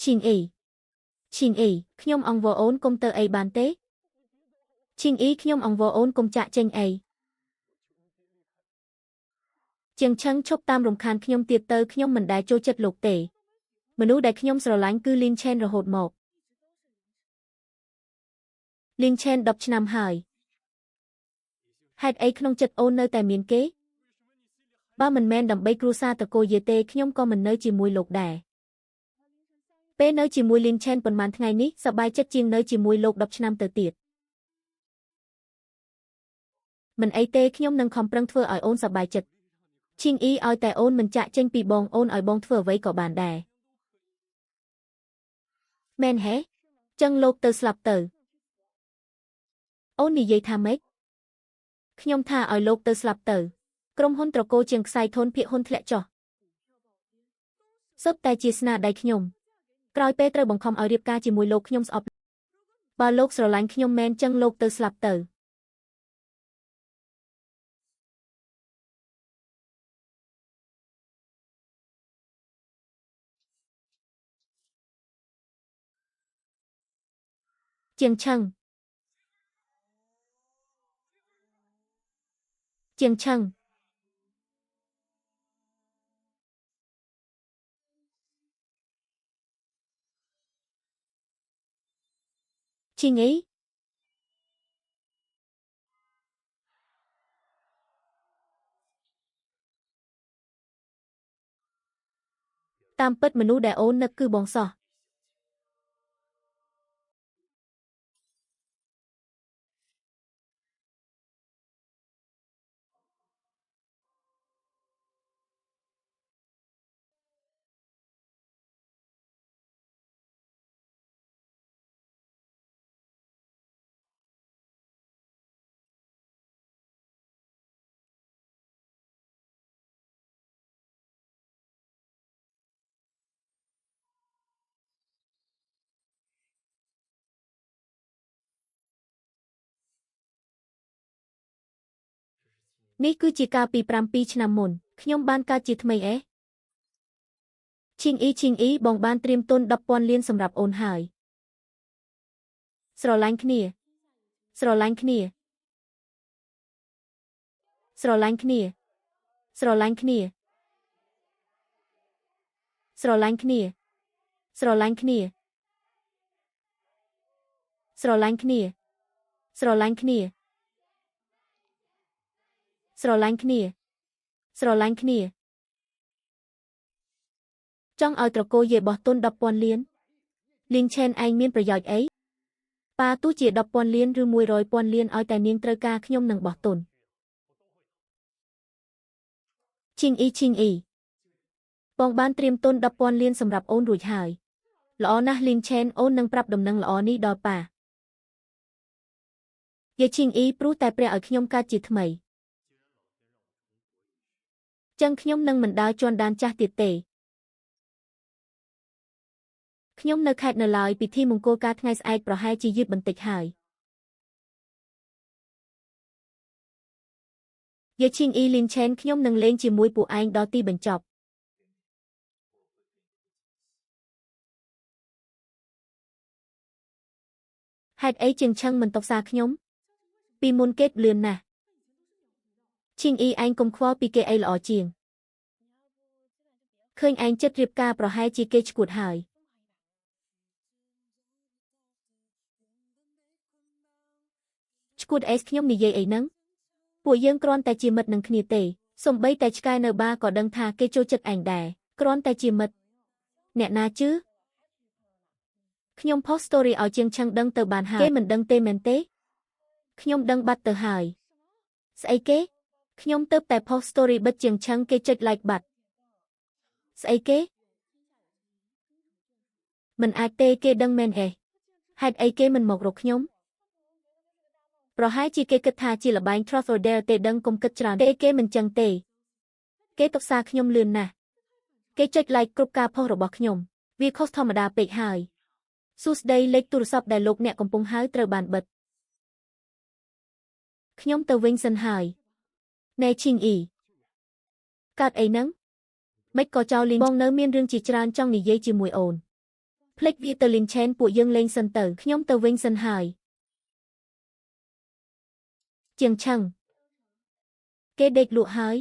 ឈីងអ៊ីឈីងអ៊ីខ្ញុំអង្វរអូនកុំទៅអីបានទេឈីងអ៊ីខ្ញុំអង្វរអូនកុំចាក់ចេញអីជាងឆឹងឈប់តាមរំខានខ្ញុំទៀតទៅខ្ញុំមិនដែលចូលចិត្តលោកទេមនុស្សដែលខ្ញុំស្រឡាញ់គឺលីនឆេនរហូតមកលីនឆេន10ឆ្នាំហើយហេតុអីក្នុងចិត្តអូននៅតែមានគេបើមិនមែនដើម្បីគ្រួសារតកូលយេទេខ្ញុំក៏មិននៅជាមួយលោកដែរពេលនៅជាមួយលីនឆេនប៉ុន្មានថ្ងៃនេះសប្បាយចិត្តជាងនៅជាមួយលោក10ឆ្នាំទៅទៀតមិនអីទេខ្ញុំនឹងខំប្រឹងធ្វើឲ្យអូនសប្បាយចិត្តឈីងអ៊ីឲ្យតែអូនមិនចាក់ចេញពីបងអូនឲ្យបងធ្វើអ្វីក៏បានដែរមែនហេចឹងលោកទៅស្លាប់ទៅអូននិយាយថាម៉េចខ្ញុំថាឲ្យលោកទៅស្លាប់ទៅក្រុមហ៊ុនត្រកូលជាងខ្សែធនភាគហ៊ុនធ្លាក់ចុះសុទ្ធតែជាស្នាដៃខ្ញុំក្រោយពេលត្រូវបង្ខំឲ្យរៀបការជាមួយលោកខ្ញុំស្អប់បើលោកស្រឡាញ់ខ្ញុំមែនចឹងលោកទៅស្លាប់ទៅជាងឆឹងជាងឆឹងឈីងអ៊ីតាមពិតមនុស្សដែលអូននឹកគឺបងសោះនេះគឺជាកាលពី7ឆ្នាំមុនខ្ញុំបានកើតជាថ្មីអេឈីងអ៊ីឈីងអ៊ីបងបានត្រៀមទុន10,000លានសម្រាប់អូនហើយស្រឡាញ់គ្នាស្រឡាញ់គ្នាស្រឡាញ់គ្នាស្រឡាញ់គ្នាស្រឡាញ់គ្នាស្រឡាញ់គ្នាស្រឡាញ់គ្នាស្រឡាញ់គ្នាស្រឡាញ់គ្នាស្រឡាញ់គ្នាចង់ឲ្យត្រកូលយេបោះទុន10,000លានលីនឆេនឯងមានប្រយោជន៍អីប៉ាទោះជា10,000លានឬ100,000លានឲ្យតែនាងត្រូវការខ្ញុំនឹងបោះទុនឈីងអ៊ីឈីងអ៊ីបងបានត្រៀមទុន10,000លានសម្រាប់អូនរួចហើយល្អណាស់លីនឆេនអូននឹងប្រាប់ដំណឹងល្អនេះដល់ប៉ាយេឈីងអ៊ីព្រោះតែព្រះឲ្យខ្ញុំកើតជាថ្មីចឹងខ្ញុំនឹងមិនដើរជាន់ដានចាស់ទៀតទេខ្ញុំនៅខេត្តនៅឡើយពិធីមង្គលការថ្ងៃស្អែកប្រហែលជាយឺតបន្តិចហើយយេឈីងអ៊ីលីនឆេនខ្ញុំនឹងលេងជាមួយពួកឯងដល់ទីបញ្ចប់ហេតុអីជាងឆឹងមិនតុកសារខ្ញុំពីមុនគេលឿនណាស់ឈីងអ៊ីឯងកុំខ្វល់ពីគេអីល្អជាងឃើញឯងចិត្តរៀបការប្រហែលជាគេឈួតហើយឈួតអេសខ្ញុំនិយាយអីហ្នឹងពួកយើងគ្រាន់តែជាមិត្តនឹងគ្នាទេសូម្បីតែឆ្កែនៅបាក៏ដឹងថាគេចូលចិត្តឯងដែរគ្រាន់តែជាមិត្តអ្នកណាជឿខ្ញុំផុស story ឲ្យជាងឆឹងដឹងទៅបានហើយគេមិនដឹងទេមែនទេខ្ញុំដឹងបាត់ទៅហើយស្អីគេខ្ញុំទៅតែផុស story បិទជាងឆឹងគេចុច like បាត់ស្អីគេមិនអាចទេគេដឹងមែនហេហេតុអីគេមិនមករកខ្ញុំប្រហែលជាគេគិតថាជាល្បែង Truth or Dare ទេដឹងកុំគិតច្រើនទេគេមិនចឹងទេគេតុក្សាខ្ញុំលឿនណាស់គេចុច like គ្រប់ការផុសរបស់ខ្ញុំវាខុសធម្មតាពេកហើយសួស្តីលេខទូរស័ព្ទដែលលោកអ្នកកំពុងហៅត្រូវបានបិទខ្ញុំទៅវិញសិនហើយណែឈីងអ៊ីកើតអីហ្នឹងមិនក៏ចោលលីនបងនៅមានរឿងជាច្រើនចង់និយាយជាមួយអូន ភ្លេចវាទៅលីនឆេនពួកយើងលេងសិនទៅខ្ញុំទៅវិញសិនហើយជាងឆឹងគេដេកលក់ហើយ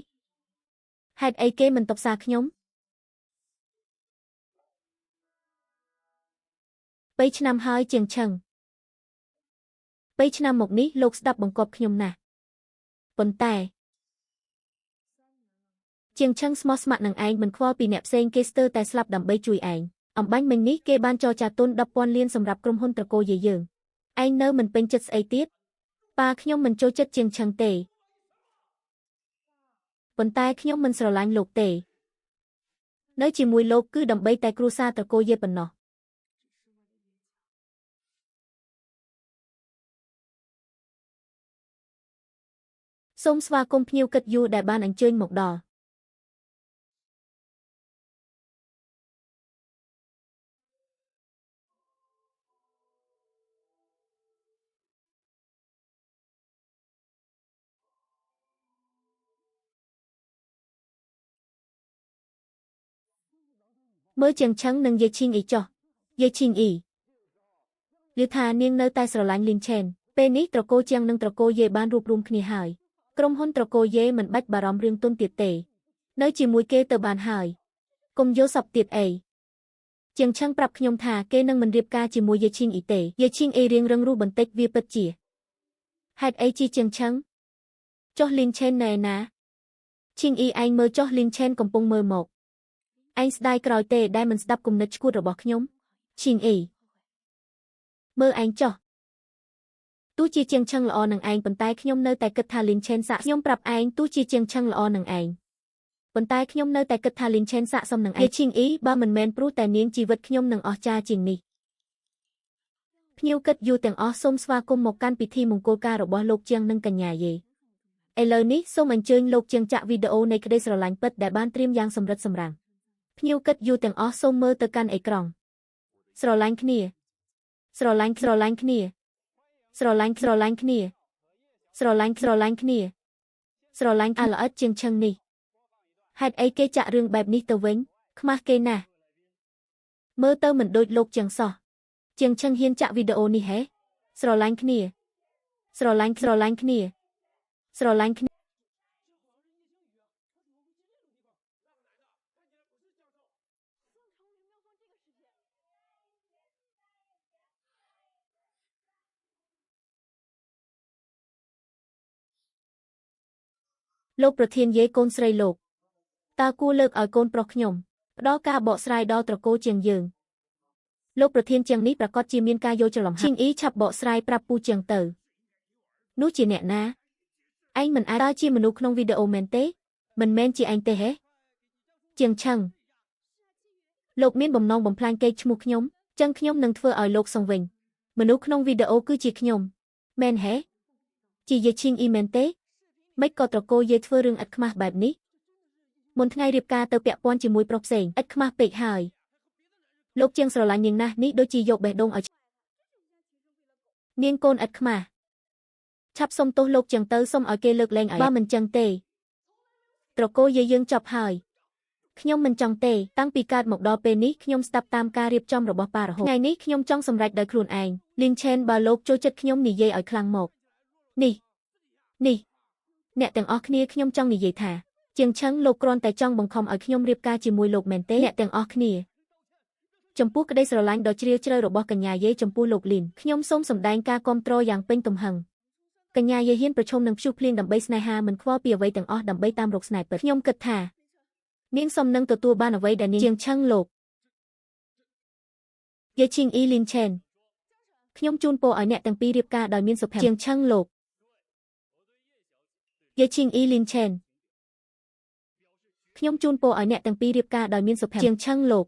ហេតុអីគេមិនតបសារខ្ញុំ3ឆ្នាំហើយជាងឆឹង3ឆ្នាំមកនេះលោកស្ដាប់បង្គាប់ខ្ញុំណាស់ប៉ុន្តែជាងឆឹងស្មោះស្ម័គ្រនឹងឯងមិនខ្វល់ពីអ្នកផ្សេងគេស្ទើរតែស្លាប់ដើម្បីជួយឯងអំបញ្ញមិញនេះគេបានចរចាទុន10,000លានសម្រាប់ក្រុមហ៊ុនត្រកូលយាយយើងឯងនៅមិនពេញចិត្តស្អីទៀតប៉ាខ្ញុំមិនចូលចិត្តជាងឆឹងទេប៉ុន្តែខ្ញុំមិនស្រឡាញ់លោកទេនៅជាមួយលោកគឺដើម្បីតែគ្រួសារត្រកូលយាយប៉ុណ្ណោះសូមស្វាគមន៍ភ្ញៀវកិត្តិយសដែលបានអញ្ជើញមកដល់មើលជាងឆឹងនិងយាយឈីងអីចុះយាយឈីងអ៊ីឮថានាងនៅតែស្រឡាញ់លីនឆេនពេលនេះត្រកូលជាងនិងត្រកូលយេបានរួបរួមគ្នាហើយក្រុមហ៊ុនត្រកូលយេមិនបាច់បារម្ភរឿងទុនទៀតទេនៅជាមួយគេទៅបានហើយកុំយល់សប្តិទៀតអីជាងឆឹងប្រាប់ខ្ញុំថាគេនឹងមិនរៀបការជាមួយយាយឈីងអ៊ីទេយាយឈីងអ៊ីរៀងរឹងរូសបន្តិចវាពិតជាហេតុអីជាជាងឆឹងចុះលីនឆេនណែណាឈីងអ៊ីឯងមើលចុះលីនឆេនកំពុងមើលមកឯងស្ដាយក្រោយទេដែលមិនស្ដាប់គំនិតឈួតរបស់ខ្ញុំឈីងអ៊ីមើលឯងចុះទោះជាជាងឆឹងល្អនឹងឯងប៉ុន្តែខ្ញុំនៅតែគិតថាលីនឆេនសាក់ខ្ញុំប្រាប់ឯងទោះជាជាងឆឹងល្អនឹងឯងប៉ុន្តែខ្ញុំនៅតែគិតថាលីនឆេនសាក់សមនឹងឯងឈីងអ៊ីបើមិនមែនព្រោះតែនាងជីវិតខ្ញុំនឹងអស្ចារ្យជាងនេះភ្ញៀវកិត្តិយសទាំងអស់សូមស្វាគមន៍មកកាន់ពិធីមង្គលការរបស់លោកជាងនិងកញ្ញាយេឥឡូវនេះសូមអញ្ជើញលោកជាងចាក់វីដេអូនៃក្តីស្រឡាញ់ពិតដែលបានត្រៀមយ៉ាងសម្រិតសម្រាំងភ្ញៀវកិត្តិយសទាំងអស់សូមមើលទៅកាន់អេក្រង់ស្រឡាញ់គ្នាស្រឡាញ់ស្រឡាញ់គ្នាស្រឡាញ់ស្រឡាញ់គ្នាស្រឡាញ់ស្រឡាញ់គ្នាស្រឡាញ់អាល្អិតជាងឆឹងនេះហេតុអីគេចាក់រឿងបែបនេះទៅវិញខ្មាស់គេណាស់មើលទៅមិនដូចលោកជាងសោះជាងឆឹងហ៊ានចាក់វីដេអូនេះហេស្រឡាញ់គ្នាស្រឡាញ់ស្រឡាញ់គ្នាស្រឡាញ់គ្នាលោកប្រធានយាយកូនស្រីលោកតើគួរលើកឲ្យកូនប្រុសខ្ញុំផ្ដល់ការបកស្រាយដល់ត្រកូលជាងយើងលោកប្រធានជាងនេះប្រកាសជាមានការយល់ច្រឡំឈីងអ៊ីឆាប់បកស្រាយប្រាប់ពូជាងទៅនោះជាអ្នកណាឯងមិនអាចជាមនុស្សក្នុងវីដេអូមែនទេមិនមែនជាឯងទេហេជាងឆឹងលោកមានបំណងបំផ្លាញកេរ្តិ៍ឈ្មោះខ្ញុំចឹងខ្ញុំនឹងធ្វើឲ្យលោកសង្វិញមនុស្សក្នុងវីដេអូគឺជាខ្ញុំមែនហេជាយាយឈីងអ៊ីមែនទេមិនក៏ត្រកូលយាយធ្វើរឿងឥតខ្មាស់បែបនេះមុនថ្ងៃរៀបការទៅពាក់ព័ន្ធជាមួយប្រុសផ្សេងឥតខ្មាស់ពេកហើយលោកជាងស្រឡាញ់នាងណាស់នេះដូចជាយកបេះដូងឲ្យនាងកូនឥតខ្មាស់ឆាប់សុំទោសលោកជាងទៅសុំឲ្យគេលើកលែងឲ្យបើមិនចឹងទេត្រកូលយាយយើងចប់ហើយខ្ញុំមិនចង់ទេតាំងពីកើតមកដល់ពេលនេះខ្ញុំស្ដាប់តាមការរៀបចំរបស់ប៉ារហូតថ្ងៃនេះខ្ញុំចង់សម្រេចដោយខ្លួនឯងលីនឆេនបើលោកចូលចិត្តខ្ញុំនិយាយឲ្យខ្លាំងមកនេះនេះអ្នកទាំងអស់គ្នាខ្ញុំចង់និយាយថាជាងឆឹងលោកគ្រាន់តែចង់បង្ខំឲ្យខ្ញុំរៀបការជាមួយលោកមែនទេអ្នកទាំងអស់គ្នាចំពោះក្តីស្រឡាញ់ដ៏ជ្រាលជ្រៅរបស់កញ្ញាយេចំពោះលោកលីនខ្ញុំសូមសម្ដែងការគាំទ្រយ៉ាងពេញទំហឹងកញ្ញាយេហ៊ានប្រឈមនឹងព្យុះភ្លៀងដើម្បីស្នេហាមិនខ្វល់ពីអ្វីទាំងអស់ដើម្បីតាមរកស្នេហ៍ពិតខ្ញុំគិតថានាងសមនឹងទទួលបានអ្វីដែលនាងជាងឆឹងលោកយេឈីងអ៊ីលីនឆេនខ្ញុំជូនពរឲ្យអ្នកទាំងពីររៀបការដោយមានសុភមង្គលជាងឆឹងលោកយាយឈីងអ៊ីលីនឆេនខ្ញុំជូនពរឲ្យអ្នកទាំងពីររៀបការដោយមានសុភមង្គលជាងឆឹងលោក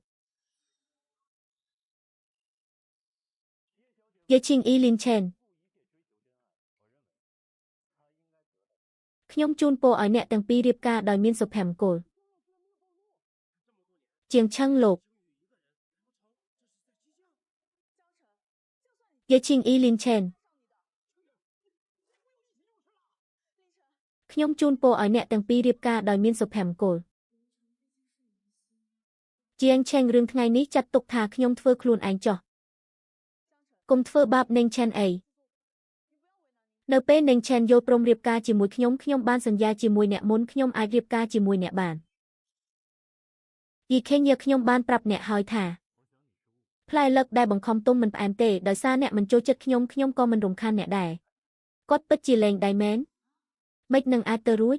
យាយឈីងអ៊ីលីនឆេនខ្ញុំជូនពរឲ្យអ្នកទាំងពីររៀបការដោយមានសុភមង្គលជាងឆឹងលោកយាយឈីងអ៊ីលីនឆេន ខ្ញុំជូនពរឲ្យអ្នកទាំងពីររៀបការដោយមានសុភមង្គល ជាងឆេងរឿងថ្ងៃនេះចាត់ទុកថាខ្ញុំធ្វើខ្លួនឯងចោះកុំធ្វើបាបនេងឆែនអីនៅពេលនេងឆែនយល់ព្រមរៀបការជាមួយខ្ញុំខ្ញុំបានសន្យាជាមួយអ្នកមុនខ្ញុំអាចរៀបការជាមួយអ្នកបានយីខេងយាខ្ញុំបានប្រាប់អ្នកហើយថាផ្លែលឹកដែលបង្ខំទុំមិនផ្អែមទេដោយសារអ្នកមិនចូលចិត្តខ្ញុំខ្ញុំក៏មិនរំខានអ្នកដែរគាត់ពិតជាលែងដៃមែនម៉េចនឹងអាចទៅរួច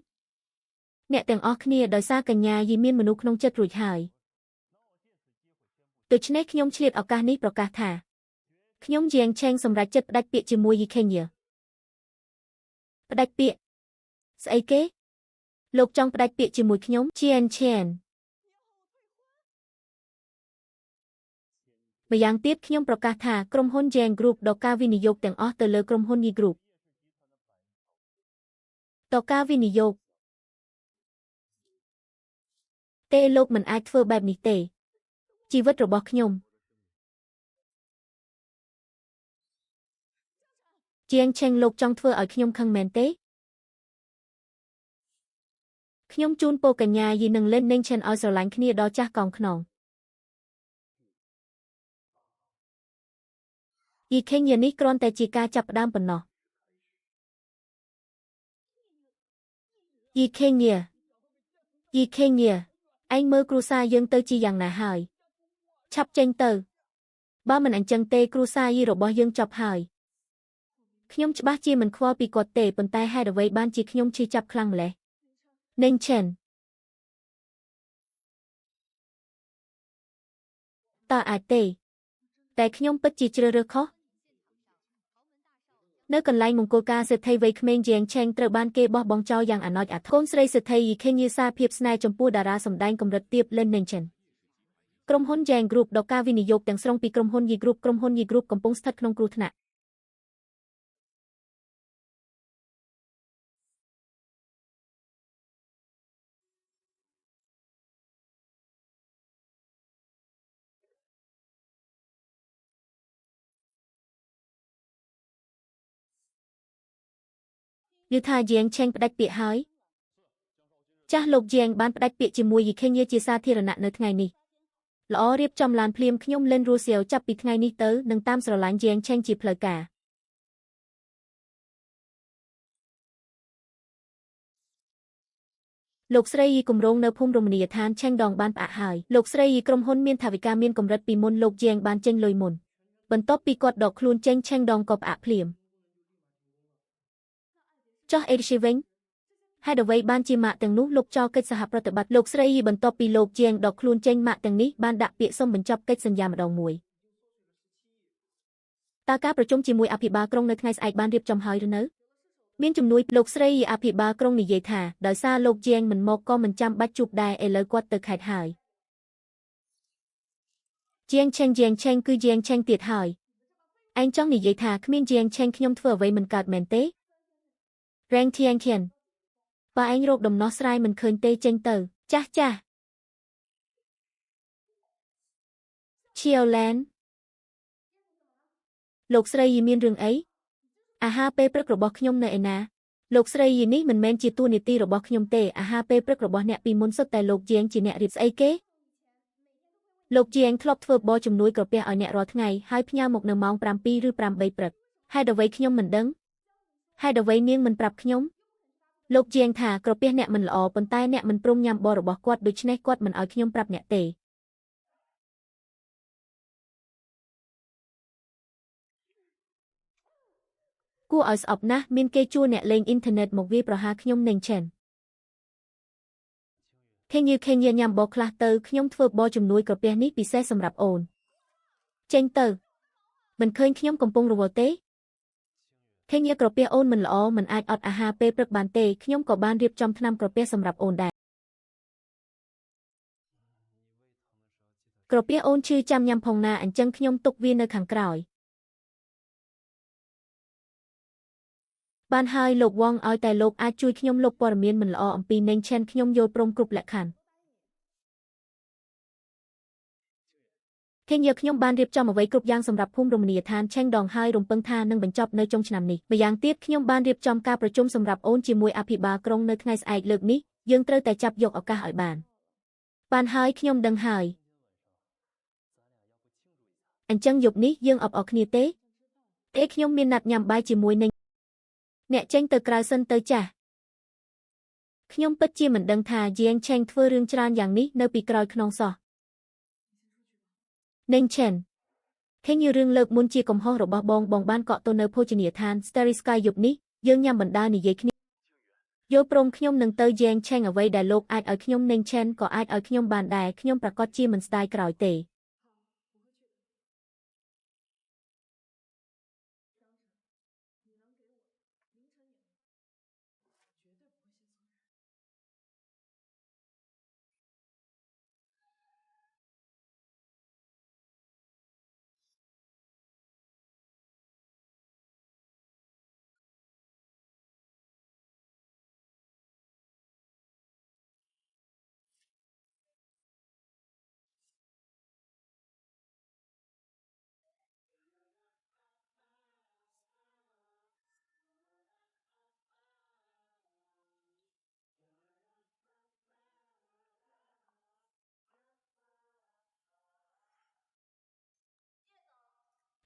អ្នកទាំងអស់គ្នាដោយសារកញ្ញាយីមានមនុស្សក្នុងចិត្តរួចហើយដូច្នេះខ្ញុំឆ្លៀតឱកាសនេះប្រកាសថាខ្ញុំជាងឆេងសម្រេចចិត្តផ្ដាច់ពាក្យជាមួយយីខេងយាផ្ដាច់ពាក្យស្អីគេលោកចង់ផ្ដាច់ពាក្យជាមួយខ្ញុំជាងឆេងម្យ៉ាងទៀតខ្ញុំប្រកាសថាក្រុមហ៊ុន Jang Group ដកការវិនិយោគទាំងអស់ទៅលើក្រុមហ៊ុន Yi Group តការវិនិយោគទេលោកមិនអាចធ្វើបែបនេះទេជីវិតរបស់ខ្ញុំជាងឆេងលោកចង់ធ្វើឲ្យខ្ញុំខឹងមែនទេខ្ញុំជូនពរកញ្ញាយីនឹងលេននេងឆេនឲ្យស្រឡាញ់គ្នាដល់ចាស់កោងខ្នងយីខេងយានេះគ្រាន់តែជាការចាប់ផ្ដើមប៉ុណ្ណោះយីខេងយាយីខេងយាឯងមើលគ្រួសារយើងទៅជាយ៉ាងណាហើយឆាប់ចេញទៅបើមិនអញ្ចឹងទេគ្រួសារយីរបស់យើងចប់ហើយខ្ញុំច្បាស់ជាមិនខ្វល់ពីគាត់ទេប៉ុន្តែហេតុអ្វីបានជាខ្ញុំឈឺចាប់ខ្លាំងម្ល៉េះនេងឆេនតើអាចទេតែខ្ញុំពិតជាជ្រើសរើសខុសនៅកន្លែងមង្គលការសេដ្ឋីវ័យក្មេងជាងឆេងត្រូវបានគេបោះបង់ចោលយ៉ាងអាណោចអាធកូនស្រីសេដ្ឋីយីខេងយីសារភាពស្នេហ៍ចំពោះតារាសម្ដែងកម្រិតទាបលេននេងឆេនក្រុមហ៊ុន Jang Group ដកការវិនិយោគទាំងស្រុងពីក្រុមហ៊ុន Yi Group ក្រុមហ៊ុន Yi Group កំពុងស្ថិតក្នុងគ្រោះថ្នាក់ឮថាជាងឆេងផ្ដាច់ពាក្យហើយចាស់លោកជាងបានផ្ដាច់ពាក្យជាមួយយីខេងយាជាសាធារណៈនៅថ្ងៃនេះល្អរៀបចំឡានភ្លាមខ្ញុំលេនរੂសៀវចាប់ពីថ្ងៃនេះទៅនឹងតាមស្រឡាញ់ជាងឆេងជាផ្លូវការលោកស្រីយីគម្រោងនៅភូមិរមណីយដ្ឋានឆេងដងបានផ្អាកហើយលោកស្រីយីក្រុមហ៊ុនមានថវិកាមានកម្រិតពីមុនលោកជាងបានចេញលុយមុនបន្ទាប់ពីគាត់ដកខ្លួនចេញឆេងដងក៏ផ្អាកភ្លាមចោះអេរីវិញហេតុអ្វីបានជាម៉ាកទាំងនោះលុបចោលកិច្ចសហប្រតិបត្តិលោកស្រីយីបន្ទាប់ពីលោកជាងដកខ្លួនចេញម៉ាកទាំងនេះបានដាក់ពាក្យសុំបញ្ចប់កិច្ចសន្យាម្ដងមួយតើការប្រជុំជាមួយអភិបាលក្រុងនៅថ្ងៃស្អែកបានរៀបចំហើយឬនៅមានជំនួយលោកស្រីយីអភិបាលក្រុងនិយាយថាដោយសារលោកជាងមិនមកក៏មិនចាំបាច់ជួបដែរឥឡូវគាត់ទៅខេត្តហើយជាងឆេងជាងឆេងគឺជាងឆេងទៀតហើយឯងចង់និយាយថាគ្មានជាងឆេងខ្ញុំធ្វើអ្វីមិនកើតមែនទេរែងធៀងខៀនបើឯងរកដំណោះស្រាយមិនឃើញទេចេញទៅចាស់ចាស់ឈៀវឡែនលោកស្រីយីមានរឿងអីអាហារពេលព្រឹករបស់ខ្ញុំនៅឯណាលោកស្រីយីនេះមិនមែនជាតួនាទីរបស់ខ្ញុំទេអាហារពេលព្រឹករបស់អ្នកពីមុនសុទ្ធតែលោកជាងជាអ្នករៀបស្អីគេលោកជាងធ្លាប់ធ្វើបជំនួយក្រពះឲ្យអ្នករាល់ថ្ងៃហើយផ្ញើមកនៅម៉ោង7ឬ8ព្រឹកហេតុអ្វីខ្ញុំមិនដឹងហេតុអ្វីនាងមិនប្រាប់ខ្ញុំលោកជាងថាក្រពះអ្នកមិនល្អប៉ុន្តែអ្នកមិនព្រមញ៉ាំបរបស់គាត់ដូច្នេះគាត់មិនឲ្យខ្ញុំប្រាប់អ្នកទេគួរឲ្យស្អប់ណាស់មានគេជួលអ្នកលេងអ៊ីនធឺណិតមកវាយប្រហារខ្ញុំនឹងឆេនខេងយឺខេងយឺញ៉ាំបខ្លះទៅខ្ញុំធ្វើបជំនួយក្រពះនេះពិសេសសម្រាប់អូនចេញទៅមិនឃើញខ្ញុំកំពុងរវល់ទេខេងយាក្រពះអូនមិនល្អមិនអាចអត់អាហារពេលព្រឹកបានទេខ្ញុំក៏បានរៀបចំថ្នាំក្រពះសម្រាប់អូនដែរក្រពះអូនឈឺចាំញ៉ាំផងណាអញ្ចឹងខ្ញុំទុកវានៅខាងក្រោយបានហើយលោកវងឲ្យតែលោកអាចជួយខ្ញុំលុបព័ត៌មានមិនល្អអំពីនេងឆេនខ្ញុំយល់ព្រមគ្រប់លក្ខខណ្ឌខេងយាខ្ញុំបានរៀបចំអ្វីគ្រប់យ៉ាងសម្រាប់ភូមិរមណីយដ្ឋានឆេងដងហើយរំពឹងថានឹងបញ្ចប់នៅចុងឆ្នាំនេះម្យ៉ាងទៀតខ្ញុំបានរៀបចំការប្រជុំសម្រាប់អូនជាមួយអភិបាលក្រុងនៅថ្ងៃស្អែកលើកនេះយើងត្រូវតែចាប់យកឱកាសឲ្យបាន បានហើយខ្ញុំដឹងហើយ អញ្ចឹងយប់នេះយើងអបអរគ្នាទេទេខ្ញុំមានណាត់ញ៉ាំបាយជាមួយនឹងអ្នកចេញទៅក្រៅសិនទៅចាស់ខ្ញុំពិតជាមិនដឹងថាយាងឆេងធ្វើរឿងច្រើនយ៉ាងនេះនៅពីក្រោយខ្នងសោះនេងឆេនឃើញរឿងលើកមុនជាកំហុសរបស់បងបងបានកក់ទៅនៅភោជនីយដ្ឋាន Starry Sky យប់នេះយើងញ៉ាំបណ្ដានិយាយគ្នាយល់ព្រមខ្ញុំនឹងទៅយាងឆេងអ្វីដែលលោកអាចឲ្យខ្ញុំនេងឆេនក៏អាចឲ្យខ្ញុំបានដែរខ្ញុំប្រាកដជាមិនស្ដាយក្រោយទេ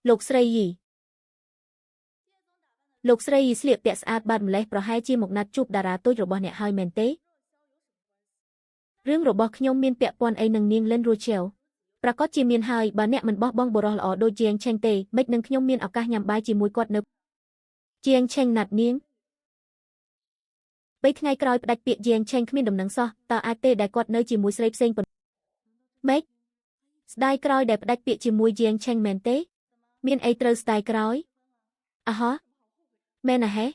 លោកស្រីយីលោកស្រីយីស្លៀកពាក់ស្អាតបាតម្លេះប្រហែលជាមកណាត់ជួបតារាតូចរបស់អ្នកហើយមែនទេរឿងរបស់ខ្ញុំមានពាក់ព័ន្ធអីនឹងនាងលិនរ៉ូឆែលប្រាកដជាមានហើយបើអ្នកមិនបោះបង់បុរសល្អដូចជាងឆេងទេម៉េចនឹងខ្ញុំមានឱកាសញ៉ាំបាយជាមួយគាត់នៅជាងឆេងណាត់នាងបីថ្ងៃក្រោយផ្ដាច់ពាក្យជាងឆេងគ្មានដំណឹងសោះតើអាចទេដែលគាត់នៅជាមួយស្រីផ្សេងប៉ុណ្ម៉េចស្ដាយក្រោយដែលផ្ដាច់ពាក្យជាមួយជាងឆេងមែនទេមានអីត្រូវស្ដាយក្រោយអហោះមែនណាហេ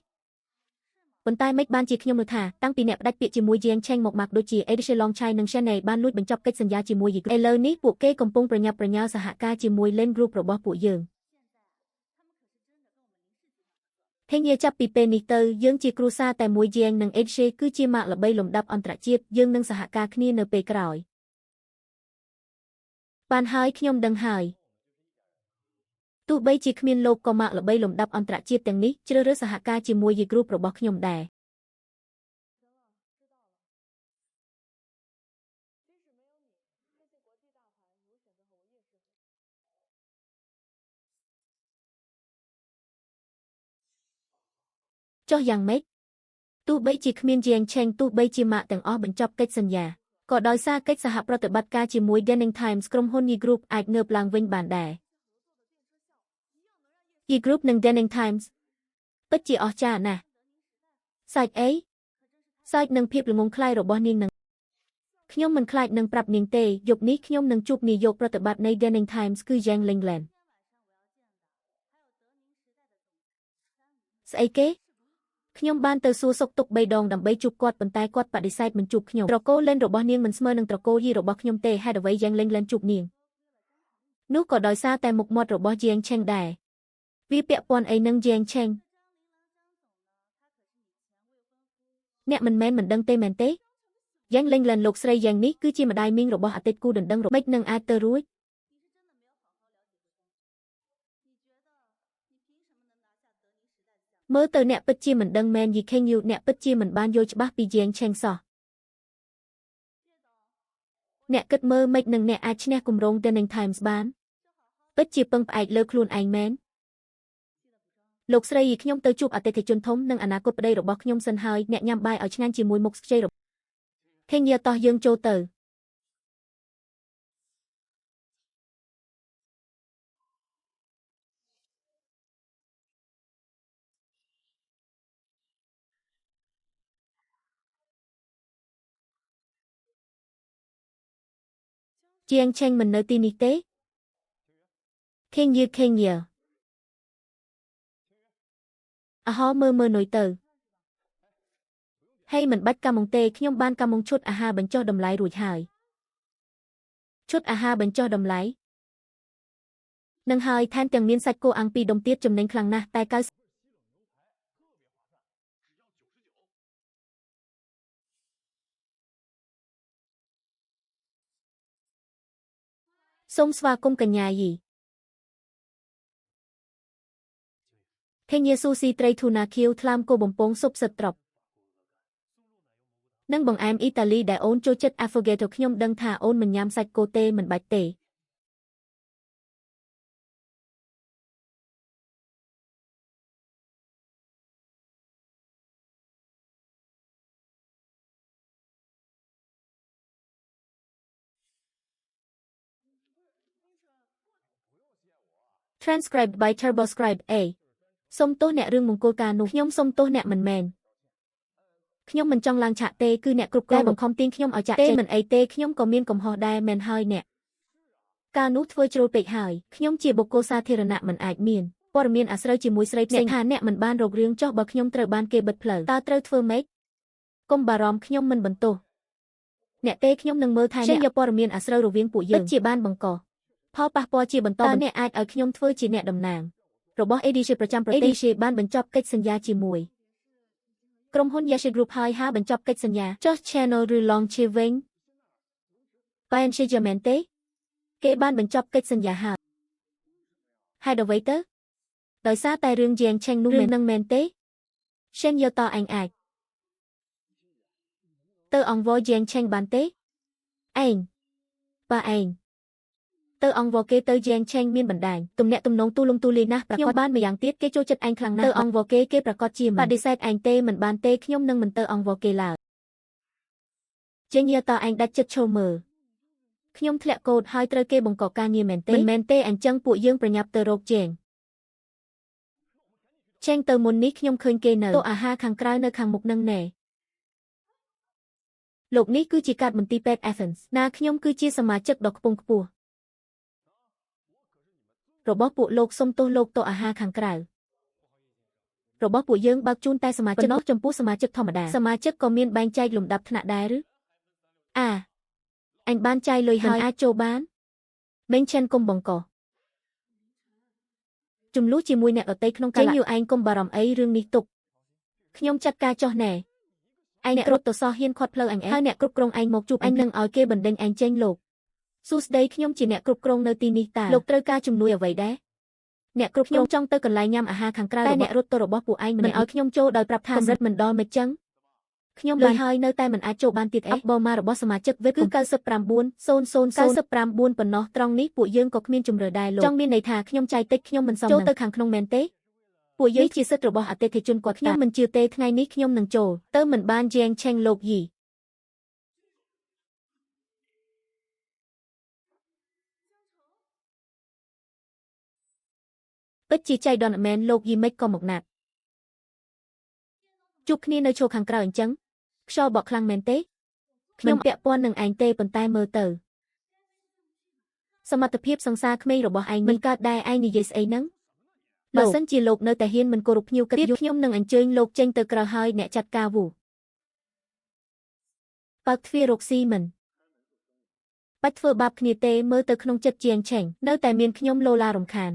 ប៉ុន្តែមិនបានជាខ្ញុំនោះថាតាំងពីអ្នកផ្ដាច់ពាក្យជាមួយយាងឆេងមកម៉ាក់ដូចជាអេឌីឡងឆៃនិង Chanel បានលួចបញ្ចប់កិច្ចសន្យាជាមួយយីឥឡូវនេះពួកគេកំពុងប្រញាប់ប្រញាល់សហការជាមួយ Len Group របស់ពួកយើងធានាចាប់ពីពេលនេះទៅយើងជាគ្រួសារតែមួយយាងនិង HJ គឺជាម៉ាកល្បីលំដាប់អន្តរជាតិយើងនឹងសហការគ្នានៅពេលក្រោយបានហើយខ្ញុំដឹងហើយទោះបីជាគ្មានលោកក៏ម៉ាកល្បីលំដាប់អន្តរជាតិទាំងនេះជ្រើសរើសសហការជាមួយយីគ្រុបរបស់ខ្ញុំដែរចុះយ៉ាងម៉េចទោះបីជាគ្មានយាងឆេងទោះបីជាម៉ាកទាំងអស់បញ្ចប់កិច្ចសន្យាក៏ដោយសារកិច្ចសហប្រតិបត្តិការជាមួយ Denim Times ក្រុមហ៊ុនយីគ្រុបអាចងើបឡើងវិញបានដែរយី Group និង Denim Times ពិតជាអស្ចារ្យណាស់សាច់អីសាច់នឹងភាពល្ងង់ខ្លៃរបស់នាងនឹងខ្ញុំមិនខ្លាចនឹងប្រាប់នាងទេយប់នេះខ្ញុំនឹងជួបនាយកប្រតិបត្តិនៃ Denim Times គឺ Yang Linglan ស្អីគេខ្ញុំបានទៅសួរសុខទុក្ខ3ដងដើម្បីជួបគាត់ប៉ុន្តែគាត់បដិសេធមិនជួបខ្ញុំត្រកូលលេនរបស់នាងមិនស្មើនឹងត្រកូលយីរបស់ខ្ញុំទេហេតុអ្វី Yang Linglan ជួបនាងនោះក៏ដោយសារតែមុខមាត់របស់ Yang Cheng ដែរវាពាក់ព័ន្ធអីនឹងយាងឆេងអ្នកមិនមែនមិនដឹងទេមែនទេយ៉ាងលេងលិនលោកស្រីយ៉ាងនេះគឺជាម្ដាយមីងរបស់អតីតគូដណ្ដឹងមិននឹងអាចទៅរួចមើលទៅអ្នកពិតជាមិនដឹងមែនយីខេងយូអ្នកពិតជាមិនបានយល់ច្បាស់ពីយាងឆេងសោះអ្នកគិតមើលមិននឹងអ្នកអាចឈ្នះគម្រោង Denim Times បានពិតជាពឹងផ្អែកលើខ្លួនឯងមែនលោកស្រីខ្ញុំទៅជួបអតិថិជនធំនិងអនាគតប្តីរបស់ខ្ញុំសិនហើយអ្នកញ៉ាំបាយឲ្យឆ្ងាញ់ជាមួយមុខខ្ចីរបស់ធេងយាតោះយើងចូលទៅជាងឆេងមិននៅទីនេះទេធេងយាខេងយាអហោមើលមើលនុយទៅហេមិនបាច់កាមុងទេខ្ញុំបានកាមុងឈុតអាហារបញ្ចុះតម្លៃរួចហើយឈុតអាហារបញ្ចុះតម្លៃនឹងហើយថែមទាំងមានសាច់គោអាំងពីរដុំទៀតចំណេញខ្លាំងណាស់តែ90សូមស្វាគមន៍កញ្ញាយី ធេងយាស៊ូស៊ីត្រីធូណាខៀវថ្លើមគោបំពងស៊ុបសិតត្រប់និងបង្អែមអ៊ីតាលីដែលអូនចូលចិត្ត Affogato ខ្ញុំដឹងថាអូនមិនញ៉ាំសាច់គោទេមិនបាច់ទេ Transcribed by TurboScribe A សូមទោសអ្នករឿងមង្គលការនោះខ្ញុំសូមទោសអ្នកមិនមែនខ្ញុំមិនចង់ឡើងឆាកទេគឺអ្នកគ្រប់គ្រងបង្ខំទាញខ្ញុំឲ្យចាក់ទេមិនអីទេខ្ញុំក៏មានកំហុសដែរមែនហើយអ្នកកាលនោះធ្វើជ្រុលពេកហើយខ្ញុំជាបុគ្គលសាធារណៈមិនអាចមានព័ត៌មានអាស្រូវជាមួយស្រីផ្សេងថាអ្នកមិនបានរករឿងចោះបើខ្ញុំត្រូវបានគេបិទផ្លូវតើត្រូវធ្វើម៉េចកុំបារម្ភខ្ញុំមិនបន្ទោសអ្នកទេខ្ញុំនឹងមើលថែអ្នកយកព័ត៌មានអាស្រូវរវាងពួកយើងពិតជាបានបង្កផលប៉ះពាល់ជាបន្តអ្នកអាចឲ្យខ្ញុំធ្វើជាអ្នកតំណាងរបស់ ADC ប្រចាំប្រទេស ADC បានបញ្ចប់កិច្ចសន្យាជាមួយក្រុមហ៊ុន Yashi Group ហើយហាបញ្ចប់កិច្ចសន្យាចុះ Channel ឬ Long ជាវិញបែនជាមែនទេគេបានបញ្ចប់កិច្ចសន្យាហើយហេតុអ្វីទៅដោយសារតែរឿងយ៉ាងឆេងនោះមិននឹងមែនទេ Shen យកតអញអាចទៅអង្វរយ៉ាងឆេងបានទេឯងបើឯងទៅអង្វរគេទៅយ៉ាងឆេងមានបណ្ដាញទំនាក់ទំនងទូលំទូលាយណាស់ប្រកាសបានម្យ៉ាងទៀតគេចូលចិត្តឯងខ្លាំងណាស់ទៅអង្វរគេគេប្រកាសជាមិនបដិសេធឯងទេមិនបានទេខ្ញុំនឹងមិនទៅអង្វរគេឡើយចេញយកតឯងដាច់ចិត្តឈោមើលខ្ញុំធ្លាក់កូដហើយត្រូវគេបង្កការងារមែនទេមិនមែនទេអញ្ចឹងពួកយើងប្រញាប់ទៅរកជេងឆេងទៅមុននេះខ្ញុំឃើញគេនៅតុអាហារខាងក្រៅនៅខាងមុខនឹងណែលោកនេះគឺជាកាតមន្ទីរពេទ្យ Athens ណាខ្ញុំគឺជាសមាជិកដ៏ខ្ពង់ខ្ពស់របស់ពួកលោកសុំទោសលោកតុអាហារខាងក្រៅរបស់ពួកយើងបើកជូនតែសមាជិកប៉ុណ្ណោះចំពោះសមាជិកធម្មតាសមាជិកក៏មានបែងចែកលំដាប់ថ្នាក់ដែរឬអាអញបានចាយលុយហើយអាចចូលបានមេងឆែនគុំបង្កចំនួនជាមួយអ្នកដទៃក្នុងកាលយូឯងគុំបារម្ភអីរឿងនេះទុកខ្ញុំចាត់ការចោះណែឯងអ្នករត់ទៅសោះហ៊ានខាត់ផ្លូវអញហើយអ្នកគ្រប់គ្រងឯងមកជួបអញនឹងឲ្យគេបណ្ដេញឯងចេញលោកសួស្តីខ្ញុំជាអ្នកគ្រប់គ្រងនៅទីនេះតើលោកត្រូវការជំនួយអ្វីដែរអ្នកគ្រប់ខ្ញុំចង់ទៅកន្លែងញ៉ាំអាហារខាងក្រៅតែអ្នករត់ទៅរបស់ពួកឯងមិនឲ្យខ្ញុំចូលដោយប្រាប់ថាកម្រិតមិនដល់មិនចឹងខ្ញុំលុយហើយនៅតែមិនអាចចូលបានទៀតអីបូម៉ារបស់សមាជិកវេបគឺ99.0099ប៉ុណ្ណោះត្រង់នេះពួកយើងក៏គ្មានជំរឿដែរលោកចង់មានន័យថាខ្ញុំចាយតិចខ្ញុំមិនសមចូលទៅខាងក្នុងមែនទេពួកយើងជាសិទ្ធិរបស់អតិថិជនគាត់ខ្ញុំមិនជឿទេថ្ងៃនេះខ្ញុំនឹងចូលទៅមិនបានជាងឆេងលោកយីពិតជាចៃដន្យមែនលោកយីមិនក៏មកណាត់ជួបគ្នានៅឈរខាងក្រៅអញ្ចឹងខ្យល់បក់ខ្លាំងមែនទេខ្ញុំពាក់ព័ន្ធនឹងឯងទេប៉ុន្តែមើលទៅសមត្ថភាពសង្សារក្មេងរបស់ឯងមិនកើតដែរឯងនិយាយស្អីហ្នឹងបើសិនជាលោកនៅតែហ៊ានមិនគោរពភ្ញៀវកិត្តិយសខ្ញុំនឹងអញ្ជើញលោកចេញទៅក្រៅហើយអ្នកចាត់ការវូបើកទ្វាររកស៊ីមិនបាច់ធ្វើបាបគ្នាទេមើលទៅក្នុងចិត្តជាងឆេងនៅតែមានខ្ញុំឡូឡារំខាន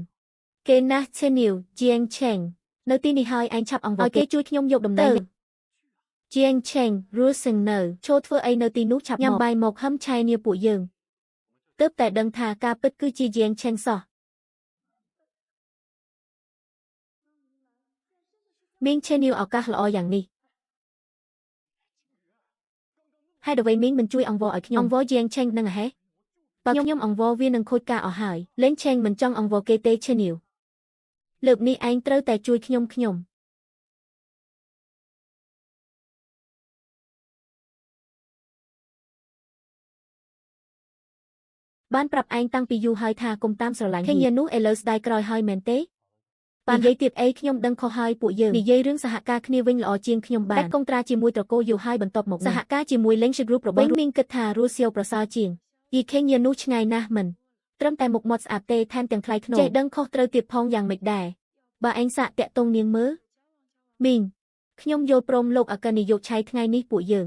គេណាស់ឆេនីវជាងឆេងនៅទីនេះហើយឯងឆាប់អង្វរឲ្យគេជួយខ្ញុំយកតំណែងជាងឆេងរួសឹងនៅឈោធ្វើអីនៅទីនោះឆាប់ញ៉ាំបាយមកហឹមឆៃនាពួកយើងទើបតែដឹងថាការពិតគឺជាជាងឆេងសោះមីងឆេនីវឱកាសល្អយ៉ាងនេះហេតុអ្វីមីងមិនជួយអង្វរឲ្យខ្ញុំអង្វរជាងឆេងនឹងហេបើខ្ញុំអង្វរវានឹងខូចការអស់ហើយលេងឆេងមិនចង់អង្វរគេទេឆេនីវលើកនេះឯងត្រូវតែជួយខ្ញុំខ្ញុំបានប្រាប់ឯងតាំងពីយូរហើយថាកុំតាមស្រឡាញ់ឃើញនោះឥឡូវស្ដាយក្រោយហើយមែនទេបាននិយាយទៀតអីខ្ញុំដឹងខុសហើយពួកយើងនិយាយរឿងសហការគ្នាវិញល្អជាងខ្ញុំបានដាច់កុងត្រាជាមួយត្រកូលយូរហើយបន្ទាប់មកសហការជាមួយលេង Group របស់វិញមីងគិតថារស់សៀវប្រសើរជាងយីខេងយានោះឆ្ងាយណាស់មិនត្រឹមតែមុខមាត់ស្អាតទេថែមទាំងថ្លៃថ្នូរចេះដឹងខុសត្រូវទៀតផងយ៉ាងម៉េចដែរបើឯងសាកតាក់ទងនាងមើលមីងខ្ញុំយល់ព្រមលោកអគ្គនាយកឆៃថ្ងៃនេះពួកយើង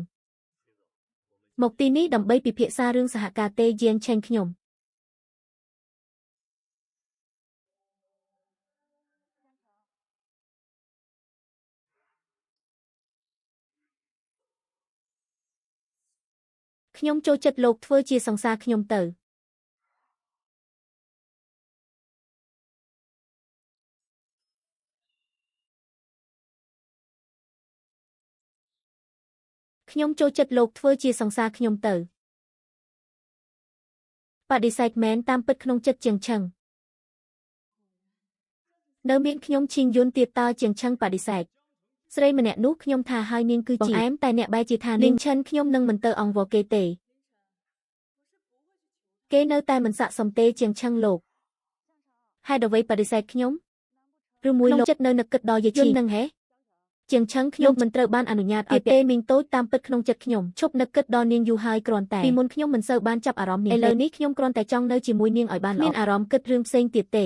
មកទីនេះដើម្បីពិភាក្សារឿងសហការទេយាងឆេងខ្ញុំខ្ញុំចូលចិត្តលោកធ្វើជាសង្សារខ្ញុំទៅខ្ញុំចូលចិត្តលោកធ្វើជាសង្សារខ្ញុំទៅបដិសេធមែនតាមពិតក្នុងចិត្តជាងឆឹងនៅមានខ្ញុំឈីងយុនទៀតតើជាងឆឹងបដិសេធស្រីម្នាក់នោះខ្ញុំថាហើយនាងគឺជាអែមតែអ្នកបែរជាថានាងឆិនខ្ញុំនឹងមិនទៅអង្វរគេទេគេនៅតែមិនស័ក្តិសមទេជាងឆឹងលោក ហេតុអ្វីបដិសេធខ្ញុំឬមួយលោកចិត្តនៅនឹកគិតដល់យាយជីនឹងហេជាងឆឹងខ្ញុំមិនត្រូវបានអនុញ្ញាតឲ្យទេមីងតូចតាមពិតក្នុងចិត្តខ្ញុំឈប់នឹកគិតដល់នាងយូរហើយគ្រាន់តែពីមុនខ្ញុំមិនសូវបានចាប់អារម្មណ៍នាងឥឡូវនេះខ្ញុំគ្រាន់តែចង់នៅជាមួយនាងឲ្យបានល្អមានអារម្មណ៍គិតរឿងផ្សេងទៀតទេ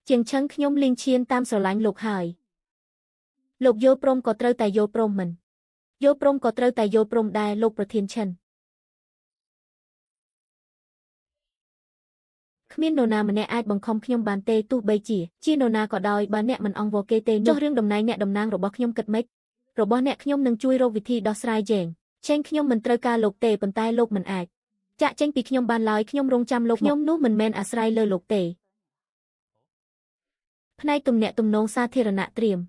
ជាងឆឹងខ្ញុំលីងឈានតាមស្រឡាញ់លោកហើយលោកយល់ព្រមក៏ត្រូវតែយល់ព្រមមិនយល់ព្រមក៏ត្រូវតែយល់ព្រមដែរលោកប្រធានឈិនគ្មាននរណាម្នាក់អាចបង្ខំខ្ញុំបានទេទោះបីជានរណាក៏ដោយបើអ្នកមិនអង្វរគេទេចុះរឿងតំណែងអ្នកតំណាងរបស់ខ្ញុំគិតម៉េចរបស់អ្នកខ្ញុំនឹងជួយរកវិធីដោះស្រាយយ៉ាងឆេងខ្ញុំមិនត្រូវការលោកទេប៉ុន្តែលោកមិនអាចចាក់ចេញពីខ្ញុំបានឡើយខ្ញុំរងចាំលោកខ្ញុំនោះមិនមែនអាស្រ័យលើលោកទេផ្នែកទំនាក់ទំនងសាធារណៈត្រៀម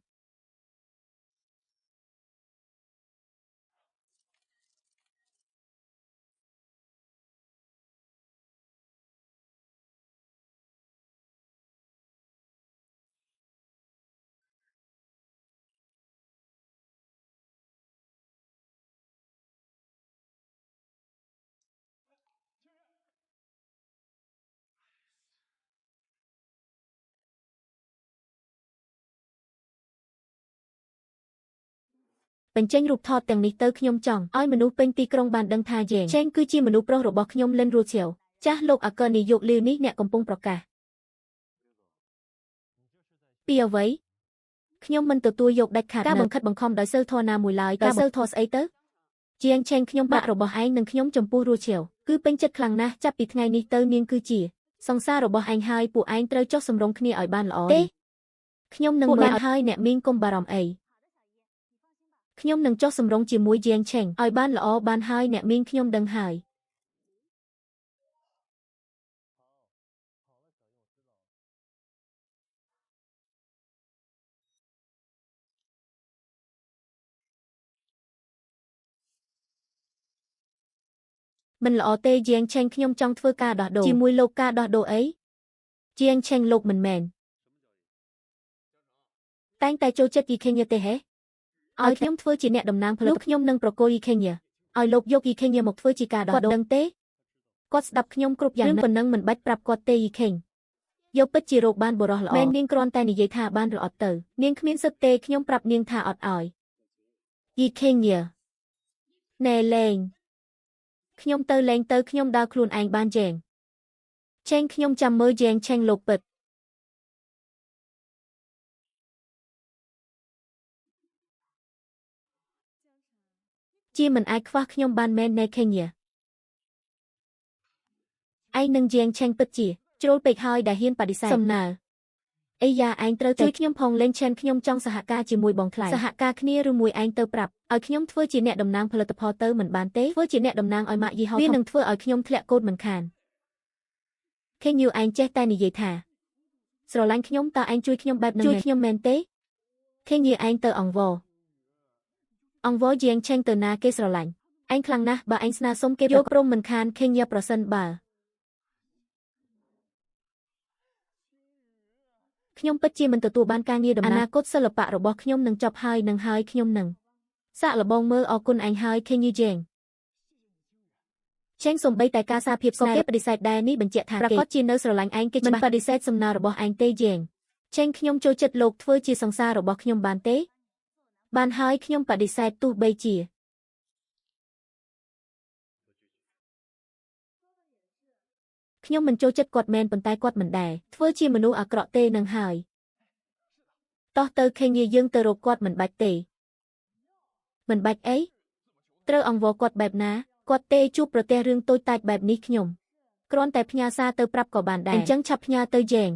បញ្ចេញរូបថតទាំងនេះទៅខ្ញុំចង់ឲ្យមនុស្សពេញទីក្រុងបានដឹងថាយ៉េងឆេងគឺជាមនុស្សប្រុសរបស់ខ្ញុំលិនរូឈៀវចាស់លោកអគ្គនាយកលាវនេះអ្នកកំពុងប្រកាសពីអ្វីខ្ញុំមិនទទួលយកដាច់ខាតការបង្ខិតបង្ខំដោយសិលធម៌ណាមួយឡើយដោយសិលធម៌ស្អីទៅជាងឆេងខ្ញុំបាក់របស់ឯងនិងខ្ញុំចំពោះរូឈៀវគឺពេញចិត្តខ្លាំងណាស់ចាប់ពីថ្ងៃនេះទៅនាងគឺជាសង្សាររបស់ឯងហើយពួកឯងត្រូវចុះសម្រុងគ្នាឲ្យបានល្អទេខ្ញុំនឹងមើលហើយអ្នកមីងកុំបារម្ភអីខ្ញុំនឹងចុះសម្រុងជាមួយយាងឆេងឲ្យបានល្អបានហើយអ្នកមីងខ្ញុំដឹងហើយមិនល្អទេយាងឆេងខ្ញុំចង់ធ្វើការដោះដូរជាមួយលោកការដោះដូរអីយាងឆេងលោកមិនមែនតែងតែចូលចិត្តយីខេញទេហេឲ្យខ្ញុំធ្វើជាអ្នកតំណាងផលិតខ្ញុំនឹងប្រគល់យីខេញឲ្យលោកយកយីខេញមកធ្វើជាការដោះដូរគាត់ដឹងទេគាត់ស្ដាប់ខ្ញុំគ្រប់យ៉ាងរឿងប៉ុណ្ណឹងមិនបាច់ប្រាប់គាត់ទេយីខេញយកពិតជារោគបានបុរសល្អមែននាងគ្រាន់តែនិយាយថាបានឬអត់ទៅនាងគ្មានសិទ្ធិទេខ្ញុំប្រាប់នាងថាអត់ឲ្យយីខេញណែលេងខ្ញុំទៅលេងទៅខ្ញុំដើរខ្លួនឯងបានយ៉ាងឆេងខ្ញុំចាំមើលយ៉ាងឆេងលោកពិតជាមិនអាចខ្វះខ្ញុំបានមែនណែខេញឯងនឹងយាងឆេងពិតជាជ្រុលពេកហើយដែលហ៊ានបដិសេធសំណើអីយ៉ាឯងត្រូវជួយខ្ញុំផងលេងឆេនខ្ញុំចង់សហការជាមួយបងថ្លៃសហការគ្នាឬមួយឯងទៅប្រាប់ឲ្យខ្ញុំធ្វើជាអ្នកតំណាងផលិតផលទៅមិនបានទេធ្វើជាអ្នកតំណាងឲ្យម៉ាក់យីហោវានឹងធ្វើឲ្យខ្ញុំធ្លាក់កូដមិនខានខេញយូឯងចេះតែនិយាយថាស្រឡាញ់ខ្ញុំតើឯងជួយខ្ញុំបែបនឹងជួយខ្ញុំមែនទេខេញយូឯងទៅអង្វរយាងឆេងទៅណាគេស្រឡាញ់ឯងខ្លាំងណាស់បើឯងស្នើសុំគេយកព្រមមិនខានខេញយ៉ាប្រសិនបើខ្ញុំពិតជាមិនទទួលបានការងារតំណាងអនាគតសិល្បៈរបស់ខ្ញុំនឹងចប់ហើយនឹងហើយខ្ញុំនឹងសាកល្បងមើលអរគុណឯងហើយខេញយូយ៉េងឆេងសំបីតែការសារភាពស្នេហ៍គេបដិសេធដែរនេះបញ្ជាក់ថាគេប្រកាសជានៅស្រឡាញ់ឯងគេច្បាស់មិនបដិសេធសំណើរបស់ឯងទេយ៉េងឆេងខ្ញុំចូលចិត្តលោកធ្វើជាសង្សាររបស់ខ្ញុំបានទេបានហើយខ្ញុំបដិសេធទោះបីជាខ្ញុំមិនចូលចិត្តគាត់មែនប៉ុន្តែគាត់មិនដែរធ្វើជាមនុស្សអាក្រក់ទេនឹងហើយតោះទៅខេញយើងទៅរកគាត់មិនបាច់ទេមិនបាច់អីត្រូវអង្វរគាត់បែបណាគាត់ទេជួបប្រទះរឿងតូចតាចបែបនេះខ្ញុំគ្រាន់តែផ្ញើសារទៅប្រាប់ក៏បានដែរអញ្ចឹងឆាប់ផ្ញើទៅយ៉េង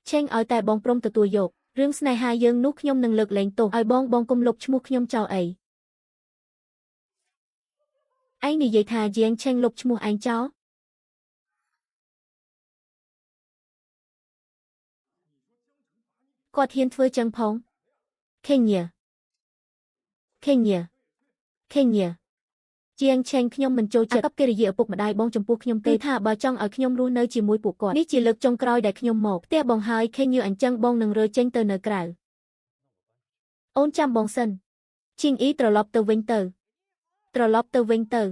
ឆេងឲ្យតែបងព្រមទទួលយករឿងស្នេហាយើងនោះខ្ញុំនឹងលើកលែងទោសឲ្យបងបងគុំលុបឈ្មោះខ្ញុំចោលអីឯងនិយាយថាយាងឆេងលុបឈ្មោះឯងចោលគាត់ហ៊ានធ្វើចឹងផងខេញខេញខេញជាងឆេងខ្ញុំមិនចូលចិត្តអាកប្បកិរិយាឪពុកម្ដាយបងចំពោះខ្ញុំទេថាបើចង់ឲ្យខ្ញុំរស់នៅជាមួយពួកគាត់នេះជាលើកចុងក្រោយដែលខ្ញុំមកផ្ទះបងហើយខេញអញ្ចឹងបងនឹងរើចេញទៅនៅក្រៅអូនចាំបងសិនជាងអ៊ីត្រឡប់ទៅវិញទៅត្រឡប់ទៅវិញទៅ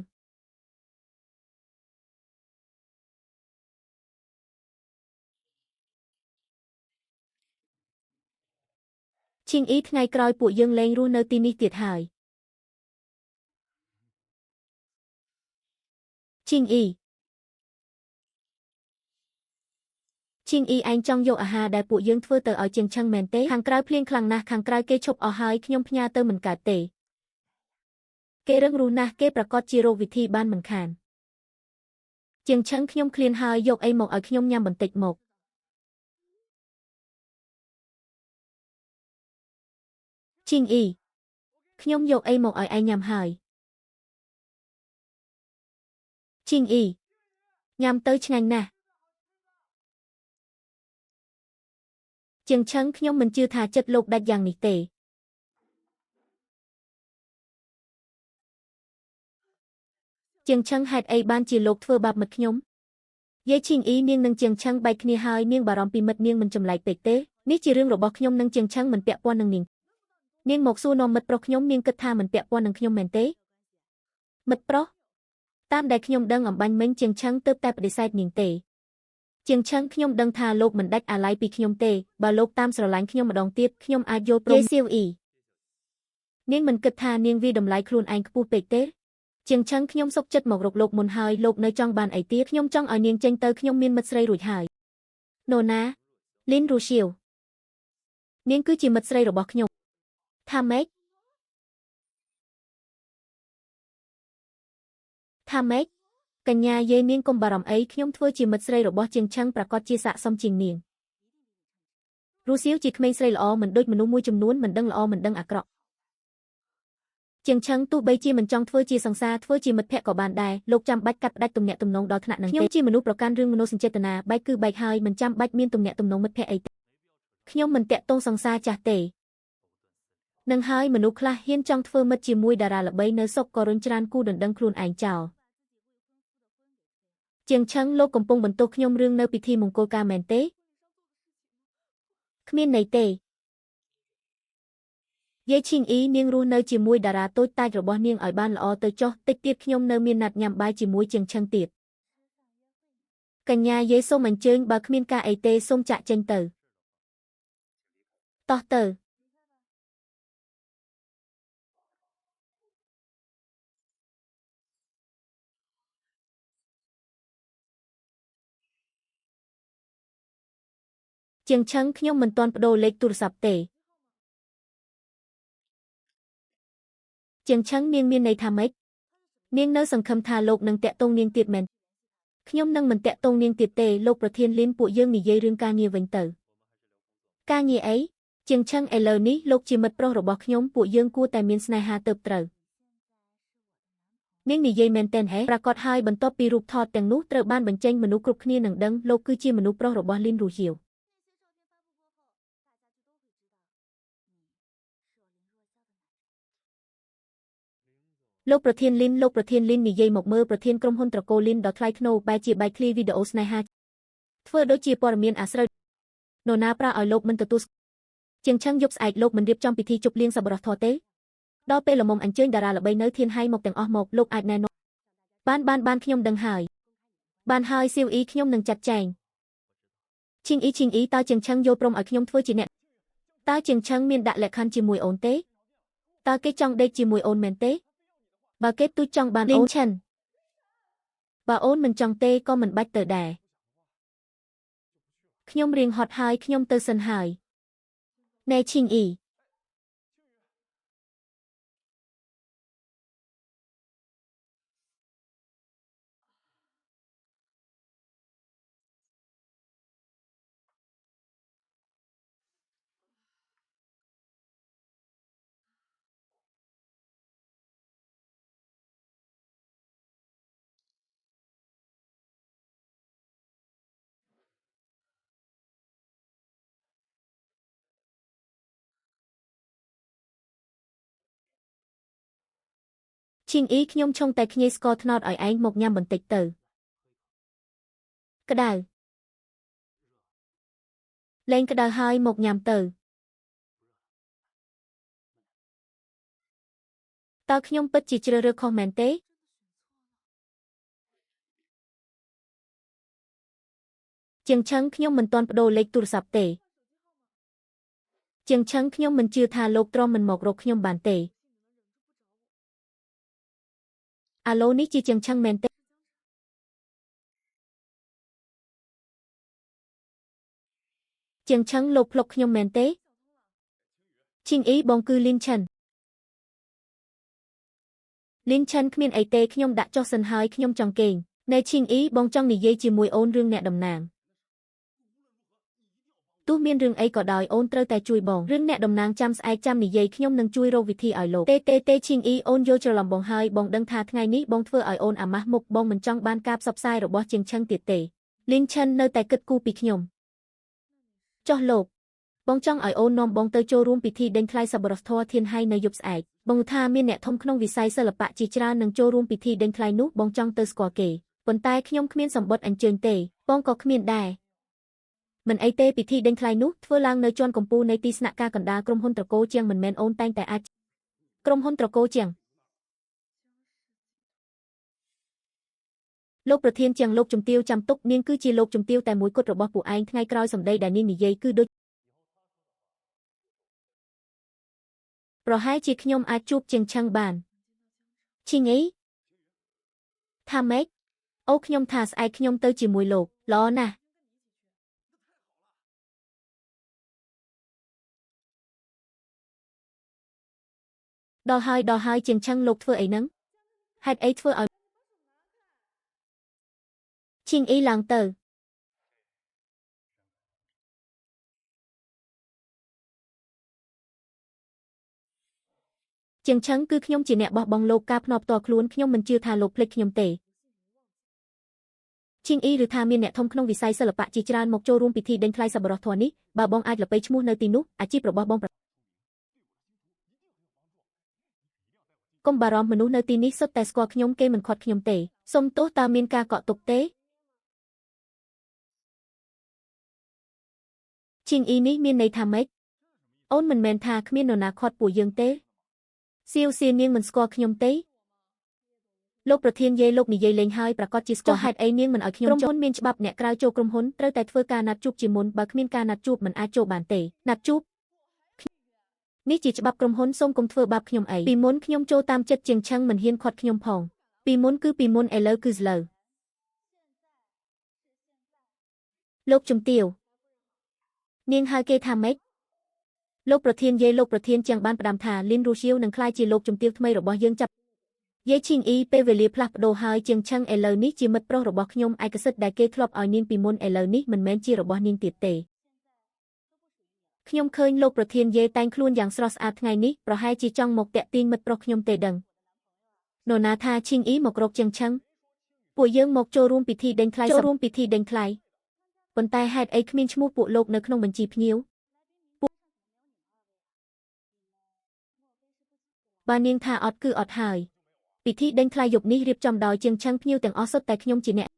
ឈៀងអ៊ីថ្ងៃក្រោយពួកយើងលែងរស់នៅទីនេះទៀតហើយឈៀងអ៊ីឈៀងអ៊ីឯងចង់យកអាហារដែលពួកយើងធ្វើទៅឲ្យជាងឆឹងមែនទេខាងក្រៅភ្លៀងខ្លាំងណាស់ខាងក្រៅគេឈប់អស់ហើយខ្ញុំផ្ញើទៅមិនកើតទេគេរឹងរូសណាស់គេប្រកាសជារោគវិធីបានមិនខានជាងឆឹងខ្ញុំឃ្លានហើយយកអីមកឲ្យខ្ញុំញ៉ាំបន្តិចមកឈៀងអ៊ីខ្ញុំយកអីមកឲ្យឯងញ៉ាំហើយឈៀងអ៊ីញ៉ាំទៅឆ្ងាញ់ណាស់ជាងឆឹងខ្ញុំមិនជឿថាចិត្តលោកដាច់យ៉ាងនេះទេជាងឆឹងហេតុអីបានជាលោកធ្វើបាបមិត្តខ្ញុំយាយឈីងអ៊ីនាងនឹងជាងឆឹងបែកគ្នាហើយនាងបារម្ភពីមិត្តនាងមិនចម្លែកពេកទេនេះជារឿងរបស់ខ្ញុំនឹងជាងឆឹងមិនពាក់ព័ន្ធនឹងនាងនាងមកសួរនាំមិត្តប្រុសខ្ញុំនាងគិតថាមិនពាក់ព័ន្ធនឹងខ្ញុំមែនទេមិត្តប្រុសតាមដែលខ្ញុំដឹងអំបញ្ញមិញជាងឆឹងទើបតែបដិសេធនាងទេជាងឆឹងខ្ញុំដឹងថាលោកមិនដាច់អាល័យពីខ្ញុំទេបើលោកតាមស្រឡាញ់ខ្ញុំម្ដងទៀតខ្ញុំអាចយល់ព្រមយាយសៀវអ៊ីនាងមិនគិតថានាងវាតម្លៃខ្លួនឯងខ្ពស់ពេកទេជាងឆឹងខ្ញុំសុកចិត្តមករកលោកមុនហើយលោកនៅចង់បានអីទៀតខ្ញុំចង់ឲ្យនាងចេញទៅខ្ញុំមានមិត្តស្រីរួចហើយណូណាលីនរូសៀវនាងគឺជាមិត្តស្រីរបស់ខ្ញុំថាម៉េចថាម៉េចកញ្ញាយាយនាងកុំបារម្ភអីខ្ញុំធ្វើជាមិត្តស្រីរបស់ជាងឆឹងប្រកាសជាស័ក្តិសមជាងនាងរូសៀវជាក្មេងស្រីល្អមិនដូចមនុស្សមួយចំនួនមិនដឹងល្អមិនដឹងអាក្រក់ជាងឆឹងទោះបីជាមិនចង់ធ្វើជាសង្សារធ្វើជាមិត្តភក្តិក៏បានដែរលោកចាំបាច់កាត់ផ្ដាច់ទំនាក់ទំនងដល់ថ្នាក់នឹងទេខ្ញុំជាមនុស្សប្រកាន់រឿងមនោសញ្ចេតនាបែកគឺបែកហើយមិនចាំបាច់មានទំនាក់ទំនងមិត្តភក្តិអីទេខ្ញុំមិនតាក់ទងសង្សារចាស់ទេនឹងហើយមនុស្សខ្លះហ៊ានចង់ធ្វើមិត្តជាមួយតារាល្បីនៅសុកក៏រុញច្រានគូដណ្ដឹងខ្លួនឯងចោលជាងឆឹងលោកកំពុងបន្ទោសខ្ញុំរឿងនៅពិធីមង្គលការមែនទេគ្មានន័យទេយាយឈីងអ៊ីនាងរស់នៅជាមួយតារាតូចតាចរបស់នាងឲ្យបានល្អទៅចុះតិចទៀតខ្ញុំនៅមានណាត់ញ៉ាំបាយជាមួយជាងឆឹងទៀតកញ្ញាយាយសូមអញ្ជើញបើគ្មានការអីទេសូមចាក់ចេញទៅតោះទៅជាងឆឹងខ្ញុំមិនទាន់ប្ដូរលេខទូរស័ព្ទទេជាងឆឹងនាងមានន័យថាម៉េចនាងនៅសង្ឃឹមថាលោកនឹងតាក់ទងនាងទៀតមែនខ្ញុំនឹងមិនតាក់ទងនាងទៀតទេលោកប្រធានលីនពួកយើងនិយាយរឿងការងារវិញទៅការងារអីជាងឆឹងឥឡូវនេះលោកជាមិត្តប្រុសរបស់ខ្ញុំពួកយើងគួរតែមានស្នេហាទៅត្រូវនាងនិយាយមែនទែនហេប្រកាសហើយបន្ទាប់ពីរូបថតទាំងនោះត្រូវបានបញ្ចេញមនុស្សគ្រប់គ្នានឹងដឹងលោកគឺជាមនុស្សប្រុសរបស់លីនរូហៀវលោកប្រធានលីនលោកប្រធានលីននិយាយមកមើលប្រធានក្រុមហ៊ុនត្រកូលលីនដ៏ថ្លៃថ្នូរបែរជាបែកឃ្លាវីដេអូស្នេហាធ្វើដូចជាព័ត៌មានអាស្រូវនរណាប្រាឲ្យលោកមិនទទួលជាងឆឹងយប់ស្អែកលោកមិនរៀបចំពិធីជប់លៀងសប្បុរសធម៌ទេដល់ពេលល្មមអញ្ជើញតារាល្បីនៅធានហៃមកទាំងអស់មកលោកអាចណែនាំបានខ្ញុំដឹងហើយបានហើយសៀវអ៊ីខ្ញុំនឹងចាត់ចែងឈៀងអ៊ីឈៀងអ៊ីតើជាងឆឹងយល់ព្រមឲ្យខ្ញុំធ្វើជាអ្នកតើជាងឆឹងមានដាក់លក្ខខណ្ឌជាមួយអូនទេតើគេចង់ដេកជាមួយអូនមែនទេបើគេទូចចង់បានអូនឆិនបើអូនមិនចង់ទេក៏មិនបាច់ទៅដែរខ្ញុំរៀងហត់ហើយខ្ញុំទៅសិនហើយណែឈីងអ៊ីឈៀងអ៊ីខ្ញុំឆុងតែខ្ញីស្ករត្នោតឲ្យឯងមកញ៉ាំបន្តិចទៅក្តៅលែងក្តៅហើយមកញ៉ាំទៅតើខ្ញុំពិតជាជ្រើសរើសខុសមែនទេជាងឆឹងខ្ញុំមិនទាន់ប្ដូរលេខទូរស័ព្ទទេ ជាងឆឹងខ្ញុំមិនជឿថាលោកទ្រាំមិនមករកខ្ញុំបានទេអាឡូនេះជាជាងឆឹងមែនទេជាងឆឹងលោកភ្លុកខ្ញុំមែនទេឈីងអ៊ីបងគឺលីនឆិនលីនឆិនគ្មានអីទេខ្ញុំដាក់ចុះសិនហើយខ្ញុំចង់គេងនៅឈីងអ៊ីបងចង់និយាយជាមួយអូនរឿងអ្នកតំណាងទោះមានរឿងអីក៏ដោយអូនត្រូវតែជួយបងរឿងអ្នកតំណាងចាំស្អែកចាំនិយាយខ្ញុំនឹងជួយរកវិធីឲ្យលោកទេទេទេឈីងអ៊ីអូនយល់ច្រឡំបងហើយបងដឹងថាថ្ងៃនេះបងធ្វើឲ្យអូនអាម៉ាស់មុខបងមិនចង់បានការផ្សព្វផ្សាយរបស់ជាងឆឹងទៀតទេលីនឆិននៅតែគិតគូរពីខ្ញុំចុះលោកបងចង់ឲ្យអូននាំបងទៅចូលរួមពិធីដេញថ្លៃសប្បុរសធម៌ធានហៃនៅយប់ស្អែកបងថាមានអ្នកធំក្នុងវិស័យសិល្បៈជាច្រើននឹងចូលរួមពិធីដេញថ្លៃនោះបងចង់ទៅស្គាល់គេប៉ុន្តែខ្ញុំគ្មានសម្បត្តិអញ្ជើញទេបងក៏គ្មានដែរមិនអីទេពិធីដេញថ្លៃនោះធ្វើឡើងនៅជាន់កំពូលនៃទីស្នាក់ការកណ្ដាលក្រុមហ៊ុនត្រកូលជាងមិនមែនអូនតែងតែអាចក្រុមហ៊ុនត្រកូលជាងលោកប្រធានជាងលោកជំទាវចាំទុកនាងគឺជាលោកជំទាវតែមួយគត់របស់ពួកឯងថ្ងៃក្រោយសម្ដីដែលនាងនិយាយគឺដូចប្រហែលជាខ្ញុំអាចជួបជាងឆឹងបានឈីងអីថាម៉េចអូខ្ញុំថាស្អែកខ្ញុំទៅជាមួយលោកល្អណាស់ដល់ហើយដល់ហើយជាងឆឹងលោកធ្វើអីហ្នឹងហេតុអីធ្វើឲ្យឈីងអ៊ីឡើងទៅជាងឆឹងគឺខ្ញុំជាអ្នកបោះបង់លោកការភ្នាល់ផ្ទាល់ខ្លួនខ្ញុំមិនជឿថាលោកភ្លេចខ្ញុំទេឈីងអ៊ីឬថាមានអ្នកធំក្នុងវិស័យសិល្បៈជាច្រើនមកចូលរួមពិធីដេញថ្លៃសប្បុរសធម៌នេះបើបងអាចល្បីឈ្មោះនៅទីនោះអាជីពរបស់បងកុំបារម្ភមនុស្សនៅទីនេះសុទ្ធតែស្គាល់ខ្ញុំគេមិនខាត់ខ្ញុំទេសុំទោសតើមានការកក់ទុកទេឈីងអ៊ីនេះមានន័យថាម៉េចអូនមិនមែនថាគ្មាននរណាខាត់ពួកយើងទេសៀវសៀនាងមិនស្គាល់ខ្ញុំទេលោកប្រធានយាយលោកនិយាយលេងហើយប្រកាសជាស្គាល់ហេតុអីនាងមិនឲ្យខ្ញុំក្រុមហ៊ុនមានច្បាប់អ្នកក្រៅចូលក្រុមហ៊ុនត្រូវតែធ្វើការណាត់ជួបជាមុនបើគ្មានការណាត់ជួបមិនអាចចូលបានទេណាត់ជួបនេះជាច្បាប់ក្រុមហ៊ុនសូមកុំធ្វើបាបខ្ញុំអីពីមុនខ្ញុំចូលតាមចិត្តជាងឆឹងមិនហ៊ានខាត់ខ្ញុំផងពីមុនគឺពីមុនឥឡូវគឺឥឡូវលោកជំទាវនាងហៅគេថាម៉េចលោកប្រធានយាយលោកប្រធានជាងបានផ្ដាំថាលីនរូសៀវនឹងក្លាយជាលោកជំទាវថ្មីរបស់យើងចាប់យាយឈីងអ៊ីពេលវេលាផ្លាស់ប្ដូរហើយជាងឆឹងឥឡូវនេះជាមិត្តប្រុសរបស់ខ្ញុំឯកសិទ្ធិដែលគេធ្លាប់ឲ្យនាងពីមុនឥឡូវនេះមិនមែនជារបស់នាងទៀតទេខ្ញុំឃើញលោកប្រធានយាយតែងខ្លួនយ៉ាងស្រស់ស្អាតថ្ងៃនេះប្រហែលជាចង់មកតាក់ទាញមិត្តប្រុសខ្ញុំទេដឹងនរណាថាឈីងអ៊ីមករកជាងឆឹងពួកយើងមកចូលរួមពិធីដេញថ្លៃចូលរួមពិធីដេញថ្លៃប៉ុន្តែហេតុអីគ្មានឈ្មោះពួកលោកនៅក្នុងបញ្ជីភ្ញៀវបើនាងថាអត់គឺអត់ហើយពិធីដេញថ្លៃយប់នេះរៀបចំដោយជាងឆឹងភ្ញៀវទាំងអស់សុទ្ធតែខ្ញុំជាអ្នក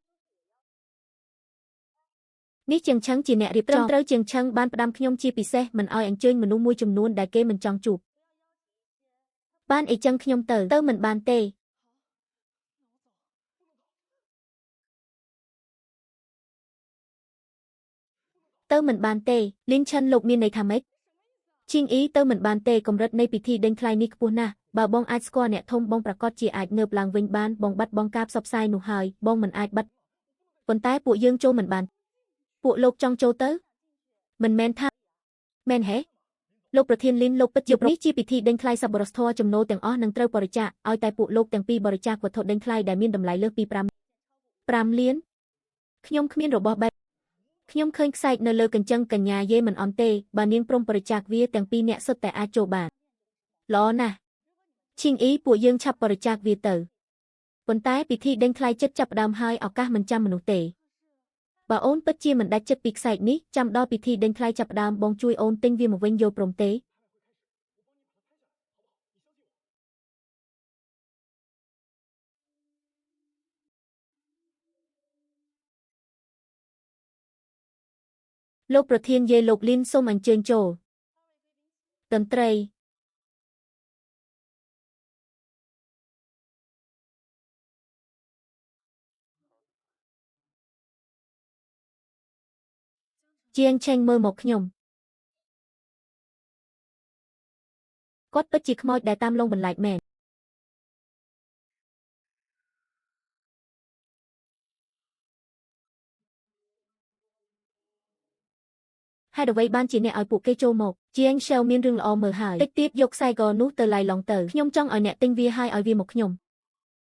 នេះជាងឆឹងជាអ្នករៀបចំត្រូវជាងឆឹងបានផ្ដាំខ្ញុំជាពិសេសមិនឲ្យអញ្ជើញមនុស្សមួយចំនួនដែលគេមិនចង់ជួបបានអីចឹងខ្ញុំទៅទៅមិនបានទេទៅមិនបានទេលីនឆិនលោកមានន័យថាម៉េចឈីងអ៊ីទៅមិនបានទេកម្រិតនៃពិធីដេញថ្លៃនេះខ្ពស់ណាស់បើបងអាចស្គាល់អ្នកធំបងប្រកាសជាអាចងើបឡើងវិញបានបងបាត់បង់ការផ្សព្វផ្សាយនោះហើយបងមិនអាចបាត់ប៉ុន្តែពួកយើងចូលមិនបានពួកលោកចង់ចូលទៅមិនមែនថាមែនហេលោកប្រធានលីនលោកពិតជានេះជាពិធីដេញថ្លៃសប្បុរសធម៌ចំណូលទាំងអស់នឹងត្រូវបរិច្ចាគឲ្យតែពួកលោកទាំងពីរបរិច្ចាគវត្ថុដេញថ្លៃដែលមានតម្លៃលើសពី5លានខ្ញុំគ្មានរបស់បែបខ្ញុំឃើញខ្សែកនៅលើកញ្ចឹងកញ្ញាយេមិនអន់ទេបើនាងព្រមបរិច្ចាគវាទាំងពីរអ្នកសុទ្ធតែអាចចូលបានល្អណាស់ឈីងអ៊ីពួកយើងឆាប់បរិច្ចាគវាទៅប៉ុន្តែពិធីដេញថ្លៃចិត្តចាប់ផ្ដើមហើយឱកាសមិនចាំមនុស្សទេបើអូនពិតជាមិនដាច់ចិត្តពីខ្សែកនេះចាំដល់ពិធីដេញថ្លៃចាប់ផ្ដើមបងជួយអូនទិញវាមកវិញយល់ព្រមទេលោកប្រធានយាយលោកលីនសូមអញ្ជើញចូលតន្ត្រីជាងឆេងមើលមកខ្ញុំ គាត់ពិតជាខ្មោចដែលតាមលងបន្លាចមែនហេតុអ្វីបានជាអ្នកឲ្យពួកគេចូលមកជាង Shell មានរឿងល្អមើលហើយតិចទៀតយកខ្សែកនោះទៅឡៃឡុងទៅខ្ញុំចង់ឲ្យអ្នកទិញវាហើយឲ្យវាមកខ្ញុំ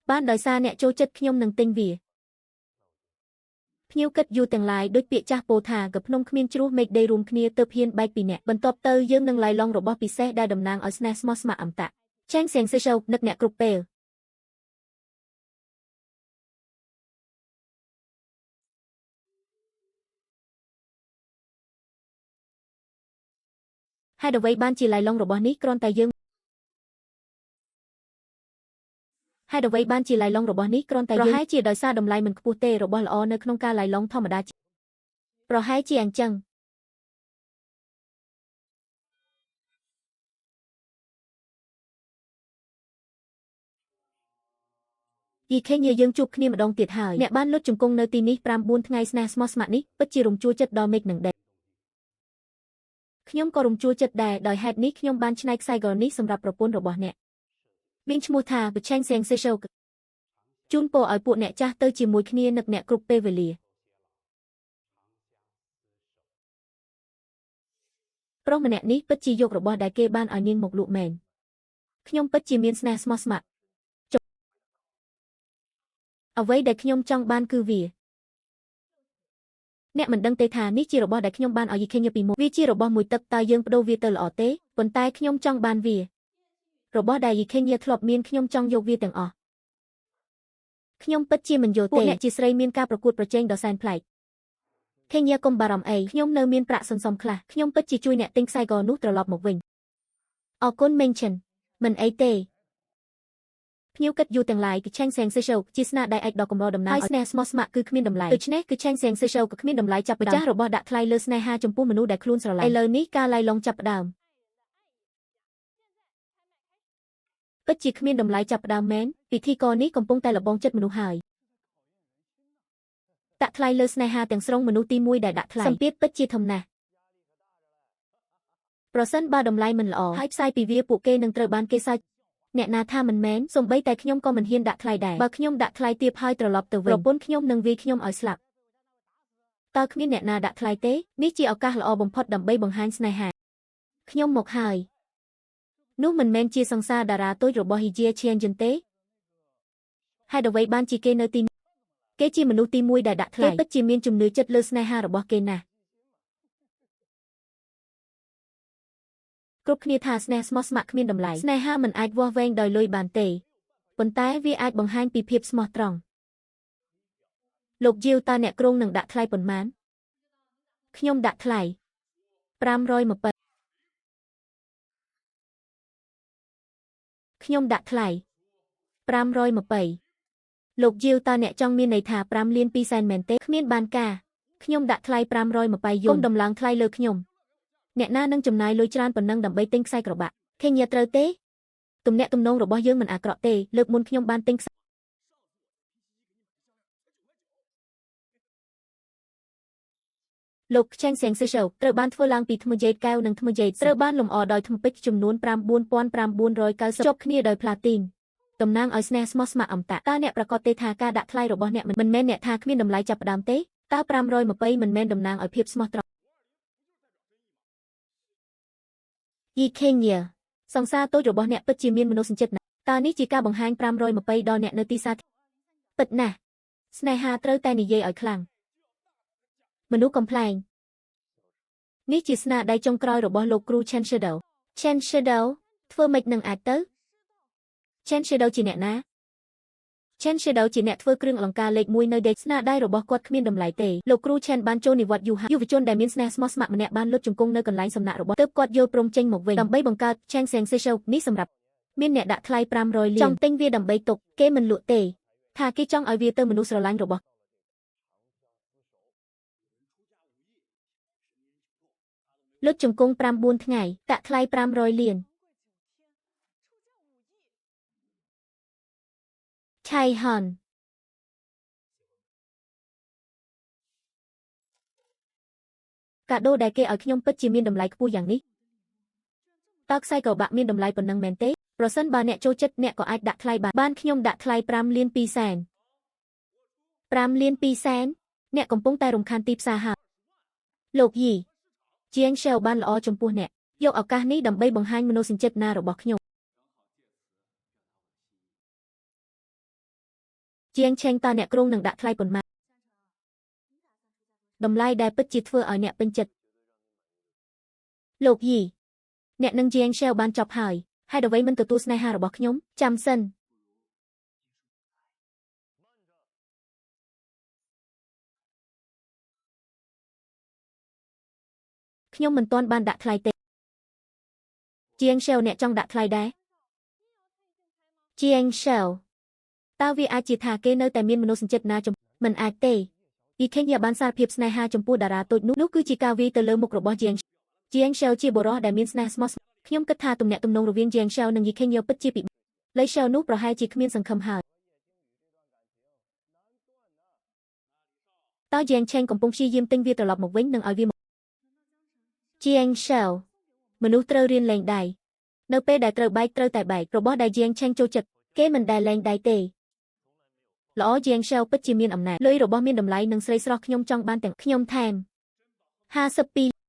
បានដោយសារអ្នកចូលចិត្តខ្ញុំនឹងទិញវាភ្ញៀវគិតយូរទាំងឡាយដូចពាក្យចាស់ពោលថាកភ្នំគ្មានជ្រោះមេឃដីរួមគ្នាទើបហ៊ានបែកពីអ្នកបន្ទាប់ទៅយើងនឹងឡៃឡុងរបស់ពិសេសដែលតំណាងឲ្យស្នេហ៍ស្មោះស្ម័គ្រអមតៈឆេងសៀងស៊ឺនឹកអ្នកគ្រប់ពេលហេតុអ្វីបានជាឡៃឡុងរបស់នេះគ្រាន់តែយើងហេតុអ្វីបានជាឡៃឡុងរបស់នេះគ្រាន់តែប្រហែលជាដោយសារតម្លៃមិនខ្ពស់ទេរបស់ល្អនៅក្នុងការឡៃឡុងធម្មតាប្រហែលជាអញ្ចឹងយីខេញយើងជួបគ្នាម្ដងទៀតហើយអ្នកបានលុតជង្គង់នៅទីនេះ5 4ថ្ងៃស្នេហ៍ស្មោះស្ម័គ្រនេះពិតជារំជួលចិត្តដល់មេឃនឹងដែរខ្ញុំក៏រំជួលចិត្តដែរដោយហេតុនេះខ្ញុំបានច្នៃខ្សែកនេះសម្រាប់ប្រពន្ធរបស់អ្នកមានឈ្មោះថាបឆេងសៀងសេសូជូនពរឲ្យពួកអ្នកចាស់ទៅជាមួយគ្នានឹកអ្នកគ្រប់ពេលវេលាប្រុសម្នាក់នេះពិតជាយករបស់ដែលគេបានឲ្យនាងមកលក់មែនខ្ញុំពិតជាមានស្នេហ៍ស្មោះស្ម័គ្រអ្វីដែលខ្ញុំចង់បានគឺវាអ្នកមិនដឹងទេថានេះជារបស់ដែលខ្ញុំបានឲ្យយីខេញពីមុនវាជារបស់មួយទឹកតើយើងបដូរវាទៅល្អទេប៉ុន្តែខ្ញុំចង់បានវារបស់ដែលយីខេញធ្លាប់មានខ្ញុំចង់យកវាទាំងអស់ខ្ញុំពិតជាមិនយល់ទេពួកអ្នកជាស្រីមានការប្រកួតប្រជែងដ៏សែនប្លែកខេញកុំបារម្ភអីខ្ញុំនៅមានប្រាក់សន្សំខ្លះខ្ញុំពិតជាជួយអ្នកទិញខ្សែកនោះត្រឡប់មកវិញអរគុណមេងឈិនមិនអីទេភ្ញៀវគិតយូរទាំងឡាយគឺឆេងសៀងស៊ឺសូជាស្នាដៃឯកដ៏កម្រតំណាងឲ្យស្នេហ៍ស្មោះស្ម័គ្រគឺគ្មានតម្លៃដូច្នេះគឺឆេងសៀងស៊ឺសូក៏គ្មានតម្លៃចាប់ម្ចាស់របស់ដាក់ថ្លៃលើស្នេហាចំពោះមនុស្សដែលខ្លួនស្រឡាញ់ឥឡូវនេះការឡៃឡុងចាប់ផ្ដើមពិតជាគ្មានតម្លៃចាប់ផ្ដើមមែនពិធីករនេះកំពុងតែលបងចិត្តមនុស្សហើយដាក់ថ្លៃលើស្នេហាទាំងស្រុងមនុស្សទី1ដែលដាក់ថ្លៃសម្ពាធពិតជាធំណាស់ប្រសិនបើតម្លៃមិនល្អហើយផ្សាយពីវាពួកគេនឹងត្រូវបានគេសើចអ្នកណាថាមិនមែនសូម្បីតែខ្ញុំក៏មិនហ៊ានដាក់ថ្លៃដែរបើខ្ញុំដាក់ថ្លៃទាបហើយត្រឡប់ទៅវិញប្រពន្ធខ្ញុំនឹងវាយខ្ញុំឲ្យស្លាប់តើគ្មានអ្នកណាដាក់ថ្លៃទេនេះជាឱកាសល្អបំផុតដើម្បីបង្ហាញស្នេហាខ្ញុំមកហើយនោះមិនមែនជាសង្សារតារាតូចរបស់ហ៊ីជាឈៀនយិនទេហេតុអ្វីបានជាគេនៅទីនេះគេជាមនុស្សទី1ដែលដាក់ថ្លៃគេពិតជាមានជំនឿចិត្តលើស្នេហារបស់គេណាស់គ្រប់គ្នាថាស្នេហ៍ស្មោះស្ម័គ្រគ្មានតម្លៃស្នេហាមិនអាចវាស់វែងដោយលុយបានទេប៉ុន្តែវាអាចបង្ហាញពីភាពស្មោះត្រង់លោកយាវតើអ្នកគ្រងនឹងដាក់ថ្លៃប៉ុន្មានខ្ញុំដាក់ថ្លៃ520ខ្ញុំដាក់ថ្លៃ520លោកយាវតើអ្នកចង់មានន័យថា5លាន2សែនមែនទេគ្មានបានការខ្ញុំដាក់ថ្លៃ520យុំដំឡើងថ្លៃលើខ្ញុំអ្នកណានឹងចំណាយលុយច្រើនប៉ុណ្ណឹងដើម្បីទិញខ្សែក្របាក់ខេញត្រូវទេទំនាក់ទំនងរបស់យើងមិនអាក្រក់ទេលើកមុនខ្ញុំបានទិញខ្សែលោកឆេងសៀងស៊ឺសូត្រូវបានធ្វើឡើងពីថ្មយេតកែវនិងថ្មយេតត្រូវបានលម្អដោយថ្មពេជ្រចំនួន9990ជាប់គ្នាដោយផ្លាទីនតំណាងឲ្យស្នេហ៍ស្មោះស្ម័គ្រអមតៈតើអ្នកប្រកាសទេថាការដាក់ថ្លៃរបស់អ្នកមិនមែនអ្នកថាគ្មានតម្លៃចាប់ផ្ដើមទេតើ520មិនមែនតំណាងឲ្យភាពស្មោះត្រង់យីខេញសង្សារតូចរបស់អ្នកពិតជាមានមនោសញ្ចេតនាតើនេះជាការបង្ហាញ520ដល់អ្នកនៅទីសាធារណៈពិតណាស់ស្នេហាត្រូវតែនិយាយឲ្យខ្លាំងមនុស្សកំប្លែងនេះជាស្នាដៃចុងក្រោយរបស់លោកគ្រូ Chen Shadow Chen Shadow ធ្វើម៉េចនឹងអាចទៅ Chen Shadow ជាអ្នកណា Chen Shadow ជាអ្នកធ្វើគ្រឿងអលង្ការលេខ1នៅដេកស្នាដៃរបស់គាត់គ្មានតម្លៃទេលោកគ្រូ Chen បានចូលនិវត្តន៍យូរហើយយុវជនដែលមានស្នេហ៍ស្មោះស្ម័គ្រម្នាក់បានលុតជង្គង់នៅកន្លែងសំណាក់របស់ទើបគាត់យល់ព្រមចេញមកវិញដើម្បីបង្កើត Chen Seng Show នេះសម្រាប់មានអ្នកដាក់ថ្លៃ500លានចង់ទិញវាដើម្បីទុកគេមិនលក់ទេថាគេចង់ឲ្យវាទៅមនុស្សស្រឡាញ់របស់លុតជង្គង់5 4ថ្ងៃដាក់ថ្លៃ500លានឆៃហនកាដូដែលគេឲ្យខ្ញុំពិតជាមានតម្លៃខ្ពស់យ៉ាងនេះ តើខ្សែក្រវាក់មានតម្លៃប៉ុណ្ណឹងមែនទេប្រសិនបើអ្នកចូលចិត្តអ្នកក៏អាចដាក់ថ្លៃបានបានខ្ញុំដាក់ថ្លៃ5លាន2សែន5លាន2សែនអ្នកកំពុងតែរំខានទីផ្សារហើយលោកយីជាង Shell បានល្អចំពោះអ្នកយកឱកាសនេះដើម្បីបង្ហាញមនោសញ្ចេតនារបស់ខ្ញុំជាងឆេងតើអ្នកគ្រោងនឹងដាក់ថ្លៃប៉ុន្មានតម្លៃដែលពិតជាធ្វើឲ្យអ្នកពេញចិត្តលោកយីអ្នកនឹងជាង Shell បានចប់ហើយហេតុអ្វីមិនទទួលស្នេហារបស់ខ្ញុំចាំសិនខ្ញុំមិនទាន់បានដាក់ថ្លៃទេជាង Shell អ្នកចង់ដាក់ថ្លៃដែរជាង Shell តើវាអាចជាថាគេនៅតែមានមនោសញ្ចេតនាចំមិនអាចទេយីខេងយ៉ាបានសារភាពស្នេហាចំពោះតារាតូចនោះនោះគឺជាការវាយទៅលើមុខរបស់ជាង Shell ជាបុរសដែលមានស្នេហ៍ស្មោះខ្ញុំគិតថាទំនាក់ទំនងរវាងជាង Shell និងយីខេងយ៉ាពិតជាពិបាកលៃ Shell នោះប្រហែលជាគ្មានសង្ឃឹមហើយតើជាងឆេងកំពុងព្យាយាមទិញវាត្រឡប់មកវិញនិងឲ្យវាជាង Shell មនុស្សត្រូវរៀនលែងដៃនៅពេលដែលត្រូវបែកត្រូវតែបែករបស់ដែលជាងឆេងចូលចិត្តគេមិនដែលលែងដៃទេល្អជាង Shell ពិតជាមានអំណាចលុយរបស់មានតម្លៃនិងស្រីស្រស់ខ្ញុំចង់បានទាំងខ្ញុំថែម52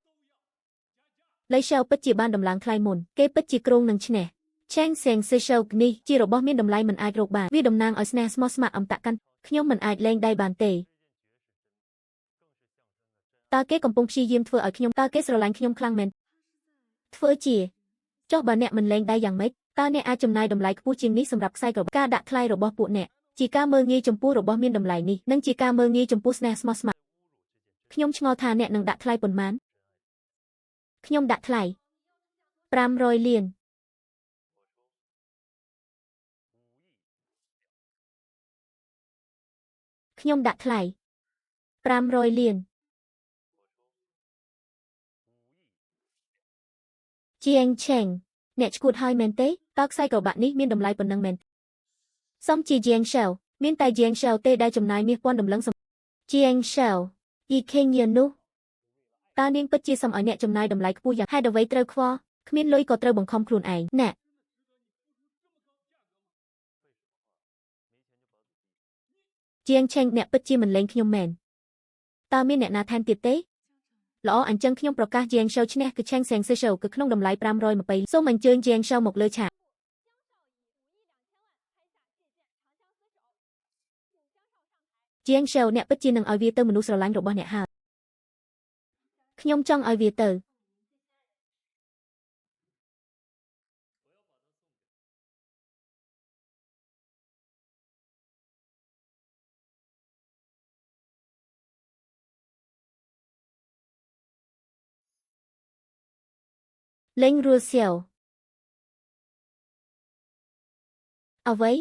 លៃ Shell ពិតជាបានដំឡើងថ្លៃមុនគេពិតជាគ្រោងនឹងឈ្នះឆេងសេងសេ Shell នេះជារបស់មានតម្លៃមិនអាចរកបានវាតំណាងឲ្យស្នេហ៍ស្មោះស្ម័គ្រអមតកាន់ខ្ញុំមិនអាចលែងដៃបានទេតើគេកំពុងព្យាយាមធ្វើឲ្យខ្ញុំតើគេស្រឡាញ់ខ្ញុំខ្លាំងមែនធ្វើជាចុះបើអ្នកមិនលែងដៃយ៉ាងម៉េចតើអ្នកអាចចំណាយតម្លៃខ្ពស់ជាងនេះសម្រាប់ខ្សែក្រវាក់ការដាក់ថ្លៃរបស់ពួកអ្នកជាការមើលងាយចំពោះរបស់មានតម្លៃនេះនិងជាការមើលងាយចំពោះស្នេហ៍ស្មោះស្ម័គ្រខ្ញុំឆ្ងល់ថាអ្នកនឹងដាក់ថ្លៃប៉ុន្មានខ្ញុំដាក់ថ្លៃ500លានខ្ញុំដាក់ថ្លៃ500លានជាងឆេងអ្នកឈួតហើយមែនទេតើខ្សែក្រវាក់នេះមានតម្លៃប៉ុណ្ណឹងមែនសំជាជាង Shell មានតែជាង Shell ទេដែលចំណាយមាសពាន់តម្លឹងជាង Shell យីខេងយានោះតើនាងពិតជាសមឲ្យអ្នកចំណាយតម្លៃខ្ពស់យ៉ាងហេតុអ្វីត្រូវខ្វល់គ្មានលុយក៏ត្រូវបង្ខំខ្លួនឯងណាជាងឆេងអ្នកពិតជាមិនលែងខ្ញុំមែនតើមានអ្នកណាថែមទៀតទេល្អអញ្ចឹងខ្ញុំប្រកាសជាង Shell ឈ្នះគឺឆេងសេង Shell គឺក្នុងតម្លៃ520សូមអញ្ជើញជាង Shell មកលើឆាកជាង Shell អ្នកពិតជានឹងឲ្យវាទៅមនុស្សស្រឡាញ់របស់អ្នកហើយខ្ញុំចង់ឲ្យវាទៅលេងរួសៀវអ្វី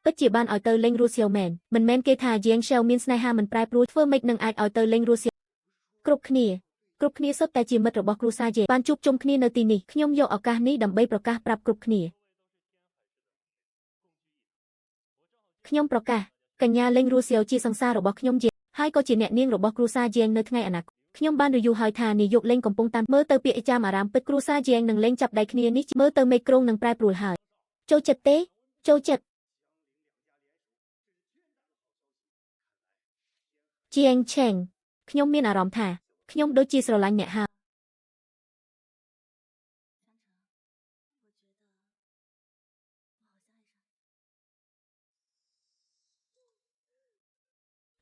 ពិតជាបានឲ្យទៅលេងរួសៀវមែនមិនមែនគេថាជាង Shell មានស្នេហាមិនប្រែប្រួលធ្វើម៉េចនឹងអាចឲ្យទៅលេងរួសៀវគ្រប់គ្នាសុទ្ធតែជាមិត្តរបស់គ្រួសារយើងបានជួបជុំគ្នានៅទីនេះខ្ញុំយកឱកាសនេះដើម្បីប្រកាសប្រាប់គ្រប់គ្នាខ្ញុំប្រកាសកញ្ញាលេងរួសៀវជាសង្សាររបស់ខ្ញុំជាហើយក៏ជាអ្នកនាងរបស់គ្រួសារយើងនៅថ្ងៃអនាគតខ្ញុំបានរយូរហើយថានាយកលេងកំពុងតាមមើលទៅពាក្យចាមអារាមពិតគ្រួសារយើងនឹងលេងចាប់ដៃគ្នានេះមើលទៅមេគ្រងនឹងប្រែប្រួលហើយចូលចិត្តទេចូលចិត្តជាងឆេងខ្ញុំមានអារម្មណ៍ថាខ្ញុំដូចជាស្រឡាញ់អ្នកហើយ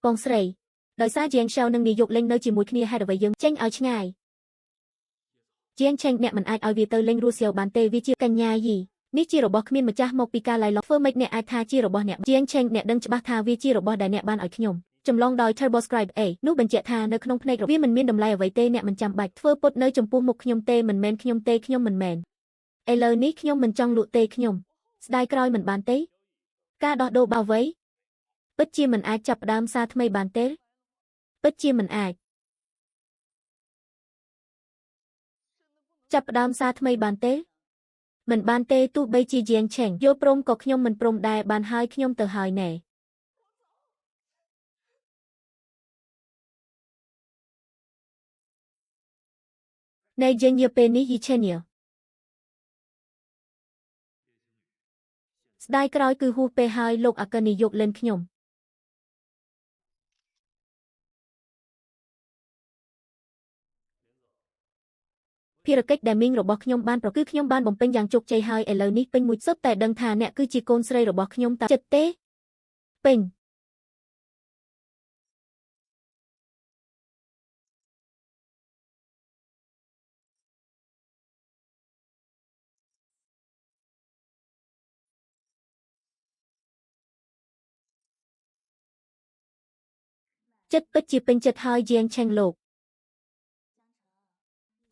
បងស្រីដោយសារជាង Shell និងនាយកលេងនៅជាមួយគ្នាហេតុអ្វីយើងចេញឲ្យឆ្ងាយជាងឆេងអ្នកមិនអាចឲ្យវាទៅលេងរួសៀវបានទេវាជាកញ្ញាយីនេះជារបស់គ្មានម្ចាស់មកពីការឡៃឡុងធ្វើម៉េចអ្នកអាចថាជារបស់អ្នកជាងឆេងអ្នកដឹងច្បាស់ថាវាជារបស់ដែលអ្នកបានឲ្យខ្ញុំចម្លងដោយ TurboScribe A នោះបញ្ជាក់ថានៅក្នុងភ្នែកវាមិនមានតម្លៃអ្វីទេអ្នកមិនចាំបាច់ធ្វើពុតនៅចំពោះមុខខ្ញុំទេមិនមែនខ្ញុំទេខ្ញុំមិនមែនឥឡូវនេះខ្ញុំមិនចង់លក់ទេខ្ញុំស្ដាយក្រោយមិនបានទេការដោះដូរបាអ្វីពិតជាមិនអាចចាប់ផ្ដើមសារថ្មីបានទេពិតជាមិនអាច ចាប់ផ្ដើមសារថ្មីបានទេមិនបានទេទោះបីជាយាងឆេងយល់ព្រមក៏ខ្ញុំមិនព្រមដែរបានហើយខ្ញុំទៅហើយណែណែយើងយាពេលនេះយីឆេនយាស្ដាយក្រោយគឺហួសពេលហើយលោកអគ្គនាយកលេនខ្ញុំភារកិច្ចដែលមីងរបស់ខ្ញុំបានប្រគឺខ្ញុំបានបំពេញយ៉ាងជោគជ័យហើយឥឡូវនេះពេញមួយសុទ្ធតែដឹងថាអ្នកគឺជាកូនស្រីរបស់ខ្ញុំតាចិត្តទេពេញចិត្តពិតជាពេញចិត្តហើយយាងឆេងលោក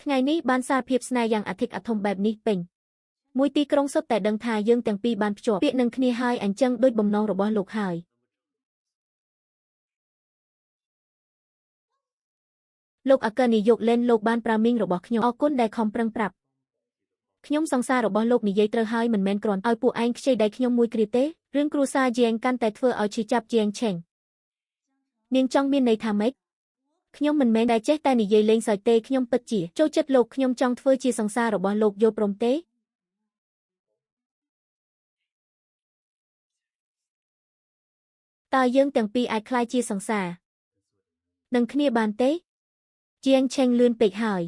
ថ្ងៃនេះបានសារភាពស្នេហ៍យ៉ាងអធិកអធមបែបនេះពេញមួយទីក្រុងសុទ្ធតែដឹងថាយើងទាំងពីរបានភ្ជាប់ពាក្យនឹងគ្នាហើយអញ្ចឹងដូចបំណងរបស់លោកហើយលោកអគ្គនាយកលេនលោកបានប្រាមីងរបស់ខ្ញុំអរគុណដែលខំប្រឹងប្រាប់ខ្ញុំសង្សាររបស់លោកនិយាយត្រូវហើយមិនមែនគ្រាន់ឲ្យពួកឯងខ្ចីដៃខ្ញុំមួយគ្រាទេរឿងគ្រួសារយាងកាន់តែធ្វើឲ្យឈឺចាប់យាងឆេងនាងចង់មានន័យថាម៉េចខ្ញុំមិនមែនដែលចេះតែនិយាយលេងសើចទេខ្ញុំពិតជាចូលចិត្តលោកខ្ញុំចង់ធ្វើជាសង្សាររបស់លោកយល់ព្រមទេតើយើងទាំងពីរអាចក្លាយជាសង្សារនឹងគ្នាបានទេជាងឆេងលឿនពេកហើយ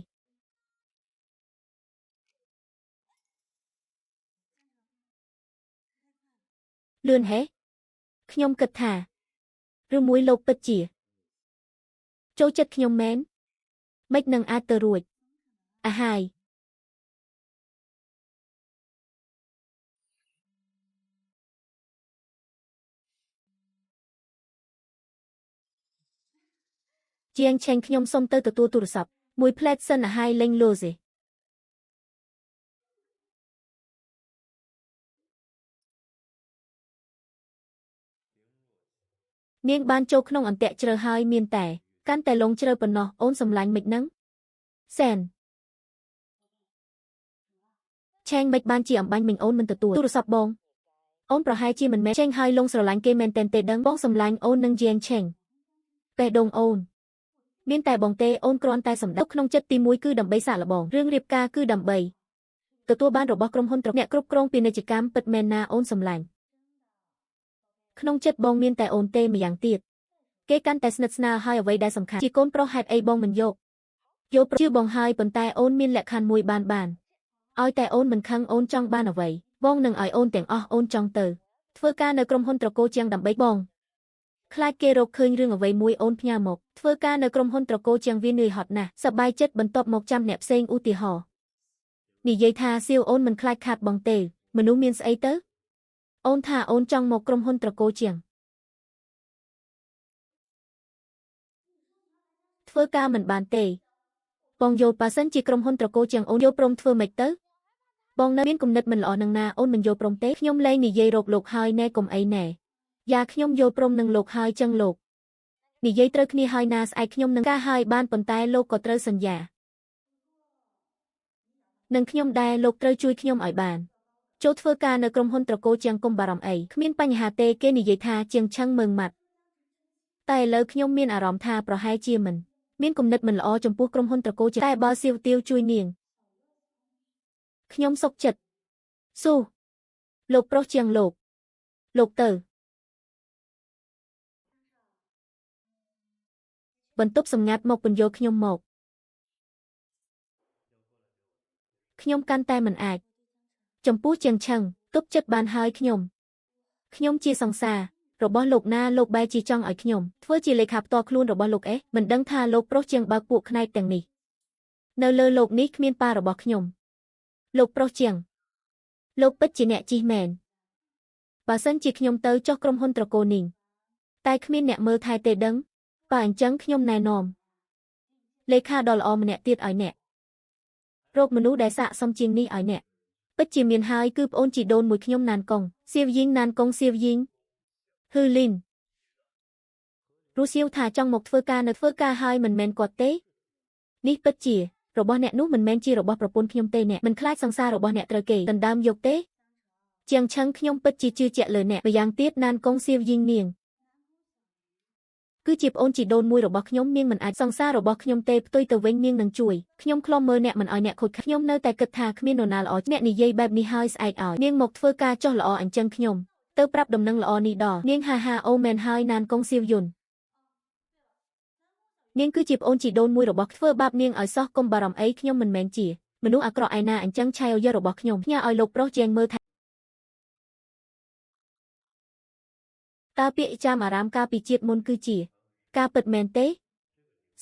លឿនហេខ្ញុំគិតថាឬមួយលោកពិតជាចូលចិត្តខ្ញុំមែនម៉េចនឹងអាចទៅរួចអាហាយជាងឆេងខ្ញុំសុំទៅទទួលទូរស័ព្ទមួយផ្លែតសិនអាហាយលេងលូសេនាងបានចូលក្នុងអន្ទាក់ជ្រៅហើយមានតែកាន់តែលងជ្រៅប៉ុណ្ណោះអូនសម្លាញ់មិននឹងសែនឆេងមិនបានជាអំបញ្ញមិញអូនមិនទទួលទូរស័ព្ទបងអូនប្រហែលជាមិនមែនឆេងហើយលងស្រឡាញ់គេមែនតែនទេដឹងបងសម្លាញ់អូននឹងយាងឆេងបេះដូងអូនមានតែបងទេអូនគ្រាន់តែសម្ដៅក្នុងចិត្តទី1គឺដើម្បីសាកល្បងរឿងរៀបការគឺដើម្បីទទួលបានរបស់ក្រុមហ៊ុនអ្នកគ្រប់គ្រងពាណិជ្ជកម្មពិតមែនណាអូនសម្លាញ់ក្នុងចិត្តបងមានតែអូនទេម្យ៉ាងទៀតគេកាន់តែស្និទ្ធស្នាលហើយអ្វីដែលសំខាន់ជាកូនប្រុសហេតុអីបងមិនយកយកជឿបងហើយប៉ុន្តែអូនមានលក្ខខណ្ឌមួយបានឲ្យតែអូនមិនខឹងអូនចង់បានអ្វីបងនឹងឲ្យអូនទាំងអស់អូនចង់ទៅធ្វើការនៅក្រុមហ៊ុនត្រកូលជាងដើម្បីបងខ្លាចគេរកឃើញរឿងអ្វីមួយអូនផ្ញើមកធ្វើការនៅក្រុមហ៊ុនត្រកូលជាងវានឿយហត់ណាស់សប្បាយចិត្តបន្ទាប់មកចាំអ្នកផ្សេងឧទាហរណ៍និយាយថាសៀវអូនមិនខ្លាចខាត់បងទេមនុស្សមានស្អីទៅអូនថាអូនចង់មកក្រុមហ៊ុនត្រកូលជាងធ្វើការមិនបានទេបងយល់ប៉ាសិនជាក្រុមហ៊ុនត្រកូលជាងអូនយល់ព្រមធ្វើម៉េចទៅបងនៅមានគំនិតមិនល្អនឹងណាអូនមិនយល់ព្រមទេខ្ញុំលែងនិយាយរកលោកហើយណែកុំអីណែយ៉ាខ្ញុំយល់ព្រមនឹងលោកហើយចឹងលោកនិយាយត្រូវគ្នាហើយណាស្អែកខ្ញុំនឹងការហើយបានប៉ុន្តែលោកក៏ត្រូវសន្យានឹងខ្ញុំដែរលោកត្រូវជួយខ្ញុំឲ្យបានចូលធ្វើការនៅក្រុមហ៊ុនត្រកូលជាងកុំបារម្ភអីគ្មានបញ្ហាទេគេនិយាយថាជាងឆឹងមើងម៉ាត់តែឥឡូវខ្ញុំមានអារម្មណ៍ថាប្រហែលជាមិនមានគំនិតមិនល្អចំពោះក្រុមហ៊ុនត្រកូលតែបើសៀវទាវជួយនាងខ្ញុំសុខចិត្តស៊ូលោកប្រុសជាងលោកលោកទៅបន្ទប់សម្ងាត់មកពន្យល់ខ្ញុំមកខ្ញុំកាន់តែមិនអាចចំពោះជាងឆឹងទប់ចិត្តបានហើយខ្ញុំជាសង្សាររបស់លោកណាលោកបែរជាចង់ឲ្យខ្ញុំធ្វើជាលេខាផ្ទាល់ខ្លួនរបស់លោកអេមិនដឹងថាលោកប្រុសជាងបើកពួកខ្នែកទាំងនេះនៅលើលោកនេះគ្មានប៉ារបស់ខ្ញុំលោកប្រុសជាងលោកពិតជាអ្នកជិះមែនបើសិនជាខ្ញុំទៅចុះក្រុមហ៊ុនត្រកូលនេះតែគ្មានអ្នកមើលថែទេដឹងបើអញ្ចឹងខ្ញុំណែនាំលេខាដ៏ល្អម្នាក់ទៀតឲ្យអ្នករកមនុស្សដែលស័ក្តិសមជាងនេះឲ្យអ្នកពិតជាមានហើយគឺប្អូនជីដូនមួយខ្ញុំណានកុងសៀវយីងណានកុងសៀវយីងហ៊ឺលីន រស់សៀវថាចង់មកធ្វើការនៅធ្វើការហើយមិនមែនគាត់ទេនេះពិតជា របស់អ្នកនោះមិនមែនជារបស់ប្រពន្ធខ្ញុំទេអ្នកមិនខ្លាចសង្សាររបស់អ្នកត្រូវគេដណ្ដើមយកទេជាងឆឹងខ្ញុំពិតជាជឿជាក់លើអ្នកម្យ៉ាងទៀតណានកុងសៀវយីងនាងគឺជាប្អូនជីដូនមួយរបស់ខ្ញុំនាងមិនអាចសង្សាររបស់ខ្ញុំទេផ្ទុយទៅវិញនាងនឹងជួយខ្ញុំខ្លំមើលអ្នកមិនឲ្យអ្នកខូចខ្ញុំនៅតែគិតថាគ្មាននរណាល្អអ្នកនិយាយបែបនេះហើយស្អែកឲ្យនាងមកធ្វើការចោះល្អអញ្ចឹងខ្ញុំទៅប្រាប់ដំណឹងល្អនេះដល់នាងហាហាអូមែនហើយណានកុងសៀវយុននាងគឺជាប្អូនជីដូនមួយរបស់ធ្វើបាបនាងឲ្យសោះកុំបារម្ភអីខ្ញុំមិនមែនជាមនុស្សអាក្រក់ឯណាអញ្ចឹងឆៃអូយរបស់ខ្ញុំផ្ញើឲ្យលោកប្រុសជាងមើលថាតើពាក្យចាំអារាមកាលពីជាតិមុនគឺជាការពិតមែនទេ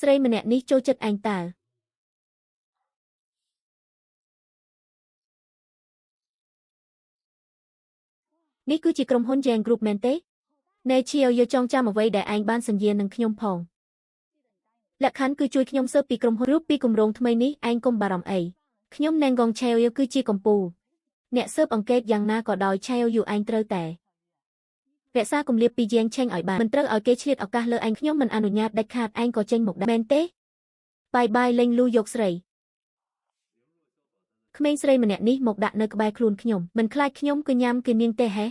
ស្រីម្នាក់នេះចូលចិត្តឯងតើនេះគឺជាក្រុមហ៊ុន Jang Group មែនទេណែឈៀវយកចងចាំអ្វីដែលឯងបានសញ្ញានឹងខ្ញុំផងលក្ខខណ្ឌគឺជួយខ្ញុំស៊ើបពីក្រុមហ៊ុនរូបពីគម្រោងថ្មីនេះឯងកុំបារម្ភអីខ្ញុំណែងកងឆេវគឺជាកម្ពូអ្នកស៊ើបអង្កេតយ៉ាងណាក៏ដោយឆេវយូឯងត្រូវតែរក្សាគម្លាបពីយាងឆេងឲ្យបានមិនត្រូវឲ្យគេឆ្លៀតឱកាសលើឯងខ្ញុំមិនអនុញ្ញាតដាច់ខាតឯងក៏ចេញមកដែរមែនទេបាយបាយលេងលូយកស្រីក្មេងស្រីម្នាក់នេះមកដាក់នៅក្បែរខ្លួនខ្ញុំមិនខ្លាចខ្ញុំគឺញ៉ាំគឺនាងទេហេ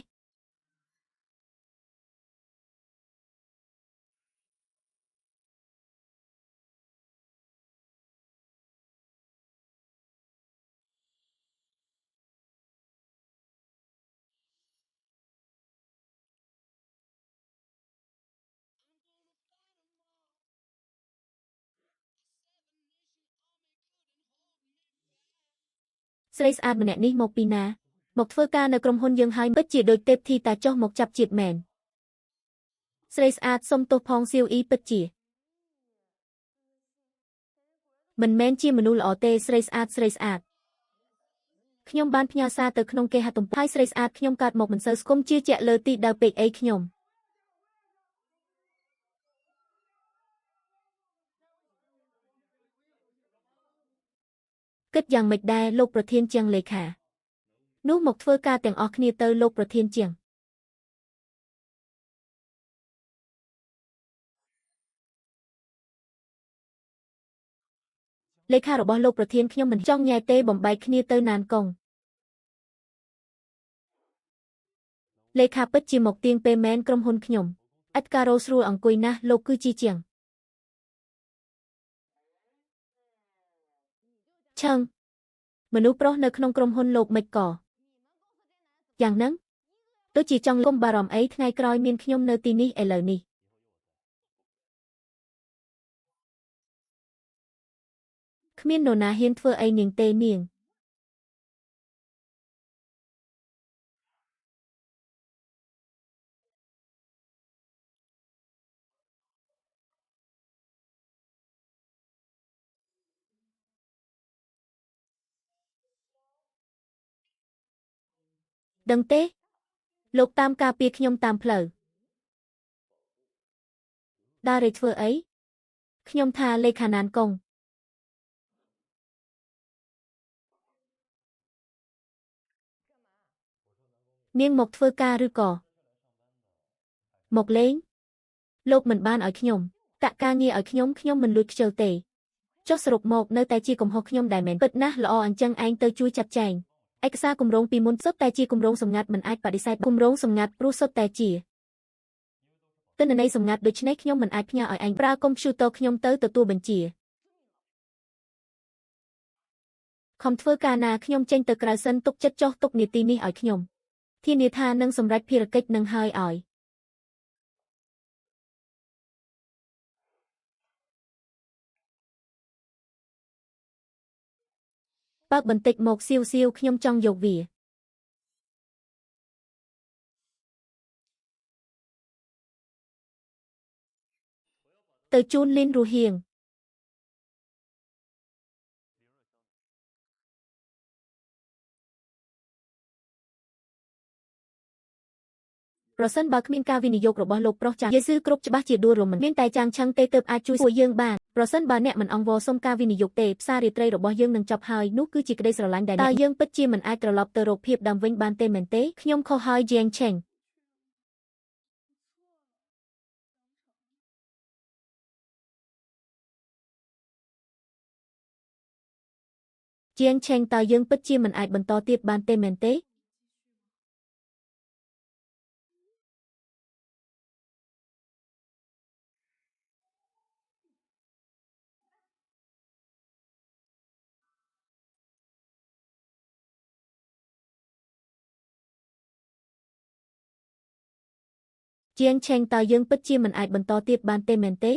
ស្រីស្អាតម្នាក់នេះមកពីណាមកធ្វើការនៅក្រុមហ៊ុនយើងហើយពិតជាដូចទេពធីតាចុះមកចាប់ជាតិមែនស្រីស្អាតសុំទោសផងសៀវអ៊ីពិតជាមិនមែនជាមនុស្សល្អទេស្រីស្អាតស្រីស្អាតខ្ញុំបានផ្ញើសារទៅក្នុងគេហទំព័រហើយស្រីស្អាតខ្ញុំកើតមកមិនសូវស្គមជឿជាក់លើទីដៅពេកអីខ្ញុំគិតយ៉ាងម៉េចដែរលោកប្រធានជាងលេខានោះមកធ្វើការទាំងអស់គ្នាទៅលោកប្រធានជាងលេខារបស់លោកប្រធានខ្ញុំមិនចង់ញ៉ែទេបំបែកគ្នាទៅណានកុងលេខាពិតជាមកទៀងពេលមែនក្រុមហ៊ុនខ្ញុំឥតការ៉ូស្រួលអង្គុយណាស់លោកគឺជាជាងឆឹងមនុស្សប្រុសនៅក្នុងក្រុមហ៊ុនលោកមិនក៏យ៉ាងហ្នឹងដូចជាចង់គុំបារម្ភអីថ្ងៃក្រោយមានខ្ញុំនៅទីនេះឥឡូវនេះគ្មាននរណាហ៊ានធ្វើអីនាងទេនាងដឹងទេលោកតាមការពារខ្ញុំតាមផ្លូវដើររៃធ្វើអីខ្ញុំថាលេខាណានកុងនាងមកធ្វើការឬក៏មកលេងលោកមិនបានឲ្យខ្ញុំតាក់ការងារឲ្យខ្ញុំខ្ញុំមិនលួចខ្ជិលទេចុះសរុបមកនៅតែជាកំហុសខ្ញុំដែរមែនពិតណាស់ល្អអញ្ចឹងឯងទៅជួយចាត់ចែងឯកសារគម្រោងពីមុនសុទ្ធតែជាគម្រោងសម្ងាត់មិនអាចបដិសេធគម្រោងសម្ងាត់ព្រោះសុទ្ធតែជាទិន្នន័យសម្ងាត់ដូច្នេះខ្ញុំមិនអាចផ្ញើឲ្យឯងប្រើកុំព្យូទ័រខ្ញុំទៅទទួលបញ្ជាខំធ្វើការណាខ្ញុំចេញទៅក្រៅសិនទុកចិត្តចុះទុកនាទីនេះឲ្យខ្ញុំធានាថានឹងសម្រេចភារកិច្ចនឹងហើយឲ្យបើកបន្តិចមកសៀវសៀវខ្ញុំចង់យកវាទៅជូនលីនរស់ហៀងប្រសិនបើគ្មានការវិនិយោគរបស់លោកប្រុសចាងយេស៊ូគ្រប់ច្បាស់ជាដួលរំមិនមានតែចាងឆឹងទេទើបអាចជួយពួកយើងបានប្រសិនបើអ្នកមិនអង្វរសុំការវិនិយោគទេផ្សាររាត្រីរបស់យើងនឹងចប់ហើយនោះគឺជាក្តីស្រឡាញ់ដែលតើយើងពិតជាមិនអាចត្រឡប់ទៅរកភាពដើមវិញបានទេមែនទេខ្ញុំខុសហើយជាងឆេង ជាងឆេងតើយើងពិតជាមិនអាចបន្តទៀតបានទេមែនទេជាងឆេងតើយើងពិតជាមិនអាចបន្តទៀតបានទេមែនទេ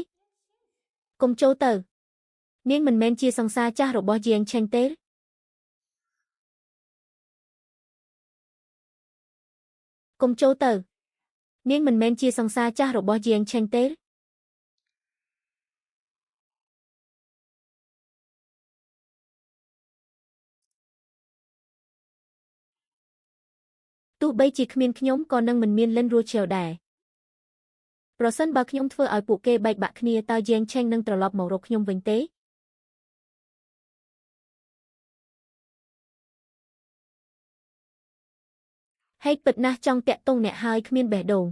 កុំចូលទៅនាងមិនមែនជាសង្សារចាស់របស់ជាងឆេងទេកុំចូលទៅនាងមិនមែនជាសង្សារចាស់របស់ជាងឆេងទេទោះបីជាគ្មានខ្ញុំក៏នឹងមិនមានលិនរួចជាវដែរប្រសិនបើខ្ញុំធ្វើឲ្យពួកគេបែកបាក់គ្នាតើយាងឆេងនឹងត្រឡប់មករកខ្ញុំវិញទេហេតុពិតណាស់ចង់តាក់ទងអ្នកហើយគ្មានបេះដូង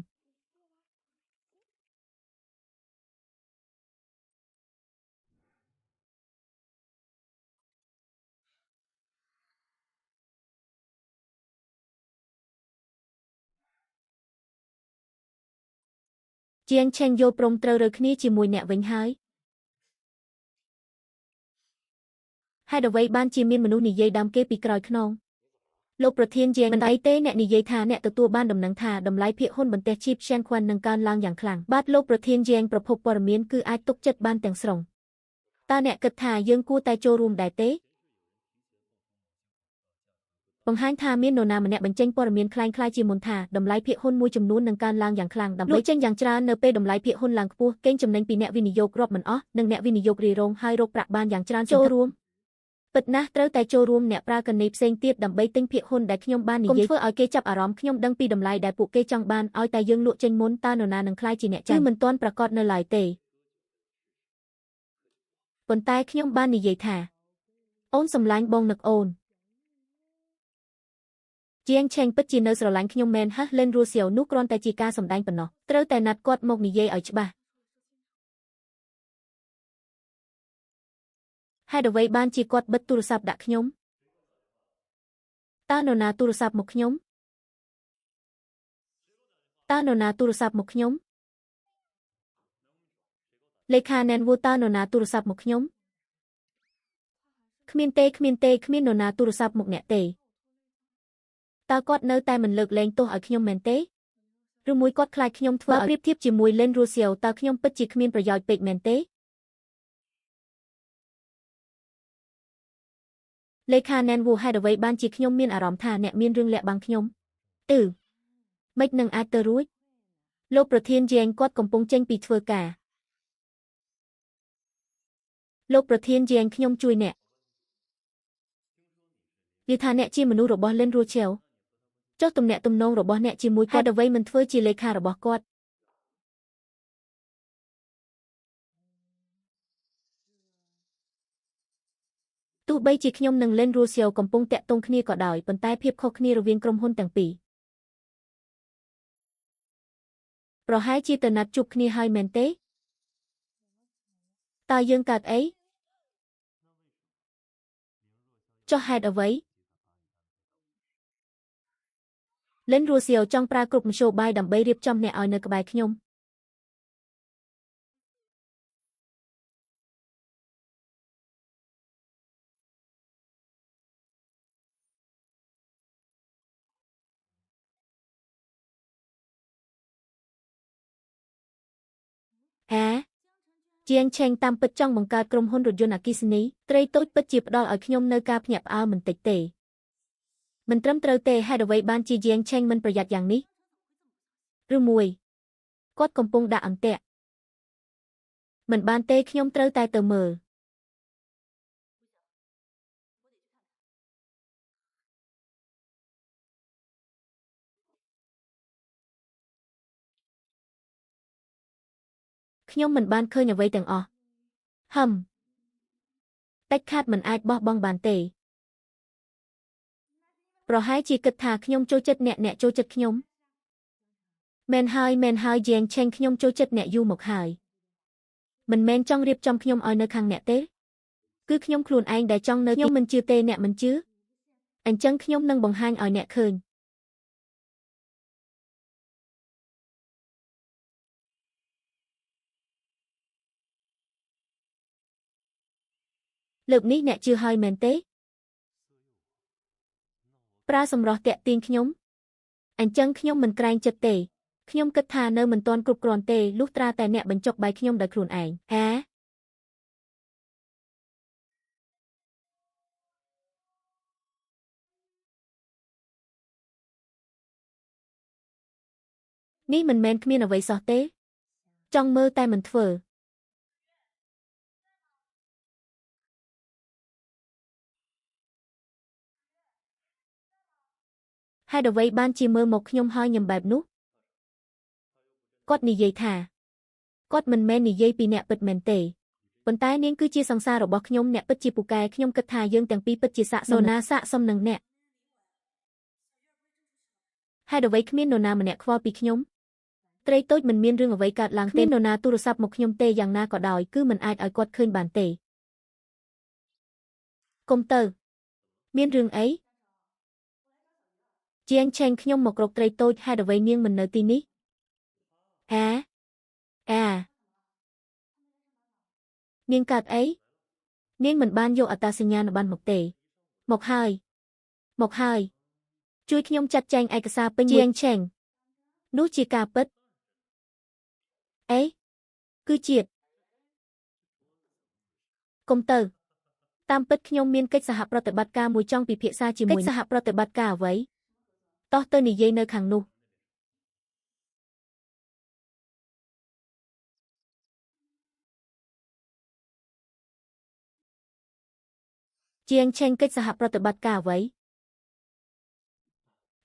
ជាងឆេងយល់ព្រមត្រូវរើគ្នាជាមួយអ្នកវិញហើយហេតុអ្វីបានជាមានមនុស្សនិយាយដើមគេពីក្រោយខ្នងលោកប្រធានជាងមិនអីទេអ្នកនិយាយថាអ្នកទទួលបានដំណឹងថាតម្លៃភាគហ៊ុនបន្ទះជីបឈៀងខ្វាន់នឹងកើនឡើងយ៉ាងខ្លាំងបាទលោកប្រធានជាងប្រភពព័ត៌មានគឺអាចទុកចិត្តបានទាំងស្រុងតើអ្នកគិតថាយើងគួរតែចូលរួមដែរទេបង្ហាញថាមាននរណាម្នាក់បញ្ចេញព័ត៌មានคล้ายៗជាមុនថាតម្លៃភាគហ៊ុនមួយចំនួននឹងកើនឡើងយ៉ាងខ្លាំងដើម្បីចេញយ៉ាងច្រើននៅពេលតម្លៃភាគហ៊ុនឡើងខ្ពស់កេងចំណេញពីអ្នកវិនិយោគរាប់មិនអស់និងអ្នកវិនិយោគរីរងហើយរកប្រាក់បានយ៉ាងច្រើនចូលរួមពិតណាស់ត្រូវតែចូលរួមអ្នកប្រើកណីផ្សេងទៀតដើម្បីទិញភាគហ៊ុនដែលខ្ញុំបាននិយាយធ្វើឲ្យគេចាប់អារម្មណ៍ខ្ញុំដឹងពីតម្លៃដែលពួកគេចង់បានឲ្យតែយើងលក់ចេញមុនតើនរណានឹងក្លាយជាអ្នកចាញ់គឺមិនទាន់ប្រាកដនៅឡើយទេប៉ុន្តែខ្ញុំបាននិយាយថាអូនសម្លាញ់បងនឹកអូនជាងឆេងពិតជានៅស្រឡាញ់ខ្ញុំមែនហ៎លិនរូសៀវនោះគ្រាន់តែជាការសម្ដែងប៉ុណ្ណោះត្រូវតែណាត់គាត់មកនិយាយឲ្យច្បាស់ហេតុអ្វីបានជាគាត់បិទទូរស័ព្ទដាក់ខ្ញុំតើនរណាទូរស័ព្ទមកខ្ញុំតើនរណាទូរស័ព្ទមកខ្ញុំលេខាណែនវូតើនរណាទូរស័ព្ទមកខ្ញុំគ្មានទេគ្មានទេគ្មាននរណាទូរស័ព្ទមកអ្នកទេតើគាត់នៅតែមិនលើកលែងទោសឲ្យខ្ញុំមែនទេឬមួយគាត់ខ្លាចខ្ញុំធ្វើឲ្យប្រៀបធៀបជាមួយលិនរូសៀវតើខ្ញុំពិតជាគ្មានប្រយោជន៍ពេកមែនទេលេខាណែនវូហេតុអ្វីបានជាខ្ញុំមានអារម្មណ៍ថាអ្នកមានរឿងលាក់បាំងខ្ញុំទឺម៉េចនឹងអាចទៅរួចលោកប្រធានយែងគាត់កំពុងចេញពីធ្វើការលោកប្រធានយែងខ្ញុំជួយអ្នកនិយាយថាអ្នកជាមនុស្សរបស់លិនរូឆេវចុះទំនាក់ទំនងរបស់អ្នកជាមួយគាត់អ្វីមិនធ្វើជាលេខារបស់គាត់ទោះបីជាខ្ញុំនិងលិនរូសៀវកំពុងតាក់ទងគ្នាក៏ដោយប៉ុន្តែភាពខុសគ្នារវាងក្រុមហ៊ុនទាំងពីរប្រហែលជាទៅណាត់ជួបគ្នាហើយមែនទេតើយើងកើតអីចុះហេតុអ្វីលិនរូសៀវចង់ប្រើគ្រប់មធ្យោបាយដើម្បីរៀបចំអ្នកឲ្យនៅក្បែរខ្ញុំហាជាងឆេងតាមពិតចង់បង្កើតក្រុមហ៊ុនរថយន្តអគ្គិសនីត្រីតូចពិតជាផ្ដល់ឲ្យខ្ញុំនៅការភ្ញាក់ផ្អើលមិនតិចទេមិនត្រឹមត្រូវទេហេតុអ្វីបានជាយាងឆេងមិនប្រយ័ត្នយ៉ាងនេះឬមួយគាត់កំពុងដាក់អន្ទាក់មិនបានទេខ្ញុំត្រូវតែទៅមើលខ្ញុំមិនបានឃើញអ្វីទាំងអស់ហឹមដាច់ខាតមិនអាចបោះបង់បានទេប្រហែលជាគិតថាខ្ញុំចូលចិត្តអ្នកអ្នកចូលចិត្តខ្ញុំមែនហើយមែនហើយយាងឆេងខ្ញុំចូលចិត្តអ្នកយូរមកហើយមិនមែនចង់រៀបចំខ្ញុំឲ្យនៅខាងអ្នកទេ គឺខ្ញុំខ្លួនឯងដែលចង់នៅខ្ញុំមិនជឿទេអ្នកមិនជឿអញ្ចឹងខ្ញុំនឹងបង្ហាញឲ្យអ្នកឃើញលើកនេះអ្នកជឿហើយមែនទេប្រើសម្រស់តាក់ទាញខ្ញុំអញ្ចឹងខ្ញុំមិនក្រែងចិត្តទេខ្ញុំគិតថានៅមិនទាន់គ្រប់គ្រាន់ទេលុះត្រាតែអ្នកបញ្ចុកបាយខ្ញុំដោយខ្លួនឯងហានេះមិនមែនគ្មានអ្វីសោះទេចង់មើលតែមិនធ្វើហេតុអ្វីបានជាមើលមកខ្ញុំហើយញ៉ាំបែបនោះគាត់និយាយថាគាត់មិនមែននិយាយពីអ្នកពិតមែនទេប៉ុន្តែនាងគឺជាសង្សាររបស់ខ្ញុំអ្នកពិតជាពូកែខ្ញុំគិតថាយើងទាំងពីរពិតជាសាកសមណាសាកសមនឹងអ្នកហេតុអ្វីគ្មាននរណាម្នាក់ខ្វល់ពីខ្ញុំត្រីតូចមិនមានរឿងអ្វីកើតឡើងទេនរណាទូរស័ព្ទមកខ្ញុំទេយ៉ាងណាក៏ដោយគឺមិនអាចឲ្យគាត់ឃើញបានទេកុំទៅមានរឿងអីជាងឆេងខ្ញុំមករកត្រីតូចហេតុអ្វីនាងមិននៅទីនេះអាអានាងកើតអីនាងមិនបានយកអត្តសញ្ញាណប័ណ្ណមកទេមកហើយមកហើយជួយខ្ញុំចាត់ចែងឯកសារពេញជាងឆេងនោះជាការពិតអេគឺជាតិកុំទៅតាមពិតខ្ញុំមានកិច្ចសហប្រតិបត្តិការមួយចង់ពិភាក្សាជាមួយកិច្ចសហប្រតិបត្តិការអ្វីតោះទៅនិយាយនៅខាងនោះជាងឆេងកិច្ចសហប្រតិបត្តិការអ្វី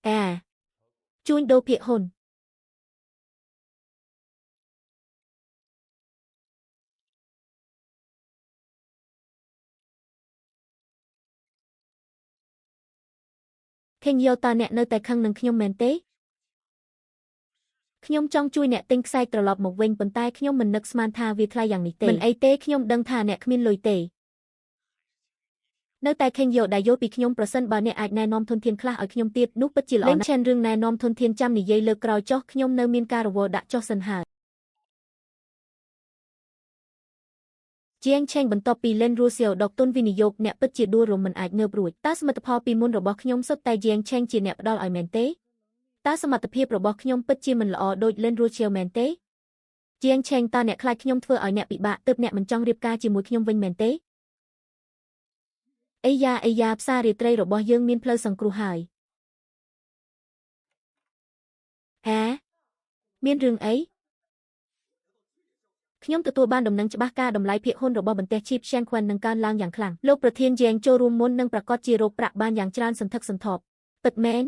អាជួញដូរភាគហ៊ុនខេងយោតើអ្នកនៅតែខឹងនឹងខ្ញុំមែនទេខ្ញុំចង់ជួយអ្នកទិញខ្សែត្រឡប់មកវិញប៉ុន្តែខ្ញុំមិននឹកស្មានថាវាថ្លៃយ៉ាងនេះទេមិនអីទេខ្ញុំដឹងថាអ្នកគ្មានលុយទេនៅតែខេងយោដែលយល់ពីខ្ញុំប្រសិនបើអ្នកអាចណែនាំធនធានខ្លះឲ្យខ្ញុំទៀតនោះពិតជាល្អណាស់ឆេនរឿងណែនាំធនធានចាំនិយាយលើកក្រោយចុះខ្ញុំនៅមានការរវល់ដាក់ចុះសិនហើយជាងឆេងបន្ទាប់ពីលេនរូសៀវដកទុនវិនិយោគអ្នកពិតជាដួលរំមិនអាចងើបរួចតើសមិទ្ធផលពីមុនរបស់ខ្ញុំសុទ្ធតែជាងឆេងជាអ្នកផ្ដល់ឲ្យមែនទេតើសមត្ថភាពរបស់ខ្ញុំពិតជាមិនល្អដូចលេនរូសៀវមែនទេជាងឆេងតើអ្នកខ្លាចខ្ញុំធ្វើឲ្យអ្នកពិបាកទើបអ្នកមិនចង់រៀបការជាមួយខ្ញុំវិញមែនទេអីយ៉ាអីយ៉ាផ្សាររាត្រីរបស់យើងមានផ្លូវសង្គ្រោះហើយហាមានរឿងអីខ្ញុំទទួលបានដំណឹងច្បាស់ការតម្លៃភាគហ៊ុនរបស់បន្ទះឈីបឈៀងខ្វិននឹងកើនឡើងយ៉ាងខ្លាំងលោកប្រធានយ៉េងចូលរួមមុននឹងប្រកាសជារោគប្រាក់បានយ៉ាងច្រើនសន្ធឹកសន្ធាប់ពិតមែន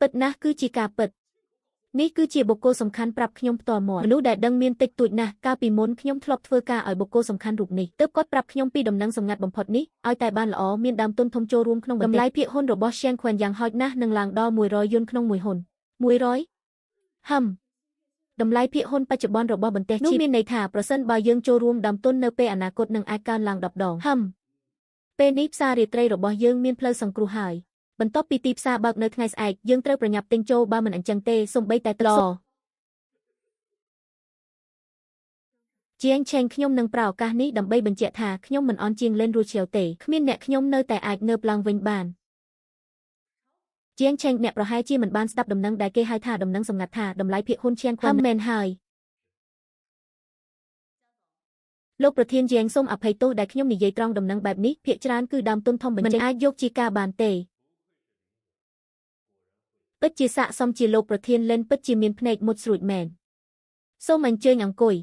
ពិតណាស់គឺជាការពិតនេះគឺជាបុគ្គលសំខាន់ប្រាប់ខ្ញុំផ្ទាល់មាត់មនុស្សដែលដឹងមានតិចតួចណាស់កាលពីមុនខ្ញុំធ្លាប់ធ្វើការឲ្យបុគ្គលសំខាន់រូបនេះទើបគាត់ប្រាប់ខ្ញុំពីដំណឹងសម្ងាត់បំផុតនេះឲ្យតែបានល្អមានដើមទុនធំចូលរួមក្នុងតម្លៃភាគហ៊ុនរបស់ឈៀងខ្វិនយ៉ាងហោចណាស់នឹងឡើងដល់100យួនក្នុងមួយហ៊ុន100ហឹមតម្លៃភាគហ៊ុនបច្ចុប្បន្នរបស់បន្ទះជីបនោះមានន័យថាប្រសិនបើយើងចូលរួមដើមទុននៅពេលអនាគតនឹងអាចកើនឡើង10ដងហឹមពេលនេះផ្សាររាត្រីរបស់យើងមានផ្លូវសង្គ្រោះហើយបន្ទាប់ពីទីផ្សារបើកនៅថ្ងៃស្អែកយើងត្រូវប្រញាប់ទិញចូលបើមិនអញ្ចឹងទេសូម្បីតែត្រជាងឆេងខ្ញុំនឹងប្រើឱកាសនេះដើម្បីបញ្ជាក់ថាខ្ញុំមិនអន់ជាងលេនរូឈៀវទេគ្មានអ្នកខ្ញុំនៅតែអាចងើបឡើងវិញបានជាងឆេងអ្នកប្រហែលជាមិនបានស្ដាប់ដំណឹងដែលគេហៅថាដំណឹងសម្ងាត់ថាតម្លៃភាគហ៊ុនឈៀងខ្វិនមែនហើយលោកប្រធានយ៉េងសូមអភ័យទោសដែលខ្ញុំនិយាយត្រង់ដំណឹងបែបនេះភាគច្រើនគឺដើមទុនធំបញ្ចេញមិនអាចយកជាការបានទេពិតជាស័ក្តិសមជាលោកប្រធានលេនពិតជាមានភ្នែកមុតស្រួចមែនសូមអញ្ជើញអង្គុយ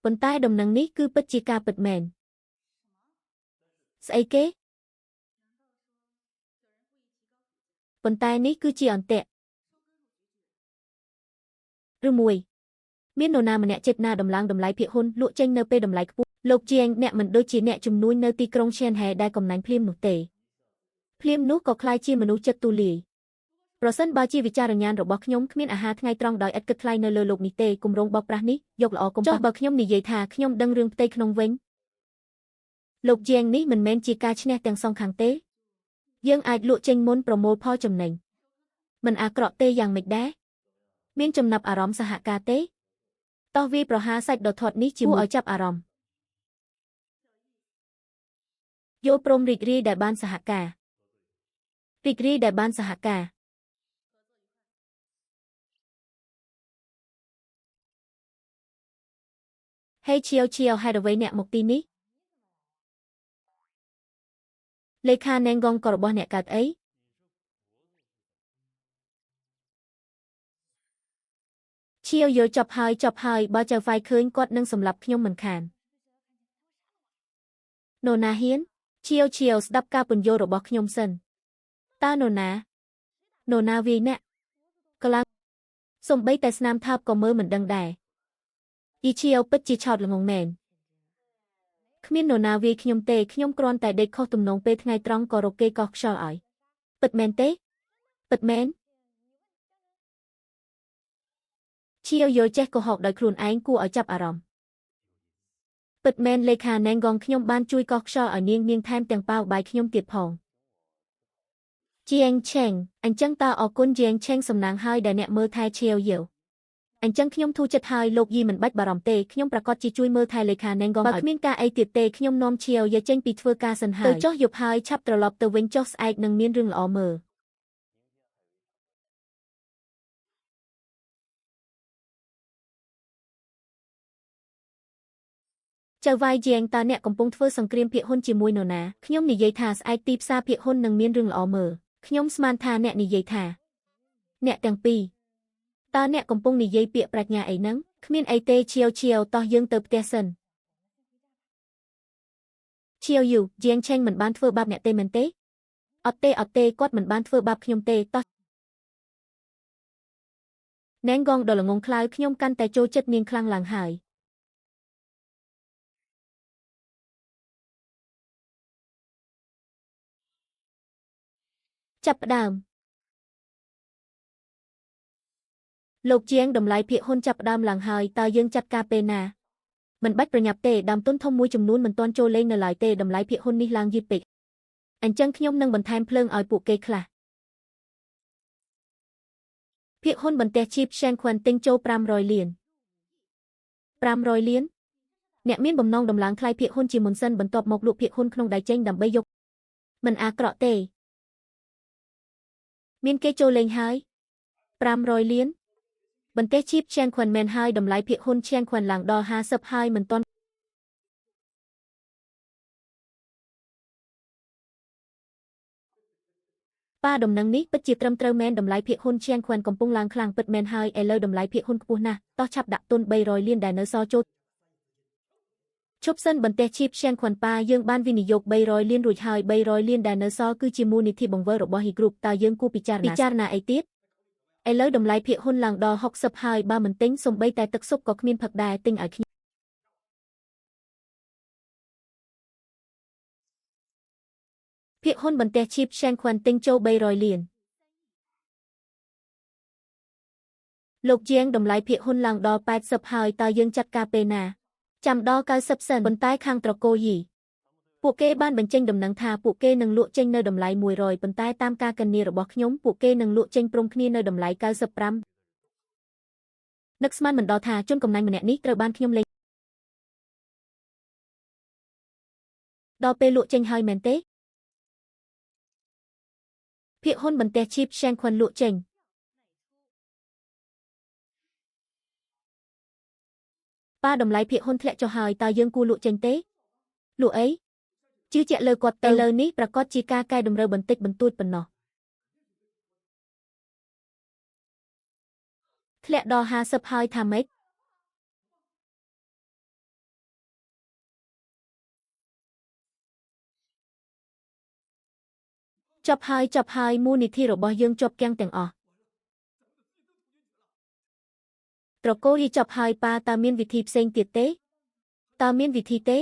ប៉ុន្តែដំណឹងនេះគឺពិតជាការពិតមែនស្អីគេប៉ុន្តែនេះគឺជាអន្ទាក់ឬមួយមាននរណាម្នាក់ចិត្តណាដំឡើងតម្លៃភាគហ៊ុនលក់ចេញនៅពេលតម្លៃខ្ពស់លោកជាងអ្នកមិនដូចជាអ្នកជំនួញនៅទីក្រុងឈៀនហែដែលកំណាញ់ភ្លាមនោះទេភ្លាមនោះក៏ក្លាយជាមនុស្សចិត្តទូលាយ ប្រសិនបើជាវិចារញ្ញាណរបស់ខ្ញុំគ្មានអាហារថ្ងៃត្រង់ដោយឥតគិតថ្លៃនៅលើលោកនេះទេគម្រោងបោកប្រាស់នេះយកល្អកុំចុះបើខ្ញុំនិយាយថាខ្ញុំដឹងរឿងផ្ទៃក្នុងវិញលោកជាងនេះមិនមែនជាការឈ្នះទាំងសងខាងទេយើងអាចលក់ចេញមុនប្រមូលផលចំណេញមិនអាក្រក់ទេយ៉ាងម៉េចដែរមានចំណាប់អារម្មណ៍សហការទេតោះវាប្រហារសាច់ដ៏ធាត់នេះជាមួយឲ្យចាប់អារម្មណ៍យល់ព្រមរីករាយដែលបានសហការរីករាយដែលបានសហការហេឈៀវឈៀវហេតុអ្វីអ្នកមកទីនេះលេខាណែងកងក៏របស់អ្នកកើតអីឈៀវយល់ចប់ហើយចប់ហើយបើចៅហ្វាយឃើញគាត់នឹងសម្លាប់ខ្ញុំមិនខានណូណាហ៊ានឈៀវឈៀវស្ដាប់ការពន្យល់របស់ខ្ញុំសិនតើណូណាវាយអ្នកកលាំងសំបីតែស្នាមថើបក៏មើលមិនដឹងដែរយីឈៀវពិតជាឆោតល្ងងមែនគ្មាននរណាវាយខ្ញុំទេខ្ញុំគ្រាន់តែដេកខុសទំនងពេលថ្ងៃត្រង់ក៏រកគេកោះខ្យល់ឲ្យពិតមែនទេពិតមែនឈៀវយល់ចេះកុហកដោយខ្លួនឯងគួរឲ្យចាប់អារម្មណ៍ពិតមែនលេខាណែងកងខ្ញុំបានជួយកោះខ្យល់ឲ្យនាងនាងថែមទាំងប៉ាវបាយខ្ញុំទៀតផងជាងឆេងអញ្ចឹងតើអរគុណជាងឆេងសំណាងហើយដែលអ្នកមើលថែឈៀវយល់អញ្ចឹងខ្ញុំធូរចិត្តហើយលោកយីមិនបាច់បារម្ភទេខ្ញុំប្រកាសជាជួយមើលថែលេខាណែងកងបើគ្មានការអីទៀតទេខ្ញុំនាំឈៀវយាចេញពីធ្វើការសិនហើយទៅចុះយប់ហើយឆាប់ត្រឡប់ទៅវិញចុះស្អែកនឹងមានរឿងល្អមើលចៅវាយជាងតើអ្នកកំពុងធ្វើសង្គ្រាមភាគហ៊ុនជាមួយនរណាខ្ញុំនិយាយថាស្អែកទីផ្សារភាគហ៊ុននឹងមានរឿងល្អមើលខ្ញុំស្មានថាអ្នកនិយាយថាអ្នកទាំងពីរតើអ្នកកំពុងនិយាយពាក្យប្រាជ្ញាអីហ្នឹងគ្មានអីទេឈៀវឈៀវតោះយើងទៅផ្ទះសិនឈៀវយូជាងឆេងមិនបានធ្វើបាបអ្នកទេមែនទេអត់ទេអត់ទេគាត់មិនបានធ្វើបាបខ្ញុំទេតោះណែងកងដ៏ល្ងងខ្លៅខ្ញុំកាន់តែចូលចិត្តនាងខ្លាំងឡើងហើយចាប់ផ្ដើមលោកជាងតម្លៃភាគហ៊ុនចាប់ផ្ដើមឡើងហើយតើយើងចាត់ការពេលណាមិនបាច់ប្រញាប់ទេដើមទុនធំមួយចំនួនមិនទាន់ចូលលេងនៅឡើយទេតម្លៃភាគហ៊ុននេះឡើងយឺតពេកអញ្ចឹងខ្ញុំនឹងបន្ថែមភ្លើងឲ្យពួកគេខ្លះភាគហ៊ុនបន្ទះជីបឆេងខ្វិនទិញចូល500លាន500លានអ្នកមានបំណងដំឡើងថ្លៃភាគហ៊ុនជាមុនសិនបន្ទាប់មកលក់ភាគហ៊ុនក្នុងដៃចេញដើម្បីយកមិនអាក្រក់ទេមានគេចូលលេងហើយ500លានបន្ទះជីបឆេងខ្វិនមែនហើយតម្លៃភាគហ៊ុនឆេងខ្វិនឡើងដល់50ហើយមិនទាន់ប៉ាដំណឹងនេះពិតជាត្រឹមត្រូវមែនតម្លៃភាគហ៊ុនឆេងខ្វិនកំពុងឡើងខ្លាំងពិតមែនហើយឥឡូវតម្លៃភាគហ៊ុនខ្ពស់ណាស់តោះឆាប់ដាក់ទុន300លានដែលនៅសល់ចូលឈប់សិនបន្ទះជីបឆេងខ្វិនប៉ាយើងបានវិនិយោគ300លានរួចហើយ300លានដែលនៅសល់គឺជាមូលនិធិបង្វិលរបស់ហ៊ីគ្រុបតើយើងគួរពិចារណាអីទៀតឥឡូវតម្លៃភាគហ៊ុនឡើងដល់60ហើយបើមិនទិញសូម្បីតែទឹកស៊ុបក៏គ្មានផឹកដែរទិញឲ្យខ្ញុំភាគហ៊ុនបន្ទះជីបឆេងខ្វិនទិញចូល300លានលោកជាងតម្លៃភាគហ៊ុនឡើងដល់80ហើយតើយើងចាត់ការពេលណាចាំដល់90សិនប៉ុន្តែខាងត្រកូលយីពួកគេបានបញ្ចេញដំណឹងថាពួកគេនឹងលក់ចេញនៅតម្លៃ100ប៉ុន្តែតាមការគណនារបស់ខ្ញុំពួកគេនឹងលក់ចេញព្រមគ្នានៅតម្លៃ95នឹកស្មានមិនដល់ថាជនកំណាញ់ម្នាក់នេះត្រូវបានខ្ញុំលេងដល់ពេលលក់ចេញហើយមែនទេភាគហ៊ុនបន្ទះជីបឆេងខ្វិនលក់ចេញប៉ាតម្លៃភាគហ៊ុនធ្លាក់ចុះហើយតើយើងគួរលក់ចេញទេលក់អីជឿជាក់លើគាត់ទៅលើនេះប្រកាសជាការកែតម្រូវបន្តិចបន្តួចប៉ុណ្ណោះធ្លាក់ដល់50ហើយថាម៉េចចប់ហើយចប់ហើយមូលនិធិរបស់យើងជាប់គាំងទាំងអស់ត្រកូលយីចប់ហើយប៉ាតើមានវិធីផ្សេងទៀតទេតើមានវិធីទេ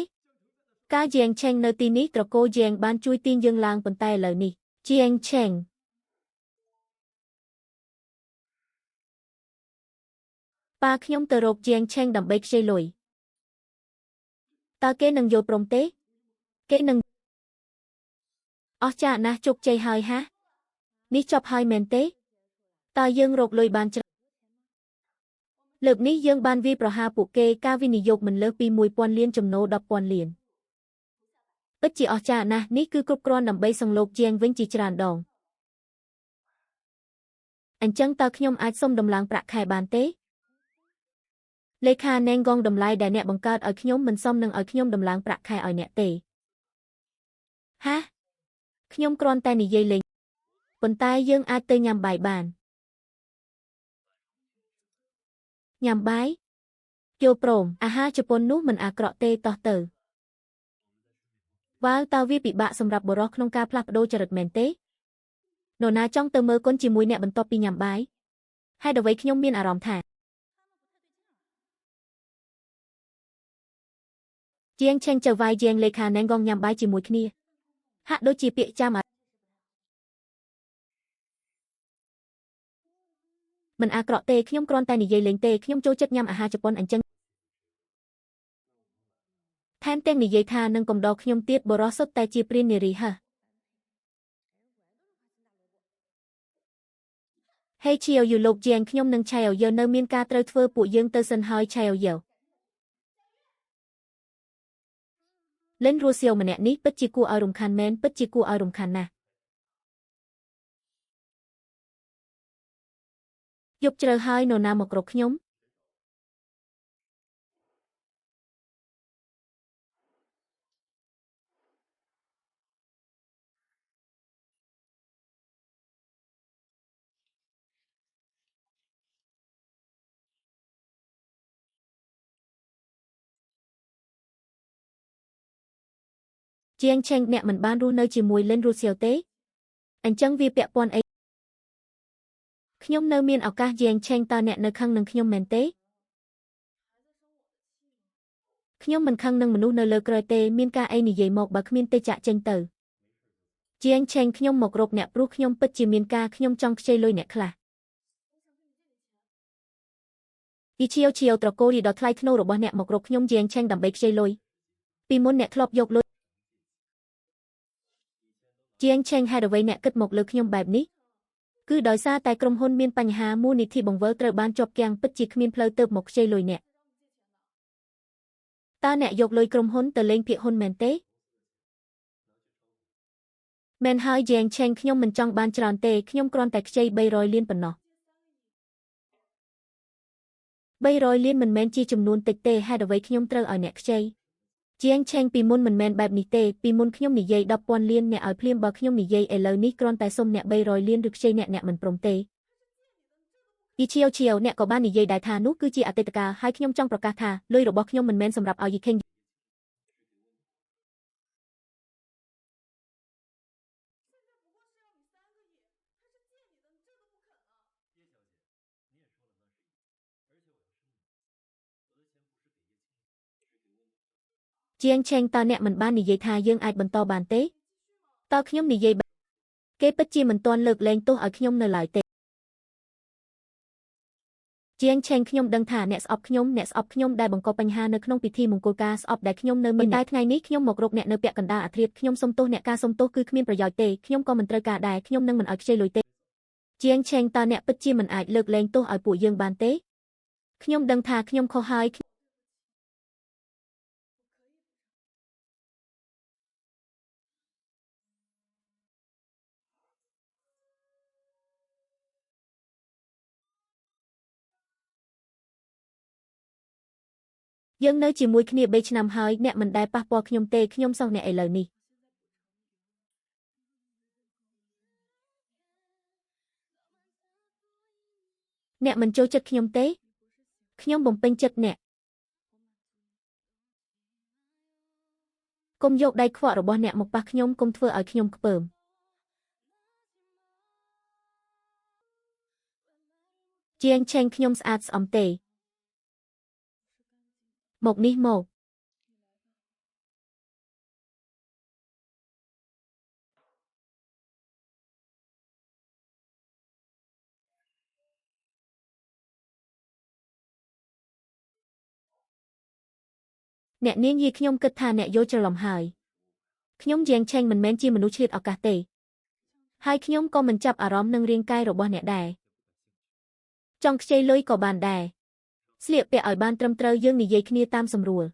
ការជាងឆេងនៅទីនេះត្រកូលជាងបានជួយទាញយើងឡើងប៉ុន្តែឥឡូវនេះជាងឆេង ប៉ាខ្ញុំទៅរកជាងឆេងដើម្បីខ្ចីលុយតើគេនឹងយល់ព្រមទេគេនឹងអស្ចារ្យណាស់ជោគជ័យហើយហានេះចប់ហើយមែនទេតើយើងរកលុយបានច្រើនលើកនេះយើងបានវាយប្រហារពួកគេការវិនិយោគមិនលើសពី1000លានចំណូល10,000លានពិតជាអស្ចារ្យណាស់នេះគឺគ្រប់គ្រាន់ដើម្បីសង្លោកជាងវិញជាច្រើនដងអញ្ចឹងតើខ្ញុំអាចសុំដំឡើងប្រាក់ខែបានទេលេខាណែងកងតម្លៃដែលអ្នកបង្កើតឲ្យខ្ញុំមិនសមនឹងឲ្យខ្ញុំដំឡើងប្រាក់ខែឲ្យអ្នកទេហាខ្ញុំគ្រាន់តែនិយាយលេងប៉ុន្តែយើងអាចទៅញ៉ាំបាយបានញ៉ាំបាយយល់ព្រមអាហារជប៉ុននោះមិនអាក្រក់ទេតោះទៅវ៉ាវតើវាពិបាកសម្រាប់បុរសក្នុងការផ្លាស់ប្ដូរចរិតមែនទេនរណាចង់ទៅមើលកុនជាមួយអ្នកបន្ទាប់ពីញ៉ាំបាយហេតុអ្វីខ្ញុំមានអារម្មណ៍ថាជាងឆេងចៅវាយជាងលេខាណែងកងញ៉ាំបាយជាមួយគ្នាហាក់ដូចជាពាក្យចាំមិនអាក្រក់ទេខ្ញុំគ្រាន់តែនិយាយលេងទេខ្ញុំចូលចិត្តញ៉ាំអាហារជប៉ុនអញ្ចឹងថែមទាំងនិយាយថានឹងកំដរខ្ញុំទៀតបុរសសុទ្ធតែជាព្រាននារីហ៎ហេឈៀវយូលោកជាងខ្ញុំនឹងឆៃឲ្យយើងនៅមានការត្រូវធ្វើពួកយើងទៅសិនហើយឆៃឲ្យយើងលិនរស់សៀវម្នាក់នេះពិតជាគួរឲ្យរំខានមែនពិតជាគួរឲ្យរំខានណាស់យប់ជ្រៅហើយនរណាមករកខ្ញុំជាងឆេងអ្នកមិនបានរស់នៅជាមួយលិនរស់សៀវទេអញ្ចឹងវាពាក់ព័ន្ធអីខ្ញុំនៅមានឱកាសជាងឆេងតើអ្នកនៅខឹងនឹងខ្ញុំមែនទេខ្ញុំមិនខឹងនឹងមនុស្សនៅលើក្រោយទេមានការអីនិយាយមកបើគ្មានទេចាក់ចេញទៅជាងឆេងខ្ញុំមករកអ្នកព្រោះខ្ញុំពិតជាមានការខ្ញុំចង់ខ្ចីលុយអ្នកខ្លះយីឈៀវឈៀវត្រកូលយីដ៏ថ្លៃថ្នូររបស់អ្នកមករកខ្ញុំជាងឆេងដើម្បីខ្ចីលុយពីមុនអ្នកធ្លាប់យកលុយជាងឆេងហេតុអ្វីអ្នកគិតមកលើខ្ញុំបែបនេះគឺដោយសារតែក្រុមហ៊ុនមានបញ្ហាមូលនិធិបង្វិលត្រូវបានជាប់គាំងពិតជាគ្មានផ្លូវទៅមកខ្ចីលុយអ្នកតើអ្នកយកលុយក្រុមហ៊ុនទៅលេងភាគហ៊ុនមែនទេមែនហើយជាងឆេងខ្ញុំមិនចង់បានច្រើនទេខ្ញុំគ្រាន់តែខ្ចី300លានប៉ុណ្ណោះ300លានមិនមែនជាចំនួនតិចទេហេតុអ្វីខ្ញុំត្រូវឲ្យអ្នកខ្ចីជាងឆេងពីមុនមិនមែនបែបនេះទេពីមុនខ្ញុំនិយាយ10,000លានអ្នកឲ្យភ្លាមបើខ្ញុំនិយាយឥឡូវនេះគ្រាន់តែសុំអ្នក300លានឬខ្ចីអ្នកអ្នកមិនព្រមទេយីឈៀវឈៀវអ្នកក៏បាននិយាយដែរថានោះគឺជាអតីតកាលហើយខ្ញុំចង់ប្រកាសថាលុយរបស់ខ្ញុំមិនមែនសម្រាប់ឲ្យយីខេងជាងឆេងតើអ្នកមិនបាននិយាយថាយើងអាចបន្តបានទេតើខ្ញុំនិយាយគេពិតជាមិនទាន់លើកលែងទោសឲ្យខ្ញុំនៅឡើយទេជាងឆេងខ្ញុំដឹងថាអ្នកស្អប់ខ្ញុំអ្នកស្អប់ខ្ញុំដែលបង្កបញ្ហានៅក្នុងពិធីមង្គលការស្អប់ដែលខ្ញុំនៅមានតែថ្ងៃនេះខ្ញុំមករកអ្នកនៅពាក់កណ្ដាលអាធ្រាត្រខ្ញុំសុំទោសអ្នកការសុំទោសគឺគ្មានប្រយោជន៍ទេខ្ញុំក៏មិនត្រូវការដែរខ្ញុំនឹងមិនឲ្យខ្ចីលុយទេជាងឆេងតើអ្នកពិតជាមិនអាចលើកលែងទោសឲ្យពួកយើងបានទេខ្ញុំដឹងថាខ្ញុំខុសហើយយើងនៅជាមួយគ្នា3ឆ្នាំហើយអ្នកមិនដែលប៉ះពាល់ខ្ញុំទេខ្ញុំសោះអ្នកឥឡូវនេះអ្នកមិនចូលចិត្តខ្ញុំទេខ្ញុំបំពេញចិត្តអ្នកកុំយកដៃខ្វក់របស់អ្នកមកប៉ះខ្ញុំកុំធ្វើឲ្យខ្ញុំខ្ពើមជាងឆេងខ្ញុំស្អាតស្អំទេមកនេះមក អ្នកនាងយីខ្ញុំគិតថាអ្នកយល់ច្រឡំហើយខ្ញុំជាងឆេងមិនមែនជាមនុស្សឆ្លៀតឱកាសទេហើយខ្ញុំក៏មិនចាប់អារម្មណ៍នឹងរាងកាយរបស់អ្នកដែរចង់ខ្ចីលុយក៏បានដែរស្លៀកពាក់ឲ្យបានត្រឹមត្រូវយើងនិយាយគ្នាតាមសម្រួល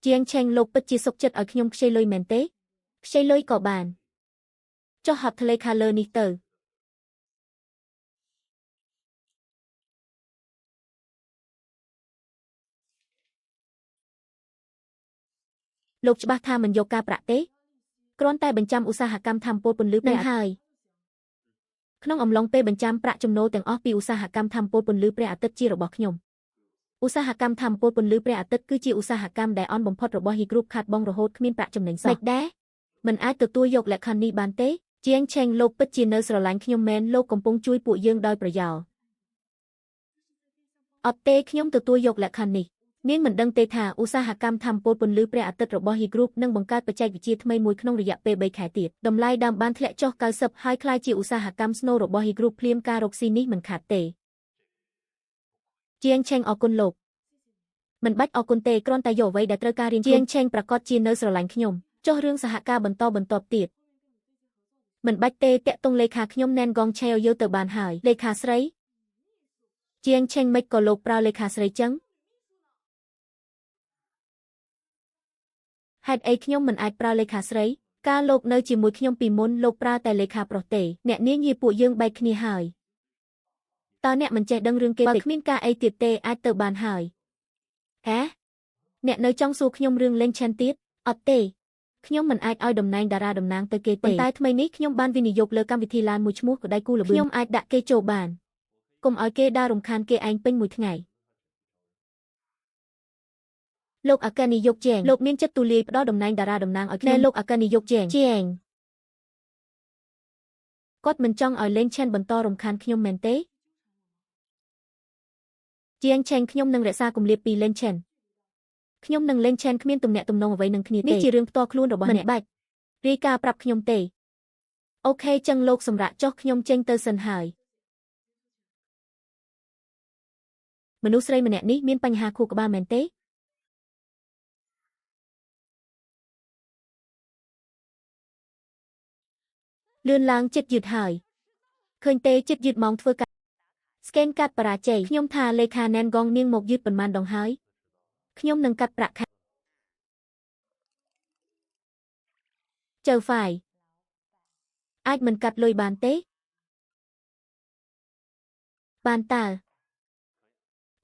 ជាងឆេងលោកពិតជាសុខចិត្តឲ្យខ្ញុំខ្ចីលុយមែនទេខ្ចីលុយក៏បានចុះហត្ថលេខាលើនេះទៅលោកច្បាស់ថាមិនយកការប្រាក់ទេគ្រាន់តែបញ្ចាំឧស្សាហកម្មធម្មពលពន្លឺនឹងហើយក្នុងអំឡុងពេលបញ្ចាំប្រាក់ចំណូលទាំងអស់ពីឧស្សាហកម្មធម្មពលពន្លឺព្រះអាទិត្យជារបស់ខ្ញុំឧស្សាហកម្មធម្មពលពន្លឺព្រះអាទិត្យគឺជាឧស្សាហកម្មដែលអន់បំផុតរបស់ He Group ខាតបង់រហូតគ្មានប្រាក់ចំណេញសោះមិនដែរមិនអាចទទួលយកលក្ខខណ្ឌនេះបានទេជាងឆេងលោកពិតជានៅស្រឡាញ់ខ្ញុំមែនលោកកំពុងជួយពួកយើងដោយប្រយោលអត់ទេខ្ញុំទទួលយកលក្ខខណ្ឌនេះនាងមិនដឹងទេថាឧស្សាហកម្មធម្មពលពន្លឺព្រះអាទិត្យរបស់ He Group នឹងបង្កើតបច្ចេកវិទ្យាថ្មីមួយក្នុងរយៈពេល3ខែទៀតតម្លៃដើមបានធ្លាក់ចុះ90ហើយក្លាយជាឧស្សាហកម្មស្នូលរបស់ He Group ភ្លាមការរកស៊ីនេះមិនខាតទេជាងឆេងអរគុណលោកមិនបាច់អរគុណទេគ្រាន់តែយកអ្វីដែលត្រូវការរៀនជាងឆេងប្រកាសជានៅស្រឡាញ់ខ្ញុំចុះរឿងសហការបន្តបន្ទាប់ទៀតមិនបាច់ទេតាក់ទងលេខាខ្ញុំណែនកងឆេវយកទៅបានហើយលេខាស្រីជាងឆេងមិនក៏លោកប្រើលេខាស្រីចឹងហេតុអីខ្ញុំមិនអាចប្រើលេខាស្រីកាលលោកនៅជាមួយខ្ញុំពីមុនលោកប្រើតែលេខាប្រុសទេអ្នកនាងយាពួកយើងបែកគ្នាហើយតើអ្នកមិនចេះដឹងរឿងគេបើគ្មានការអីទៀតទេអាចទៅបានហើយហ៎អ្នកនៅចង់សួរខ្ញុំរឿងលេងឆានទៀតអត់ទេខ្ញុំមិនអាចឲ្យតំណែងតារាតំណាងទៅគេទេប៉ុន្តែថ្មីនេះខ្ញុំបានវិនិយោគលើកម្មវិធីឡានមួយឈ្មោះក៏ដៃគូល្បឿនខ្ញុំអាចដាក់គេចូលបានកុំឲ្យគេដើររំខានគេឯងពេញមួយថ្ងៃលោកអគ្គនាយកជេងលោកមានចិត្តទូលាយផ្ដល់តំណែងតារាតំណាងឲ្យខ្ញុំលោកអគ្គនាយកជេងជេងគាត់មិនចង់ឲ្យលេងឆានបន្តរំខានខ្ញុំមែនទេជាងឆេងខ្ញុំនឹងរក្សាគម្លាតពីលេងឆានខ្ញុំនឹងលេងឆានគ្មានទំនាក់ទំនងអ្វីនឹងគ្នាទេនេះជារឿងផ្ទាល់ខ្លួនរបស់អ្នកមិនបាច់រាយការណ៍ប្រាប់ខ្ញុំទេអូខេចឹងលោកសម្រាប់ចុះខ្ញុំចេញទៅសិនហើយមនុស្សស្រីម្នាក់នេះមានបញ្ហាខួរក្បាលមែនទេលឿនឡើងចិត្តយឺតហើយឃើញទេចិត្តយឺតម៉ោងធ្វើការស្កេនកាត់បរាជ័យខ្ញុំថាលេខាណែនកងនាងមកយឺតប៉ុន្មានដងហើយខ្ញុំនឹងកាត់ប្រាក់ខែចៅហ្វាយអាចមិនកាត់លុយបានទេបានតើ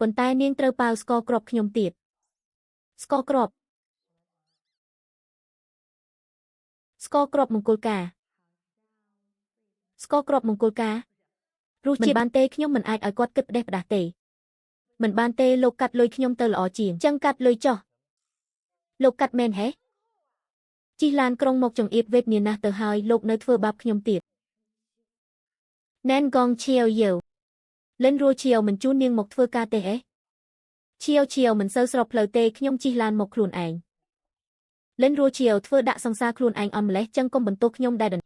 ប៉ុន្តែនាងត្រូវប៉ាវស្ករគ្រាប់ខ្ញុំទៀតស្ករគ្រាប់ស្ករគ្រាប់មង្គលការស្ករគ្រាប់មង្គលការរសជាតិមិនបានទេខ្ញុំមិនអាចឲ្យគាត់គិតផ្ដេសផ្ដាស់ទេមិនបានទេលោកកាត់លុយខ្ញុំទៅល្អជាងចឹងកាត់លុយចុះលោកកាត់មែនហេជិះឡានក្រុងមកចង្អៀតវេទនាណាស់ទៅហើយលោកនៅធ្វើបាបខ្ញុំទៀតណែនកងឈៀវយាវលិនរួឈៀវមិនជូននាងមកធ្វើការទេហេឈៀវឈៀវមិនសូវស្របផ្លូវទេខ្ញុំជិះឡានមកខ្លួនឯងលិនរួឈៀវធ្វើដាក់សង្សារខ្លួនឯងអន់ម្លេះចឹងកុំបន្ទោសខ្ញុំដែរ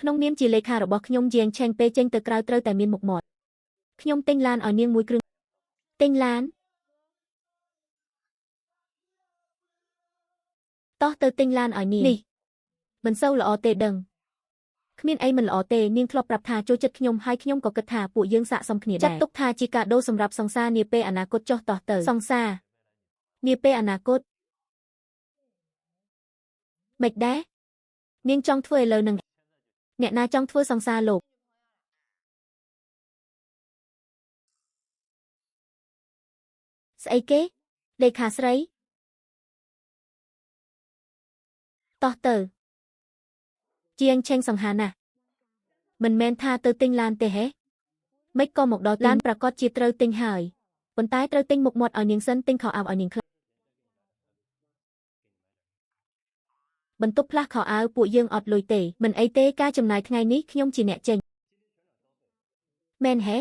ក្នុងនាមជាលេខារបស់ខ្ញុំយាងឆេងពេលចេញទៅក្រៅត្រូវតែមានមុខមាត់ខ្ញុំទិញឡានឲ្យនាងមួយគ្រឿងទិញឡានតោះទៅទិញឡានឲ្យនាងនេះមិនសូវល្អទេដឹងគ្មានអីមិនល្អទេនាងធ្លាប់ប្រាប់ថាចូលចិត្តខ្ញុំហើយខ្ញុំក៏គិតថាពួកយើងស័ក្តិសមគ្នាដែរចាត់ទុកថាជាកាដូសម្រាប់សង្សារនាពេលអនាគតចុះតោះទៅសង្សារនាពេលអនាគតមិនដែរនាងចង់ធ្វើឥឡូវនឹងអ្នកណាចង់ធ្វើសង្សារលោកស្អីគេលេខាស្រីតោះទៅជាងឆេងសង្ហាណាស់មិនមែនថាទៅទិញឡានទេហេមិនក៏មកដល់ឡានប្រកាសជាត្រូវទិញហើយប៉ុន្តែត្រូវទិញមុខមាត់ឲ្យនាងសិនទិញខោអាវឲ្យនាងខ្លះបន្ទប់ផ្លាស់ខោអាវពួកយើងអត់លុយទេមិនអីទេការចំណាយថ្ងៃនេះខ្ញុំជាអ្នកចេញមែនហេ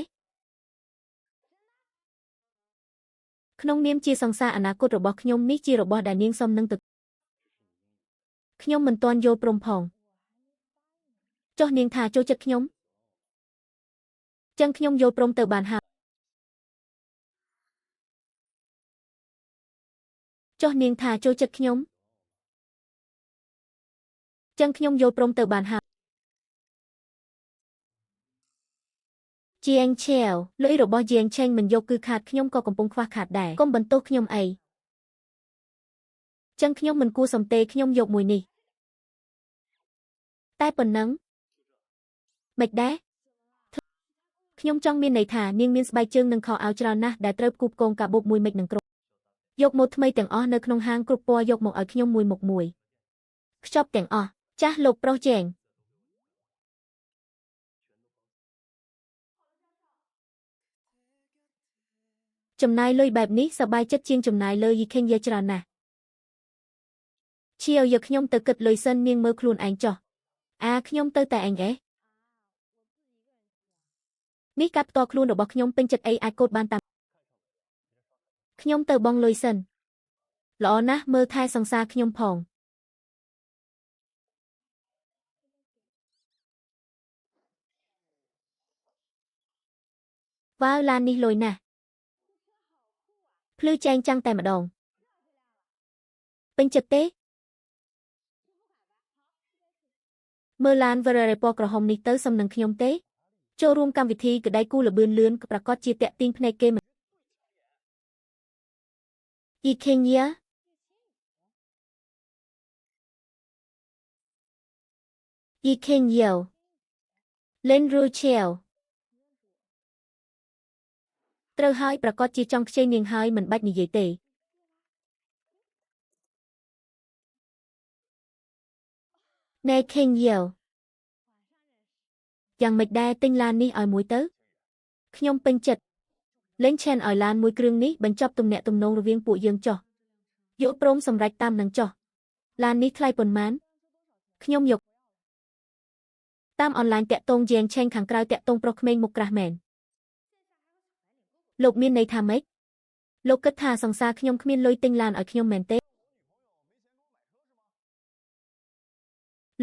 ក្នុងនាមជាសង្សារអនាគតរបស់ខ្ញុំនេះជារបស់ដែលនាងសមនឹងទៅខ្ញុំមិនទាន់យល់ព្រមផងចុះនាងថាចូលចិត្តខ្ញុំ ចឹងខ្ញុំយល់ព្រមទៅបានហើយចុះនាងថាចូលចិត្តខ្ញុំចឹងខ្ញុំយល់ព្រមទៅបានហើយជាងឆែវលុយរបស់ជាងឆេងមិនយកគឺខាតខ្ញុំក៏កំពុងខ្វះខាតដែរកុំបន្ទោសខ្ញុំអីចឹងខ្ញុំមិនគួរសំទេខ្ញុំយកមួយនេះតែប៉ុណ្ណឹងមិនដែរខ្ញុំចង់មានន័យថានាងមានស្បែកជើងនិងខោអាវច្រើនណាស់ដែលត្រូវផ្គូផ្គងកាបូបមួយមិចនឹងគ្រប់យកម៉ូដថ្មីទាំងអស់នៅក្នុងហាងគ្រប់ពណ៌យកមកឲ្យខ្ញុំមួយមុខមួយខ្ចប់ទាំងអស់ចាស់លោកប្រុសជែងចំណាយលុយបែបនេះសប្បាយចិត្តជាងចំណាយលើយីខេងយាច្រើនណាស់ឈៀវយកខ្ញុំទៅគិតលុយសិននាងមើលខ្លួនឯងចុះអាខ្ញុំទៅតែឯងអេនេះកាត់ផ្ទាល់ខ្លួនរបស់ខ្ញុំពេញចិត្តអីអាចកូដបានតាមខ្ញុំទៅបងលុយសិនល្អណាស់មើលថែសង្សារខ្ញុំផងវ៉ាវឡាននេះលុយណាស់ភ្លឺចែងចាំងតែម្ដងពេញចិត្តទេមើលឡាន Ferrari ពណ៌ក្រហមនេះទៅសំនឹងខ្ញុំទេចូលរួមកម្មវិធីក្តីគូល្បឿនលឿនប្រកាសជាតាក់ទាញភ្នែកគេមិនយីខេងយ៉ាយីខេងយ៉ាលិនរូឆែវត្រូវហើយប្រកាសជាចង់ខ្ចីនាងហើយមិនបាច់និយាយទេណែខេងយ៉ាយ៉ាងម៉េចដែរទិញឡាននេះឲ្យមួយទៅខ្ញុំពេញចិត្តលេងឆេនឲ្យឡានមួយគ្រឿងនេះបញ្ចប់ទំនាក់ទំនងរវាងពួកយើងចុះយកព្រមសម្រេចតាមនឹងចុះឡាននេះថ្លៃប៉ុន្មានខ្ញុំយកតាមអនឡាញតាក់ទងជាងឆេងខាងក្រៅតាក់ទងប្រុសក្មេងមុខក្រាស់មែនលោកមានន័យថាម៉េចលោកគិតថាសង្សារខ្ញុំគ្មានលុយទិញឡានឲ្យខ្ញុំមែនទេ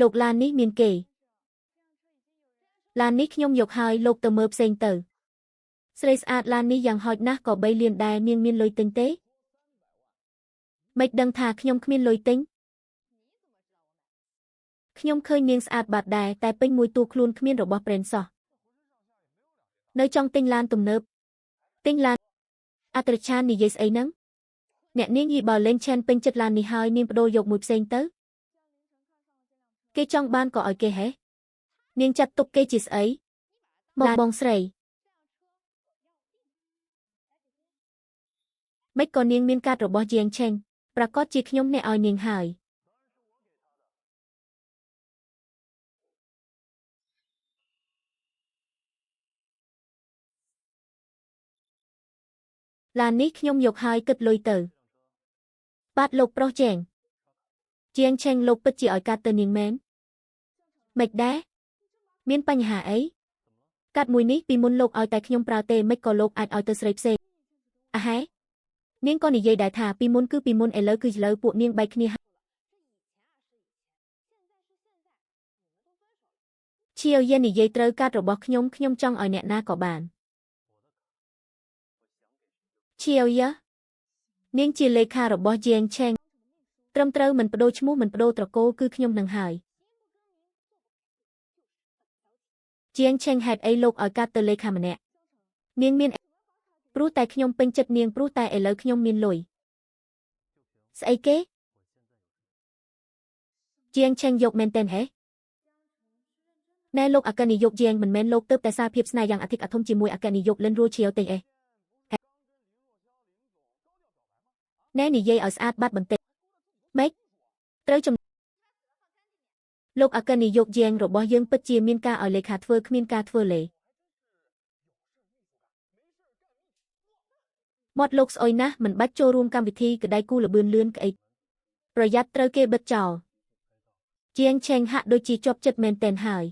លោកឡាននេះមានគេឡាននេះខ្ញុំយកហើយលោកទៅមើលផ្សេងទៅស្រីស្អាតឡាននេះយ៉ាងហោចណាស់ក៏3លានដែរនាងមានលុយទិញទេមិនដឹងថាខ្ញុំគ្មានលុយទិញខ្ញុំឃើញនាងស្អាតបាត់ដែរតែពេញមួយតួខ្លួនគ្មានរបស់ប្រេនសោះនៅចង់ទិញឡានទំនើបទិញឡានអត្រឆាននិយាយស្អីហ្នឹងអ្នកនាងយីបើលេងឆេនពេញចិត្តឡាននេះហើយនាងបដូរយកមួយផ្សេងទៅគេចង់បានក៏ឲ្យគេហេនាងចាត់ទុកគេជាស្អីមកបងស្រីមិនក៏នាងមានកាតរបស់ជាងឆេងប្រកាសជាខ្ញុំអ្នកឲ្យនាងហើយឡាននេះខ្ញុំយកហើយគិតលុយទៅបាទលោកប្រុសជែងជាងឆេងលោកពិតជាឲ្យកាត់ទៅនាងមែនមិនដែរមានបញ្ហាអីកាត់មួយនេះពីមុនលោកឲ្យតែខ្ញុំប្រើទេមិនក៏លោកអាចឲ្យទៅស្រីផ្សេងអាហែនាងក៏និយាយដែរថាពីមុនគឺពីមុនឥឡូវគឺឥឡូវពួកនាងបែកគ្នាឈៀវយានិយាយត្រូវកាត់របស់ខ្ញុំខ្ញុំចង់ឲ្យអ្នកណាក៏បានឈៀវយានាងជាលេខារបស់ជាងឆេងត្រឹមត្រូវមិនបដូរឈ្មោះមិនបដូរត្រកូលគឺខ្ញុំនឹងហើយជាងឆេងហេតុអីលោកឲ្យកាត់ទៅលេខាម្នាក់នាងមានព្រោះតែខ្ញុំពេញចិត្តនាងព្រោះតែឥឡូវខ្ញុំមានលុយស្អីគេជាងឆេងយកមែនទែនហេណែលោកអគ្គនាយកជាងមិនមែនលោកទើបតែសារភាពស្នេហ៍យ៉ាងអធិកអធមជាមួយអគ្គនាយកលិនរួឈៀវទេអេណែនិយាយឲ្យស្អាតបាត់បន្តិចម៉េចត្រូវចំលោកអគ្គនាយកជាងរបស់យើងពិតជាមានការឲ្យលេខាធ្វើគ្មានការធ្វើលេមាត់លោកស្អុយណាស់មិនបាច់ចូលរួមកម្មវិធីក្តីគូល្បឿនលឿនក្អីប្រយ័ត្នត្រូវគេបិទចោលជាងឆេងហាក់ដូចជាជាប់ចិត្តមែនទែនហើយ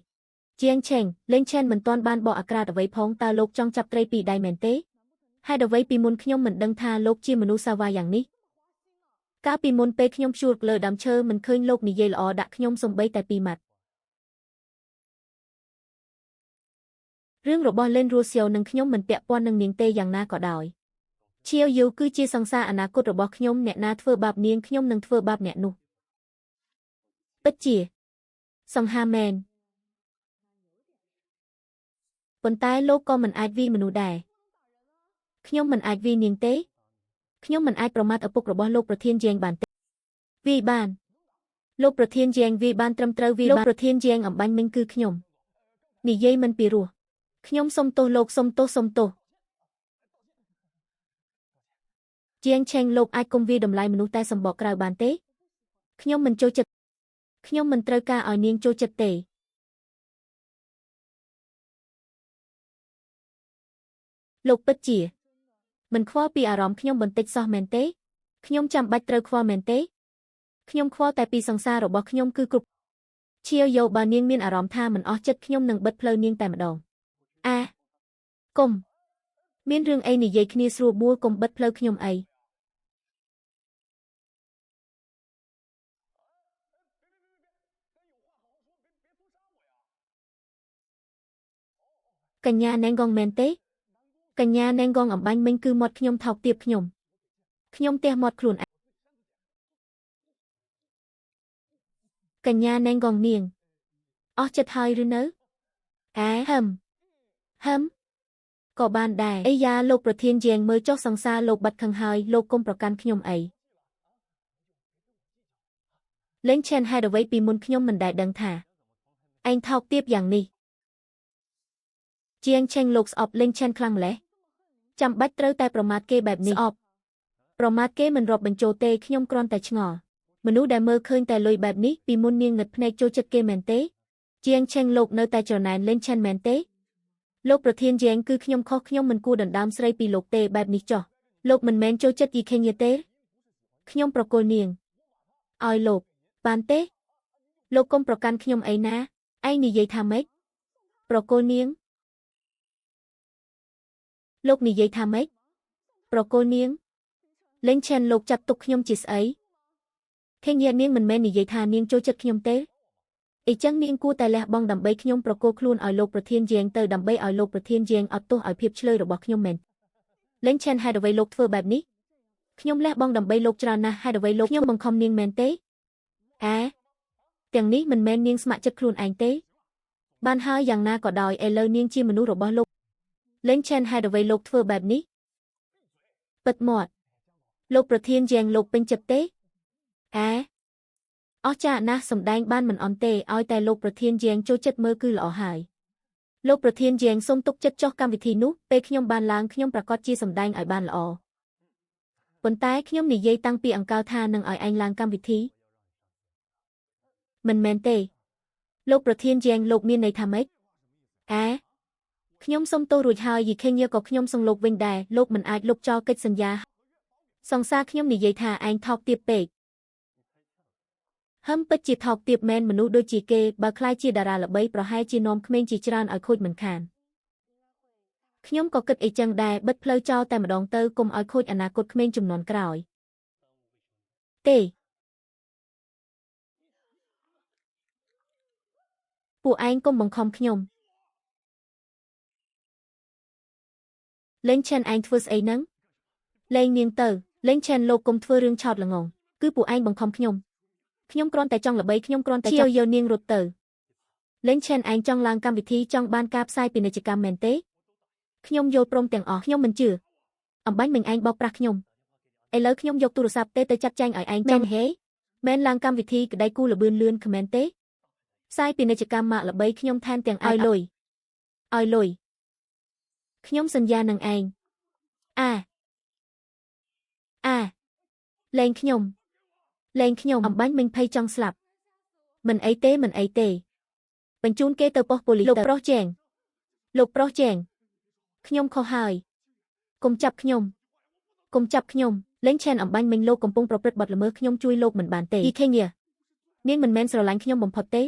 ជាងឆេងលេងឆេនមិនទាន់បានបកអាក្រាតអ្វីផងតើលោកចង់ចាប់ត្រីពីដៃមែនទេហេតុអ្វីពីមុនខ្ញុំមិនដឹងថាលោកជាមនុស្សសាវ៉ាយ៉ាងនេះកាលពីមុនពេលខ្ញុំជួលលើដើមឈើមិនឃើញលោកនិយាយល្អដាក់ខ្ញុំសំបីតែពីរម៉ាត់ រឿងរបស់លេនរੂសៀវនិងខ្ញុំមិនពាក់ព័ន្ធនឹងនាងទេយ៉ាងណាក៏ដោយឈៀវយូគឺជាសង្សារអនាគតរបស់ខ្ញុំអ្នកណាធ្វើបាបនាងខ្ញុំនឹងធ្វើបាបអ្នកនោះពិតជាសង្ហាមែនប៉ុន្តែលោកក៏មិនអាចវាយមនុស្សដែរខ្ញុំមិនអាចវាយនាងទេខ្ញុំមិនអាចប្រមាថឪពុករបស់លោកប្រធានយេងបានទេវាយបានលោកប្រធានយេងវាយបានត្រឹមត្រូវវាយលោកប្រធានយេងអំបញ្ញមិញគឺខ្ញុំនិយាយមិនពីរោះខ្ញុំសុំទោសលោកសុំទោសសុំទោសជាងឆេងលោកអាចគុំវាយតម្លៃមនុស្សតែសម្បកក្រៅបានទេខ្ញុំមិនចូលចិត្តខ្ញុំមិនត្រូវការឲ្យនាងចូលចិត្តទេលោកពិតជាមិនខ្វល់ពីអារម្មណ៍ខ្ញុំបន្តិចសោះមែនទេខ្ញុំចាំបាច់ត្រូវខ្វល់មែនទេខ្ញុំខ្វល់តែពីសង្សាររបស់ខ្ញុំគឺគ្រប់ឈៀវយោបើនាងមានអារម្មណ៍ថាមិនអស់ចិត្តខ្ញុំនឹងបិទផ្លូវនាងតែម្ដងអាគុំមានរឿងអីនិយាយគ្នាស្រួលបួលកុំបិទផ្លូវខ្ញុំអីកញ្ញាណែងកងមែនទេកញ្ញាណែងកងអំបញ្ញមិញគឺមាត់ខ្ញុំថោកទាបខ្ញុំខ្ញុំទះមាត់ខ្លួនឯងកញ្ញាណែងកងនាងអស់ចិត្តហើយឬនៅអែហឹមហឹមក៏បានដែរអីយ៉ាលោកប្រធានយេងមើលចុះសង្សារលោកបាត់ខឹងហើយលោកគុំប្រកាន់ខ្ញុំអីលេងឆេនហេតុអ្វីពីមុនខ្ញុំមិនដែលដឹងថាឯងថោកទាបយ៉ាងនេះជាងឆេងលោកស្អប់លេងឆេនខ្លាំងម្ល៉េះចាំបាច់ត្រូវតែប្រមាថគេបែបនេះស្អប់ប្រមាថគេមិនរាប់បញ្ចូលទេខ្ញុំគ្រាន់តែឆ្ងល់មនុស្សដែលមើលឃើញតែលុយបែបនេះពីមុននាងងឹតភ្នែកចូលចិត្តគេមែនទេជាងឆេងលោកនៅតែច្រណែនលេងឆេនមែនទេលោកប្រធានយេងគឺខ្ញុំខុសខ្ញុំមិនគួរដណ្ដើមស្រីពីលោកទេបែបនេះចុះលោកមិនមែនចូលចិត្តយីខេងយេទេខ្ញុំប្រគល់នាងឲ្យលោកបានទេលោកកុំប្រកាន់ខ្ញុំអីណាឯងនិយាយថាម៉េចប្រគល់នាងលោកនិយាយថាម៉េចប្រគល់នាងលេងឆេនលោកចាត់ទុកខ្ញុំជាស្អីខេងយានាងមិនមែននិយាយថានាងចូលចិត្តខ្ញុំទេអ៊ីចឹងនាងគួរតែលះបង់ដើម្បីខ្ញុំប្រគល់ខ្លួនឲ្យលោកប្រធានយេងទៅដើម្បីឲ្យលោកប្រធានយេងអត់ទោសឲ្យភាពឆ្លើយរបស់ខ្ញុំមែនលេងឆេនហេតុអ្វីលោកធ្វើបែបនេះខ្ញុំលះបង់ដើម្បីលោកច្រើនណាស់ហេតុអ្វីលោកខ្ញុំបង្ខំនាងមែនទេអែទាំងនេះមិនមែននាងស្ម័គ្រចិត្តខ្លួនឯងទេបានហើយយ៉ាងណាក៏ដោយឥឡូវនាងជាមនុស្សរបស់លោកលេងឆេនហេតុអ្វីលោកធ្វើបែបនេះពិតមាត់លោកប្រធានយេងលោកពេញចិត្តទេអែអស្ចារ្យណាស់សម្ដែងបានមិនអន់ទេឲ្យតែលោកប្រធានយេងចូលចិត្តមើលគឺល្អហើយលោកប្រធានយេងសូមទុកចិត្តចុះកម្មវិធីនោះពេលខ្ញុំបានឡើងខ្ញុំប្រកាសជាសម្ដែងឲ្យបានល្អប៉ុន្តែខ្ញុំនិយាយតាំងពីអង្កលថានឹងឲ្យឯងឡើងកម្មវិធីមិនមែនទេលោកប្រធានយេងលោកមានន័យថាម៉េចអែខ្ញុំសុំទោសរួចហើយយីខេងក៏ខ្ញុំសង្លោកវិញដែរលោកមិនអាចលុបចោលកិច្ចសន្យាសង្សារខ្ញុំនិយាយថាឯងថោកទាបពេកហឹមពិតជាថោកទាបមែនមនុស្សដូចជាគេបើក្លាយជាតារាល្បីប្រហែលជានាំក្មេងជាច្រើនឲ្យខូចមិនខានខ្ញុំក៏គិតអីចឹងដែរបិទផ្លូវចោលតែម្ដងទៅកុំឲ្យខូចអនាគតក្មេងជំនាន់ក្រោយទេពួកឯងកុំបង្ខំខ្ញុំលេងឆេនឯងធ្វើស្អីហ្នឹងលេងនាងទៅលេងឆេនលោកកុំធ្វើរឿងឆោតល្ងងគឺពួកឯងបង្ខំខ្ញុំខ្ញុំគ្រាន់តែចង់ល្បីខ្ញុំគ្រាន់តែចង់យកនាងរត់ទៅលេងឆេនឯងចង់ឡើងកម្មវិធីចង់បានការផ្សាយពាណិជ្ជកម្មមែនទេខ្ញុំយល់ព្រមទាំងអស់ខ្ញុំមិនជឿអំបញ្ញមិញឯងបោកប្រាស់ខ្ញុំឥឡូវខ្ញុំយកទូរស័ព្ទទេទៅចាត់ចែងឲ្យឯងចង់ហេមែនឡើងកម្មវិធីក្តីគូល្បឿនលឿនគ្មែនទេផ្សាយពាណិជ្ជកម្មម៉ាកល្បីខ្ញុំថែមទាំងឲ្យលុយឲ្យលុយខ្ញុំសន្យានឹងឯងអាអាលែងខ្ញុំលែងខ្ញុំអំបញ្ញមិញភ័យចង់ស្លាប់មិនអីទេមិនអីទេបញ្ជូនគេទៅប៉ុស្តិ៍ប៉ូលីសលោកប្រុសជែងលោកប្រុសជែងខ្ញុំខុសហើយកុំចាប់ខ្ញុំកុំចាប់ខ្ញុំលេងឆេនអំបញ្ញមិញលោកកំពុងប្រព្រឹត្តបទល្មើសខ្ញុំជួយលោកមិនបានទេយីខេងយានាងមិនមែនស្រឡាញ់ខ្ញុំបំផុតទេ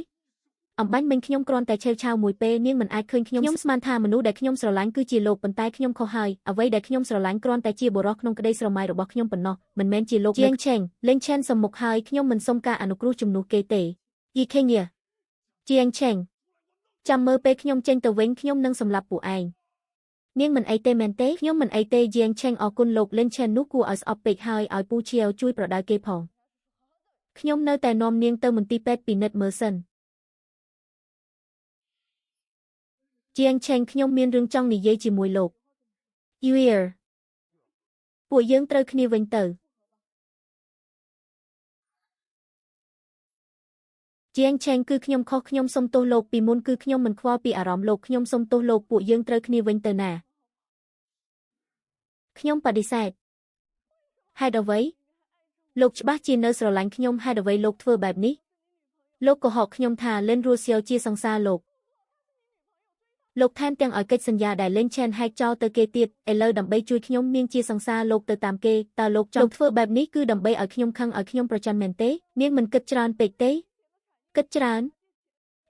អំបញ្ញមិញខ្ញុំគ្រាន់តែឆេវឆាវមួយពេលនាងមិនអាចឃើញខ្ញុំខ្ញុំស្មានថាមនុស្សដែលខ្ញុំស្រឡាញ់គឺជាលោកប៉ុន្តែខ្ញុំខុសហើយអ្វីដែលខ្ញុំស្រឡាញ់គ្រាន់តែជាបុរសក្នុងក្តីស្រមៃរបស់ខ្ញុំប៉ុណ្ណោះមិនមែនជាលោកជាងឆេងលេងឆេនសំមុខហើយខ្ញុំមិនសុំការអនុគ្រោះជំនួសគេទេយីខេងយាជាងឆេង ចាំមើលពេលខ្ញុំចេញទៅវិញខ្ញុំនឹងសម្លាប់ពួកឯងនាងមិនអីទេមែនទេខ្ញុំមិនអីទេយាងឆេងអរគុណលោកលិនឆេននោះគួរឲ្យស្អប់ពេកហើយឲ្យពូឈៀវជួយប្រដៅគេផងខ្ញុំនៅតែនាំនាងទៅមន្ទីរពេទ្យពិនិត្យមើលសិនជាងឆេងខ្ញុំមានរឿងចង់និយាយជាមួយលោកយូរពួកយើងត្រូវគ្នាវិញទៅជាងឆេងគឺខ្ញុំខុសខ្ញុំសុំទោសលោកពីមុនគឺខ្ញុំមិនខ្វល់ពីអារម្មណ៍លោកខ្ញុំសុំទោសលោកពួកយើងត្រូវគ្នាវិញទៅណាខ្ញុំបដិសេធហេតុអ្វីលោកច្បាស់ជានៅស្រឡាញ់ខ្ញុំហេតុអ្វីលោកធ្វើបែបនេះលោកកុហកខ្ញុំថាលិនរស់សៀវជាសង្សារលោកលោកថែមទាំងឲ្យកិច្ចសន្យាដែលលិនឆេនហែកចោលទៅគេទៀតឥឡូវដើម្បីជួយខ្ញុំនាងជាសង្សារលោកទៅតាមគេតើលោកចង់ធ្វើបែបនេះគឺដើម្បីឲ្យខ្ញុំខឹងឲ្យខ្ញុំប្រច័ណ្ឌមែនទេនាងមិនគិតច្រើនពេកទេគិតច្រើន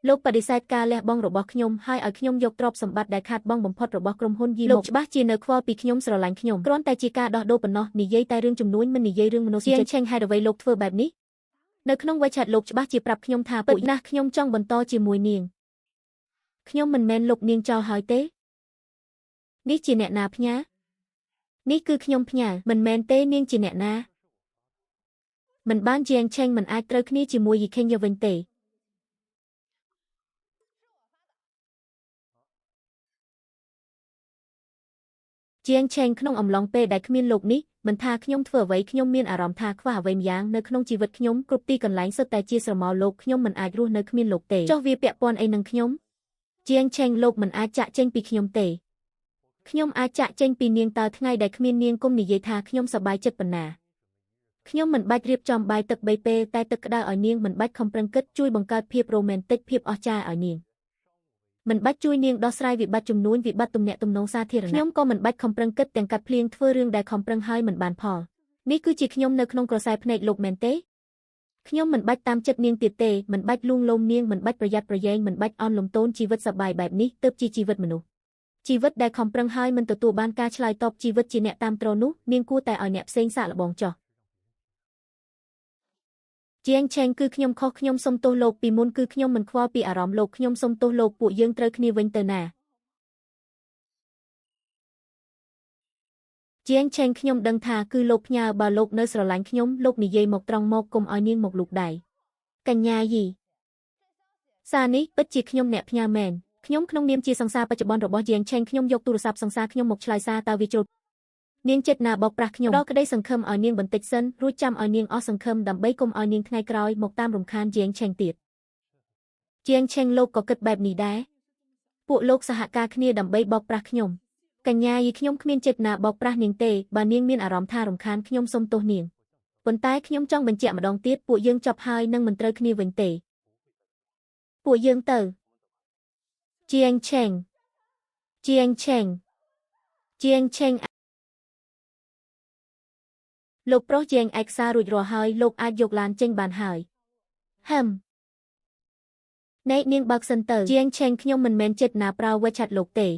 លោកបដិសេធការលះបង់របស់ខ្ញុំហើយឲ្យខ្ញុំយកទ្រព្យសម្បត្តិដែលខាតបង់បំផុតរបស់ក្រុមហ៊ុនយីលោកច្បាស់ជានៅខ្វល់ពីខ្ញុំស្រឡាញ់ខ្ញុំគ្រាន់តែជាការដោះដូរប៉ុណ្ណោះនិយាយតែរឿងជំនួញមិននិយាយរឿងមនោសញ្ចេតនាឆេងហេតុអ្វីលោកធ្វើបែបនេះនៅក្នុង WeChat លោកច្បាស់ជាប្រាប់ខ្ញុំថាពិតណាស់ខ្ញុំចង់បន្តជាមួយនាងខ្ញុំមិនមែនលុបនាងចោលហើយទេនេះជាអ្នកណាផ្ញើនេះគឺខ្ញុំផ្ញើមិនមែនទេនាងជាអ្នកណាមិនបានជាងឆេងមិនអាចត្រូវគ្នាជាមួយយីខេងយកវិញទេជាងឆេងក្នុងអំឡុងពេលដែលគ្មានលោកនេះមិនថាខ្ញុំធ្វើអ្វីខ្ញុំមានអារម្មណ៍ថាខ្វះអ្វីម្យ៉ាងនៅក្នុងជីវិតខ្ញុំគ្រប់ទីកន្លែងសុទ្ធតែជាស្រមោលលោកខ្ញុំមិនអាចរស់នៅគ្មានលោកទេចុះវាពាក់ព័ន្ធអីនឹងខ្ញុំជាងឆេងលោកមិនអាចចាក់ចេញពីខ្ញុំទេខ្ញុំអាចចាក់ចេញពីនាងតើថ្ងៃដែលគ្មាននាងគុំនិយាយថាខ្ញុំសប្បាយចិត្តប៉ុណ្ណាខ្ញុំមិនបាច់រៀបចំបាយទឹកបីពេលតែទឹកក្តៅឲ្យនាងមិនបាច់ខំប្រឹងគិតជួយបង្កើតភាពរ៉ូមែនទិកភាពអស្ចារ្យឲ្យនាងមិនបាច់ជួយនាងដោះស្រាយវិបត្តិជំនួញវិបត្តិទំនាក់ទំនងសាធារណៈខ្ញុំក៏មិនបាច់ខំប្រឹងគិតទាំងកាត់ភ្លៀងធ្វើរឿងដែលខំប្រឹងហើយមិនបានផលនេះគឺជាខ្ញុំនៅក្នុងក្រសែភ្នែកលោកមែនទេខ្ញុំមិនបាច់តាមចិត្តនាងទៀតទេមិនបាច់លួងលោមនាងមិនបាច់ប្រយ័ត្នប្រយែងមិនបាច់អន់លំទោនជីវិតសប្បាយបែបនេះទើបជាជីវិតមនុស្សជីវិតដែលខំប្រឹងហើយមិនទទួលបានការឆ្លើយតបជីវិតជាអ្នកតាមទ្រនោះនាងគួរតែឲ្យអ្នកផ្សេងសាកល្បងចុះជាងឆេងគឺខ្ញុំខុសខ្ញុំសុំទោសលោកពីមុនគឺខ្ញុំមិនខ្វល់ពីអារម្មណ៍លោកខ្ញុំសុំទោសលោកពួកយើងត្រូវគ្នាវិញទៅណាជាងឆេងខ្ញុំដឹងថាគឺលោកផ្ញើបើលោកនៅស្រឡាញ់ខ្ញុំលោកនិយាយមកត្រង់មកកុំឲ្យនាងមកលូកដៃកញ្ញាយីសារនេះពិតជាខ្ញុំអ្នកផ្ញើមែនខ្ញុំក្នុងនាមជាសង្សារបច្ចុប្បន្នរបស់ជាងឆេងខ្ញុំយកទូរស័ព្ទសង្សារខ្ញុំមកឆ្លើយសារតើវាជ្រុលនាងចិត្តណាបោកប្រាស់ខ្ញុំដល់ក្តីសង្ឃឹមឲ្យនាងបន្តិចសិនរួចចាំឲ្យនាងអស់សង្ឃឹមដើម្បីកុំឲ្យនាងថ្ងៃក្រោយមកតាមរំខានជាងឆេងទៀតជាងឆេងលោកក៏គិតបែបនេះដែរពួកលោកសហការគ្នាដើម្បីបោកប្រាស់ខ្ញុំកញ្ញាយីខ្ញុំគ្មានចិត្តណាបោកប្រាស់នាងទេបើនាងមានអារម្មណ៍ថារំខានខ្ញុំសូមទោសនាងប៉ុន្តែខ្ញុំចង់បញ្ជាក់ម្ដងទៀតពួកយើងចប់ហើយនឹងមិនត្រូវគ្នាវិញទេពួកយើងទៅជាងឆេងជាងឆេងជាងឆេងលោកប្រុសជាងឯកសាររួចរាល់ហើយលោកអាចយកឡានចេញបានហើយហឹមណែនាងបើកសិនទៅជាងឆេងខ្ញុំមិនមែនចិត្តណាប្រើ WeChat លោកទេ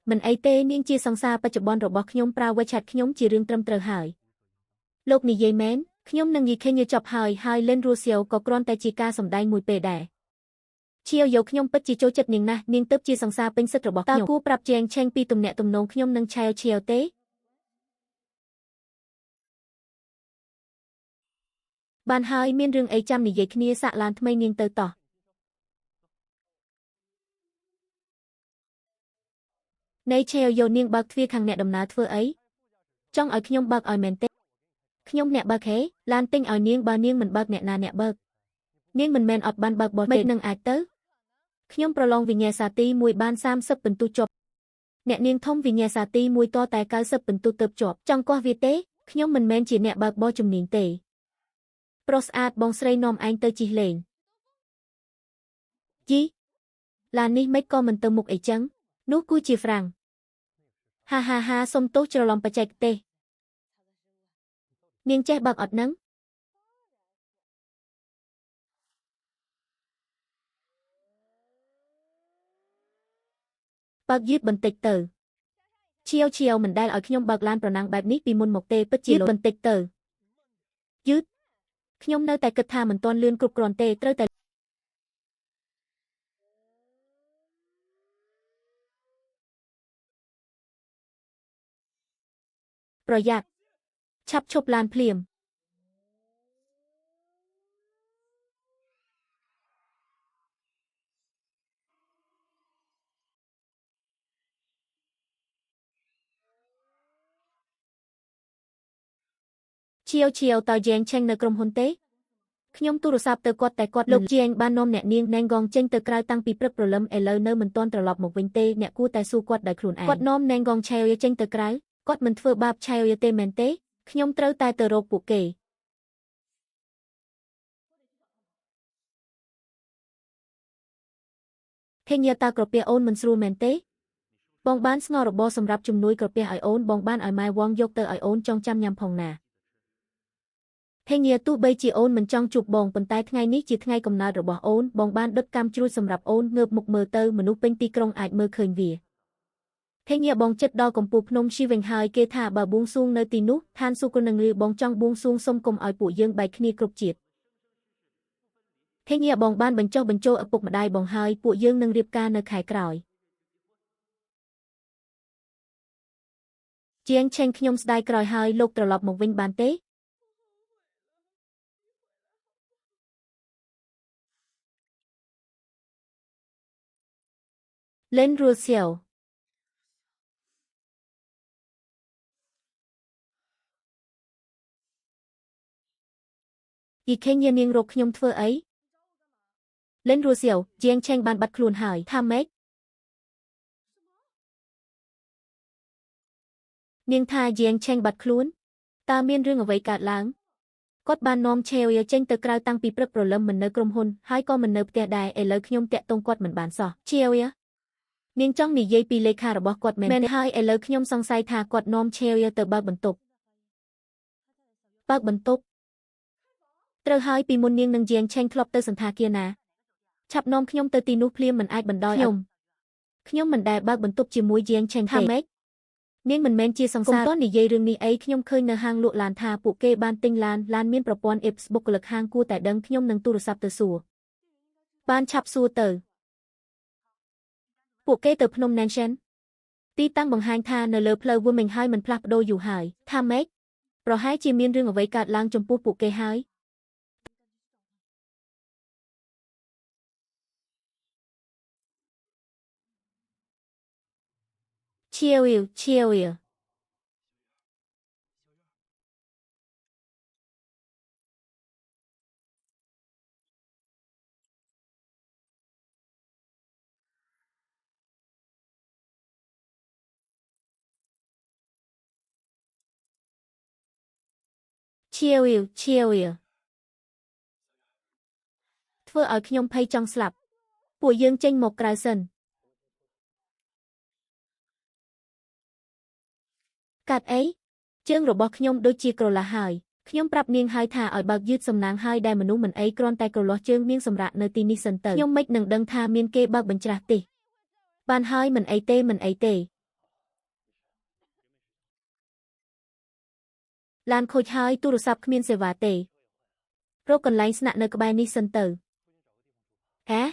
មិនអីទេនាងជាសង្សារបច្ចុប្បន្នរបស់ខ្ញុំប្រើ WeChat ខ្ញុំជារឿងត្រឹមត្រូវហើយលោកនិយាយមែនខ្ញុំនឹងយីខេញចប់ហើយហើយលិនរស់សៀវក៏គ្រាន់តែជាការសម្ដែងមួយពេលដែរឈៀវយកខ្ញុំពិតជាចូលចិត្តនាងណាស់នាងទើបជាសង្សារពេញសិទ្ធិរបស់ខ្ញុំតើគួរប្រាប់ជាងឆេងពីទំនាក់ទំនងខ្ញុំនឹងឆាវឈៀវទេបានហើយមានរឿងអីចាំនិយាយគ្នាសាក់ឡានថ្មីនាងទៅតោះនៃឆេវយកនាងបើកទ្វារខាងអ្នកដំណើរធ្វើអីចង់ឲ្យខ្ញុំបើកឲ្យមែនទេខ្ញុំអ្នកបើកហេឡានទិញឲ្យនាងបើនាងមិនបើកអ្នកណាអ្នកបើកនាងមិនមែនអត់បានបើកបោះទេនឹងអាចទៅខ្ញុំប្រឡងវិញ្ញាសាទី1បាន30ពិន្ទុជាប់អ្នកនាងធំវិញ្ញាសាទី1តតែ90ពិន្ទុទៅជាប់ចង់កោះវាទេខ្ញុំមិនមែនជាអ្នកបើកបោះជំនាញទេប្រុសស្អាតបងស្រីនាំឯងទៅជិះលេងយីឡាននេះមិនក៏មិនទៅមុខអីចឹងនោះគឺជាហ្វ្រាំងហាហាហាសុំទោសច្រឡំបច្ចេកទេសនាងចេះបើកអត់នឹងបើកយឺតបន្តិចទៅឈៀវឈៀវមិនដែលឲ្យខ្ញុំបើកឡានប្រណាំងបែបនេះពីមុនមកទេពិតជាបន្តិចទៅយឺតខ្ញុំនៅតែគិតថាមិនទាន់លឿនគ្រប់គ្រាន់ទេត្រូវតែ ប្រយ័ត្នឆាប់ឈប់ឡានភ្លាមឈៀវឈៀវតើយ៉េងឆេងនៅក្រុមហ៊ុនទេខ្ញុំទូរស័ព្ទទៅគាត់តែគាត់លោកជាងបាននាំអ្នកនាងណែងកងចេញទៅក្រៅតាំងពីព្រឹកព្រលឹមឥឡូវនៅមិនទាន់ត្រឡប់មកវិញទេអ្នកគួរតែសួរគាត់ដោយខ្លួនឯងគាត់នាំណែងកងឆែវចេញទៅក្រៅគាត់មិនធ្វើបាបឆែវទេមែនទេខ្ញុំត្រូវតែទៅរកពួកគេថេញតាក្រពះអូនមិនស្រួលមែនទេបងបានស្ងោរបរសម្រាប់ជំនួយក្រពះឲ្យអូនបងបានឲ្យម៉ែវងយកទៅឲ្យអូនចងចាំញ៉ាំផងណាថេញាទោះបីជាអូនមិនចង់ជួបបងប៉ុន្តែថ្ងៃនេះជាថ្ងៃកំណើតរបស់អូនបងបានដុតកាំជ្រួចសម្រាប់អូនងើបមុខមើលទៅមនុស្សពេញទីក្រុងអាចមើលឃើញវាថេញាបងចិត្តដល់កំពូលភ្នំស៊ីវិញហើយគេថាបើបួងសួងនៅទីនោះឋានសួគ៌នឹងឬបងចង់បួងសួងសុំកុំឲ្យពួកយើងបែកគ្នាគ្រប់ជាតិថេញាបងបានបញ្ចុះបញ្ចូលឪពុកម្ដាយបងហើយពួកយើងនឹងរៀបការនៅខែក្រោយជាងឆេងខ្ញុំស្ដាយក្រោយហើយលោកត្រឡប់មកវិញបានទេលេនរូសៀវយីខេងយានាងរកខ្ញុំធ្វើអីលេនរូសៀវជាងឆេងបានបាត់ខ្លួនហើយថាម៉េចនាងថាជាងឆេងបាត់ខ្លួនតើមានរឿងអ្វីកើតឡើងគាត់បាននាំឆេវចេញទៅក្រៅតាំងពីព្រឹកព្រលឹមមិននៅក្រុមហ៊ុនហើយក៏មិននៅផ្ទះដែរឥឡូវខ្ញុំតាក់ទងគាត់មិនបានសោះឆេវនាងចង់និយាយពីលេខារបស់គាត់មែនហើយឥឡូវខ្ញុំសង្ស័យថាគាត់នាំឆេវទៅបើកបន្ទប់បើកបន្ទប់ត្រូវហើយពីមុននាងនឹងយាងឆេងធ្លាប់ទៅសន្តាគារណាឆាប់នាំខ្ញុំទៅទីនោះភ្លាមមិនអាចបណ្ដោយខ្ញុំមិនដែលបើកបន្ទប់ជាមួយយាងឆេងទេថាម៉េចនាងមិនមែនជាសង្សារនិយាយរឿងនេះអីខ្ញុំឃើញនៅហាងលក់ឡានថាពួកគេបានទិញឡានឡានមានប្រព័ន្ធ Apps បុគ្គលិកហាងគួរតែដឹងខ្ញុំនឹងទូរស័ព្ទទៅសួរបានឆាប់សួរទៅពួកគេទៅភ្នំ Nanshan ទីតាំងបង្ហាញថានៅលើផ្លូវ Wuming ហើយមិនផ្លាស់ប្ដូរយូរហើយថាម៉េចប្រហែលជាមានរឿងអ្វីកើតឡើងចំពោះពួកគេហើយឈៀវឈៀវឈៀវឈៀវធ្វើឲ្យខ្ញុំភ័យចង់ស្លាប់ពួកយើងចេញមកក្រៅសិនកាត់អីជើងរបស់ខ្ញុំដូចជាក្រឡាហើយខ្ញុំប្រាប់នាងហើយថាឲ្យបើកយឺតសំណាងហើយដែលមនុស្សមិនអីគ្រាន់តែក្រលាស់ជើងនាងសម្រាប់នៅទីនេះសិនទៅខ្ញុំមិននឹងដឹងថាមានគេបើកបញ្ច្រាស់ទេបានហើយមិនអីទេមិនអីទេឡានខូចហើយទូរស័ព្ទគ្មានសេវាទេរកកន្លែងស្នាក់នៅក្បែរនេះសិនទៅហ៎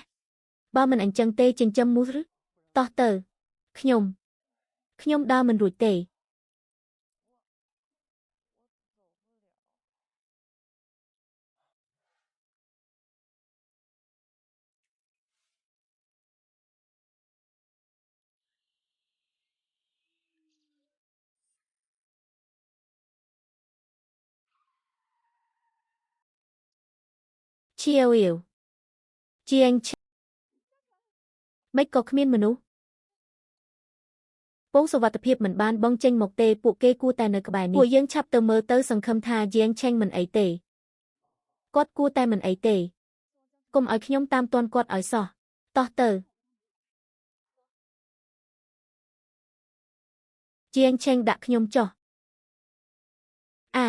បើមិនអញ្ចឹងទេចិញ្ចឹមមូសឬតោះទៅខ្ញុំដើរមិនរួចទេឈៀវជាងមិនក៏គ្មានមនុស្សពងសុវត្ថិភាពមិនបានបងចេញមកទេពួកគេគួរតែនៅក្បែរនេះពួកយើងឆាប់ទៅមើលទៅសង្ឃឹមថាយាងឆេងមិនអីទេគាត់គួរតែមិនអីទេកុំឲ្យខ្ញុំតាមទាន់គាត់ឲ្យសោះតោះទៅជាងឆេងដាក់ខ្ញុំចុះអា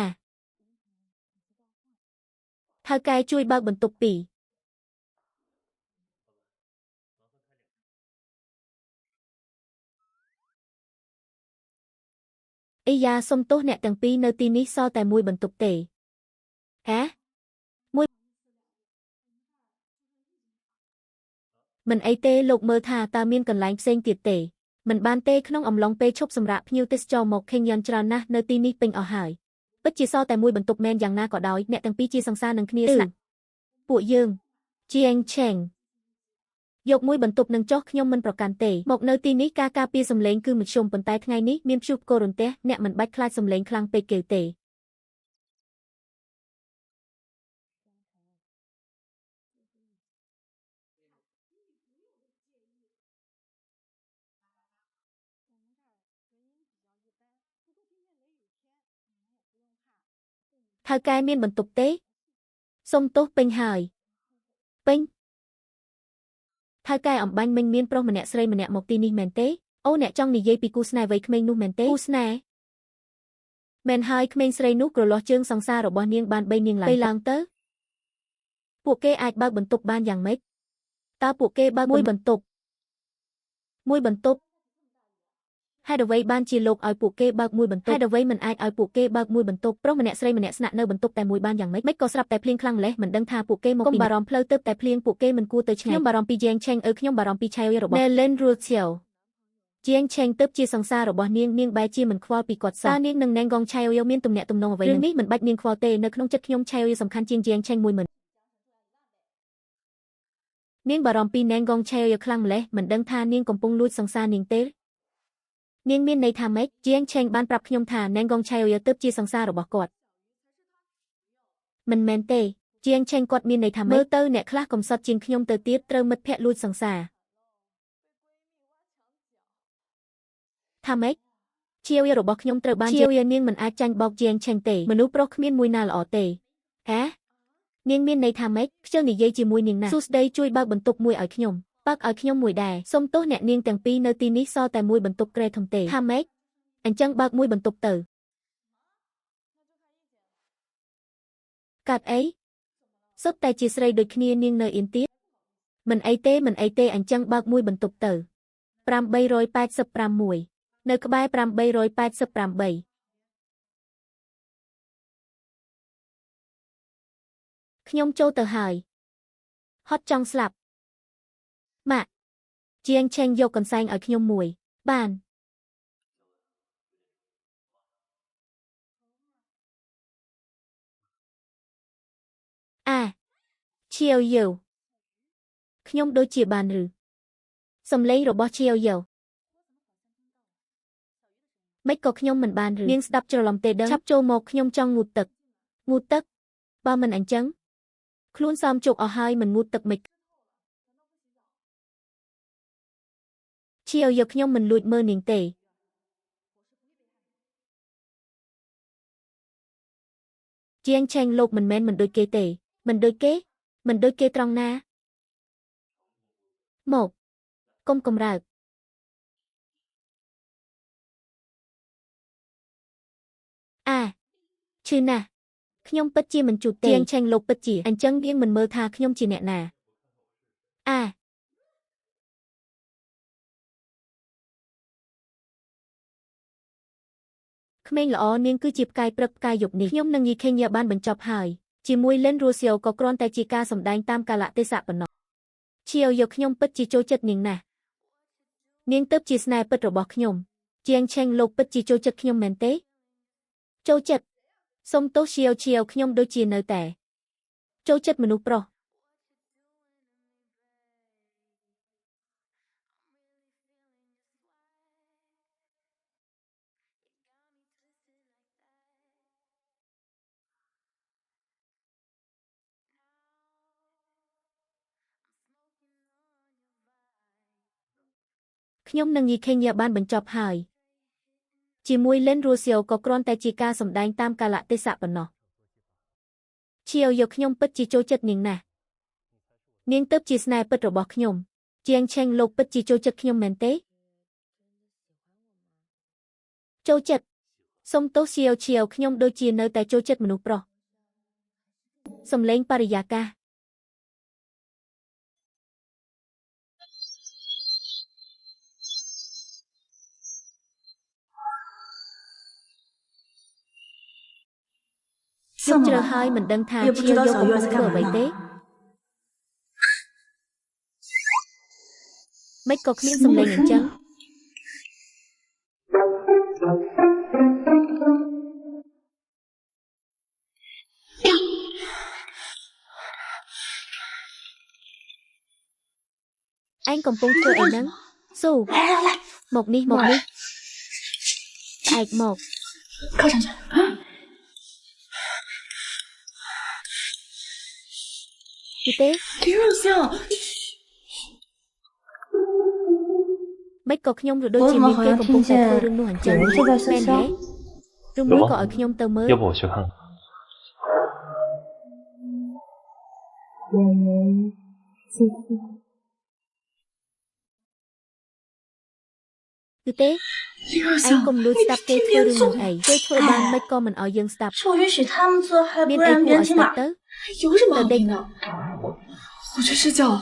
ថៅកែជួយបើកបន្ទប់ពីរអីយ៉ាសុំទោសអ្នកទាំងពីរនៅទីនេះសល់តែមួយបន្ទប់ទេហ៎មួយមិនអីទេលោកមើលថាតើមានកន្លែងផ្សេងទៀតទេ មិនបានទេក្នុងអំឡុងពេលឈប់សម្រាកភ្ញៀវទេសចរមកខេងយ៉ាន់ច្រើនណាស់នៅទីនេះពេញអស់ហើយពិតជាសល់តែមួយបន្ទប់មែនយ៉ាងណាក៏ដោយអ្នកទាំងពីរជាសង្សារនឹងគ្នាស្នាក់ពួកយើងជាងឆេងយកមួយបន្ទប់នឹងចុះខ្ញុំមិនប្រកាន់ទេមកនៅទីនេះការការពារសំឡេងគឺមធ្យមប៉ុន្តែថ្ងៃនេះមានព្យុះផ្គររន្ទះអ្នកមិនបាច់ខ្លាចសំឡេងខ្លាំងពេកគេទេថៅកែមានបន្ទប់ទេសុំទោសពេញហើយពេញថៅកែអំបាញ់មិញមានប្រុសម្នាក់ស្រីម្នាក់មកទីនេះមែនទេអូអ្នកចង់និយាយពីគូស្នេហ៍វ័យក្មេងនោះមែនទេគូស្នេហ៍មែនហើយក្មេងស្រីនោះក្រលាស់ជើងសង្សាររបស់នាងបាន3នាងឡើងពេលឡើងទៅពួកគេអាចបើកបន្ទប់បានយ៉ាងម៉េចតើពួកគេបើកមួយបន្ទប់មួយបន្ទប់ហេតុអ្វីបានជាលោកឲ្យពួកគេបើកមួយបន្ទប់ហេតុអ្វីមិនអាចឲ្យពួកគេបើកមួយបន្ទប់ប្រុសម្នាក់ស្រីម្នាក់ស្នាក់នៅបន្ទប់តែមួយបានយ៉ាងម៉េចម៉េចក៏ស្រាប់តែភ្លៀងខ្លាំងម្ល៉េះមិនដឹងថាពួកគេមកពីកុំបារម្ភផ្លូវទៅតែភ្លៀងពួកគេមិនគួរទៅឆ្ងាយខ្ញុំបារម្ភពីយ៉េងឆេងអឺខ្ញុំបារម្ភពីឆៃរបស់ណេលិនរូឈៀវជាងឆេងទៅជាសង្សាររបស់នាងនាងបែរជាមិនខ្វល់ពីគាត់សោះតើនាងនឹងណេងកងឆៃមានទំនាក់ទំនងអ្វីរឿងនេះមិនបាច់នាងខ្វល់ទេនៅក្នុងចិត្តខ្ញុំឆៃសំខាន់ជាងជាងឆេងមួយមិននាងបារម្ភពីណេងកងឆៃខ្លាំងម្ល៉េះមិនដឹងថានាងកំពុងលួចសង្សារនាងទេនាងមានន័យថាម៉េចជាងឆេងបានប្រាប់ខ្ញុំថាណេងកងឆៃទើបជាសង្សាររបស់គាត់មិនមែនទេជាងឆេងគាត់មានន័យថាមើលទៅអ្នកខ្លះកំសត់ជាងខ្ញុំទៅទៀតត្រូវមិត្តភក្តិលួចសង្សារថាម៉េចជាវរបស់ខ្ញុំត្រូវបានជាវនាងមិនអាចចាញ់បោកជាងឆេងទេមនុស្សប្រុសគ្មានមួយណាល្អទេហ៎នាងមានន័យថាម៉េចខ្ជិលនិយាយជាមួយនាងណាសួស្តីជួយបើកបន្ទប់មួយឲ្យខ្ញុំបើកឲ្យខ្ញុំមួយដែរសុំទោសអ្នកនាងទាំងពីរនៅទីនេះសល់តែមួយបន្ទប់គ្រែធំទេថាម៉េចអញ្ចឹងបើកមួយបន្ទប់ទៅកាត់អីសុទ្ធតែជាស្រីដូចគ្នានាងនៅអៀនទៀតមិនអីទេមិនអីទេអញ្ចឹងបើកមួយបន្ទប់ទៅ886នៅក្បែរ888ខ្ញុំចូលទៅហើយហត់ចង់ស្លាប់ម៉ាក់ជាងឆេងយកកន្សែងឲ្យខ្ញុំមួយបានអាឈៀវយូខ្ញុំដូចជាបានឬសំឡេងរបស់ឈៀវយូមិនក៏ខ្ញុំមិនបានឬនាងស្ដាប់ច្រឡំទេដឹងឆាប់ចូលមកខ្ញុំចង់ងូតទឹកងូតទឹកបើមិនអញ្ចឹងខ្លួនសមជោគអស់ហើយមិនងូតទឹកមិនឈៀវយកខ្ញុំមិនលួចមើលនាងទេជាងឆេងលោកមិនមែនមិនដូចគេទេមិនដូចគេមិនដូចគេត្រង់ណាមកកុំកម្រើកអាឈឺណាស់ខ្ញុំពិតជាមិនជូតទេជាងឆេងលោកពិតជាអញ្ចឹងនាងមិនមើលថាខ្ញុំជាអ្នកណាអាក្មេងល្អនាងគឺជាផ្កាយព្រឹកផ្កាយយប់នេះខ្ញុំនិងយីខេងយ៉ាបានបញ្ចប់ហើយជាមួយលិនរូសៀវក៏គ្រាន់តែជាការសម្ដែងតាមកាលៈទេសៈប៉ុណ្ណោះឈៀវយកខ្ញុំពិតជាចូលចិត្តនាងណាស់នាងទើបជាស្នេហ៍ពិតរបស់ខ្ញុំជាងឆេងលោកពិតជាចូលចិត្តខ្ញុំមែនទេចូលចិត្តសុំទោសឈៀវឈៀវខ្ញុំដូចជានៅតែចូលចិត្តមនុស្សប្រុសខ្ញុំនិងយីខេងយ៉ាបានបញ្ចប់ហើយជាមួយលិនរូសៀវក៏គ្រាន់តែជាការសម្ដែងតាមកាលៈទេសៈប៉ុណ្ណោះឈៀវយកខ្ញុំពិតជាចូលចិត្តនាងណាស់នាងទើបជាស្នេហ៍ពិតរបស់ខ្ញុំជាងឆេងលោកពិតជាចូលចិត្តខ្ញុំមែនទេចូលចិត្តសុំទោសឈៀវឈៀវខ្ញុំដូចជានៅតែចូលចិត្តមនុស្សប្រុសសំឡេងបរិយាកាស ខ្ញុំជ្រើហើយមិនដឹងថា 也不 ឈៀ 知 វ 道 យក 小 កំ 鱼 ពុ 儿 ង 在 ធ្វើ 干 嘛 អ្វី 呢？ ទេ មិនក៏គ្មាន 什 សំ 么 ឡេង 声 អញ្ចឹង 啊？ ឯងកំពុងធ្វើអីហ្នឹងស៊ូ 来来来， មកនេះមកនេះផ្អែកមក 靠上去。 ពីទេ 李若香， មិនក៏ខ្ញុំរដូច 我 ជា 怎么 好 មានគេ 像 កំពុង 听 តែធ្វើ 见 រឿងនោះអញ្ចឹ 有 ង 人正在 មែន 说 ទេ 笑？ ឬមួយក៏ឲ្យខ្ញុំទៅមើល 要不我去看看？我们继续。 គឺទេ 李若 ឯង 香 កុំលួច 你 ស្ដាប់គេ 听 ធ្វើ 别人 做 រឿងនឹង，អីគេធ្វើបានមិនក៏មិនឲ្យយើងស្ដាប់ 是我允许他们做，还 មាន 不 让 អីគួ 别 人 听 吗？ រឲ្យស្ដាប់ទៅ 有什么好对听的？我去睡觉了。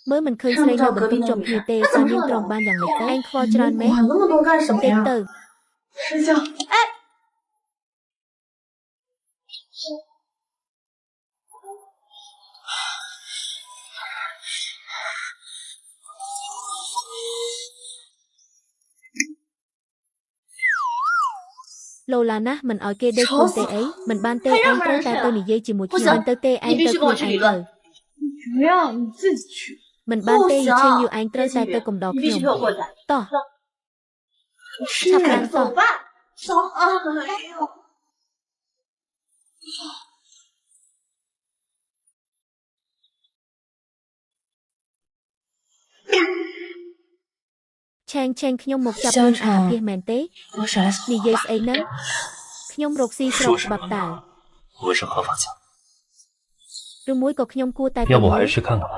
មើលមិនឃើញស្រីនៅបន្ទប់ជាប់គ្នាទេតើនាងទ្រាំបានយ៉ាងម៉េចទៅឯងខ្វល់ច្រើនមែន 管那么多干什么 呀？ ទេទៅ 睡觉。 ឡូឡាណាស់មិនឲ្យគេដេកខ្លួនទេអីមិនបានទេឯងត្រូវតែទៅនិយាយជាមួយខ្ញុំមិនទៅទេឯងទៅខ្លួនឯងទៅ 不要，你自己去。 មិនបានទេ 不行 ឆេងយូឯងត្រូវតែទៅកំដរ 你必 ខ្ញុំ 须陪我过去。 តោះឆាប់ឡើងតោះ 走吧，走。哎呦， ឆេងឆេងខ្ញុំមកចាប់ 香 រឿងអា 肠 ភាសមែនទេ 我甩了 និយាយស្អីហ្នឹងខ្ញុំរកស៊ីស្រប 说什 ច្បាប់ 么 តើ 呢？我是合法家， ឬមួយក៏ខ្ញុំគួរតែទៅ 要不我 មើល 还是去看看吧。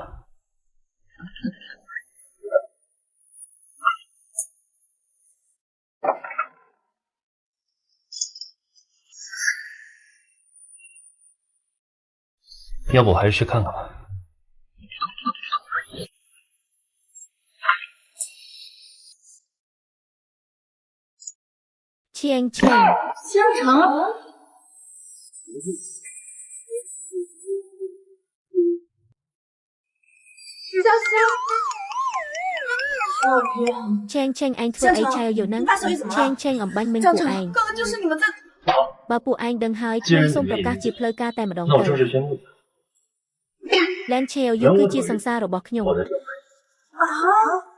要不我还是去看看吧。 ឈៀងឆេង 香肠，香香， ឆេងឆេងឯងធ្វើ 香 អីឆែ 肠 វយូហ្នឹង 你把手机怎么 ឆេង 了？ ឆេងអំបញ្ញមិញ 江 城 ពួកឯង，刚刚就是你们在。 បើពួកឯងដឹងហើយ 既 然 ខ្ញុំសូម 你 愿 ប្រកាស 意， ជាផ្លូវការតែម្ដង 那我 ទៅ 正式宣布， លែនឆេវយូគឺជាសង្សាររបស់ខ្ញុំ 我的啊！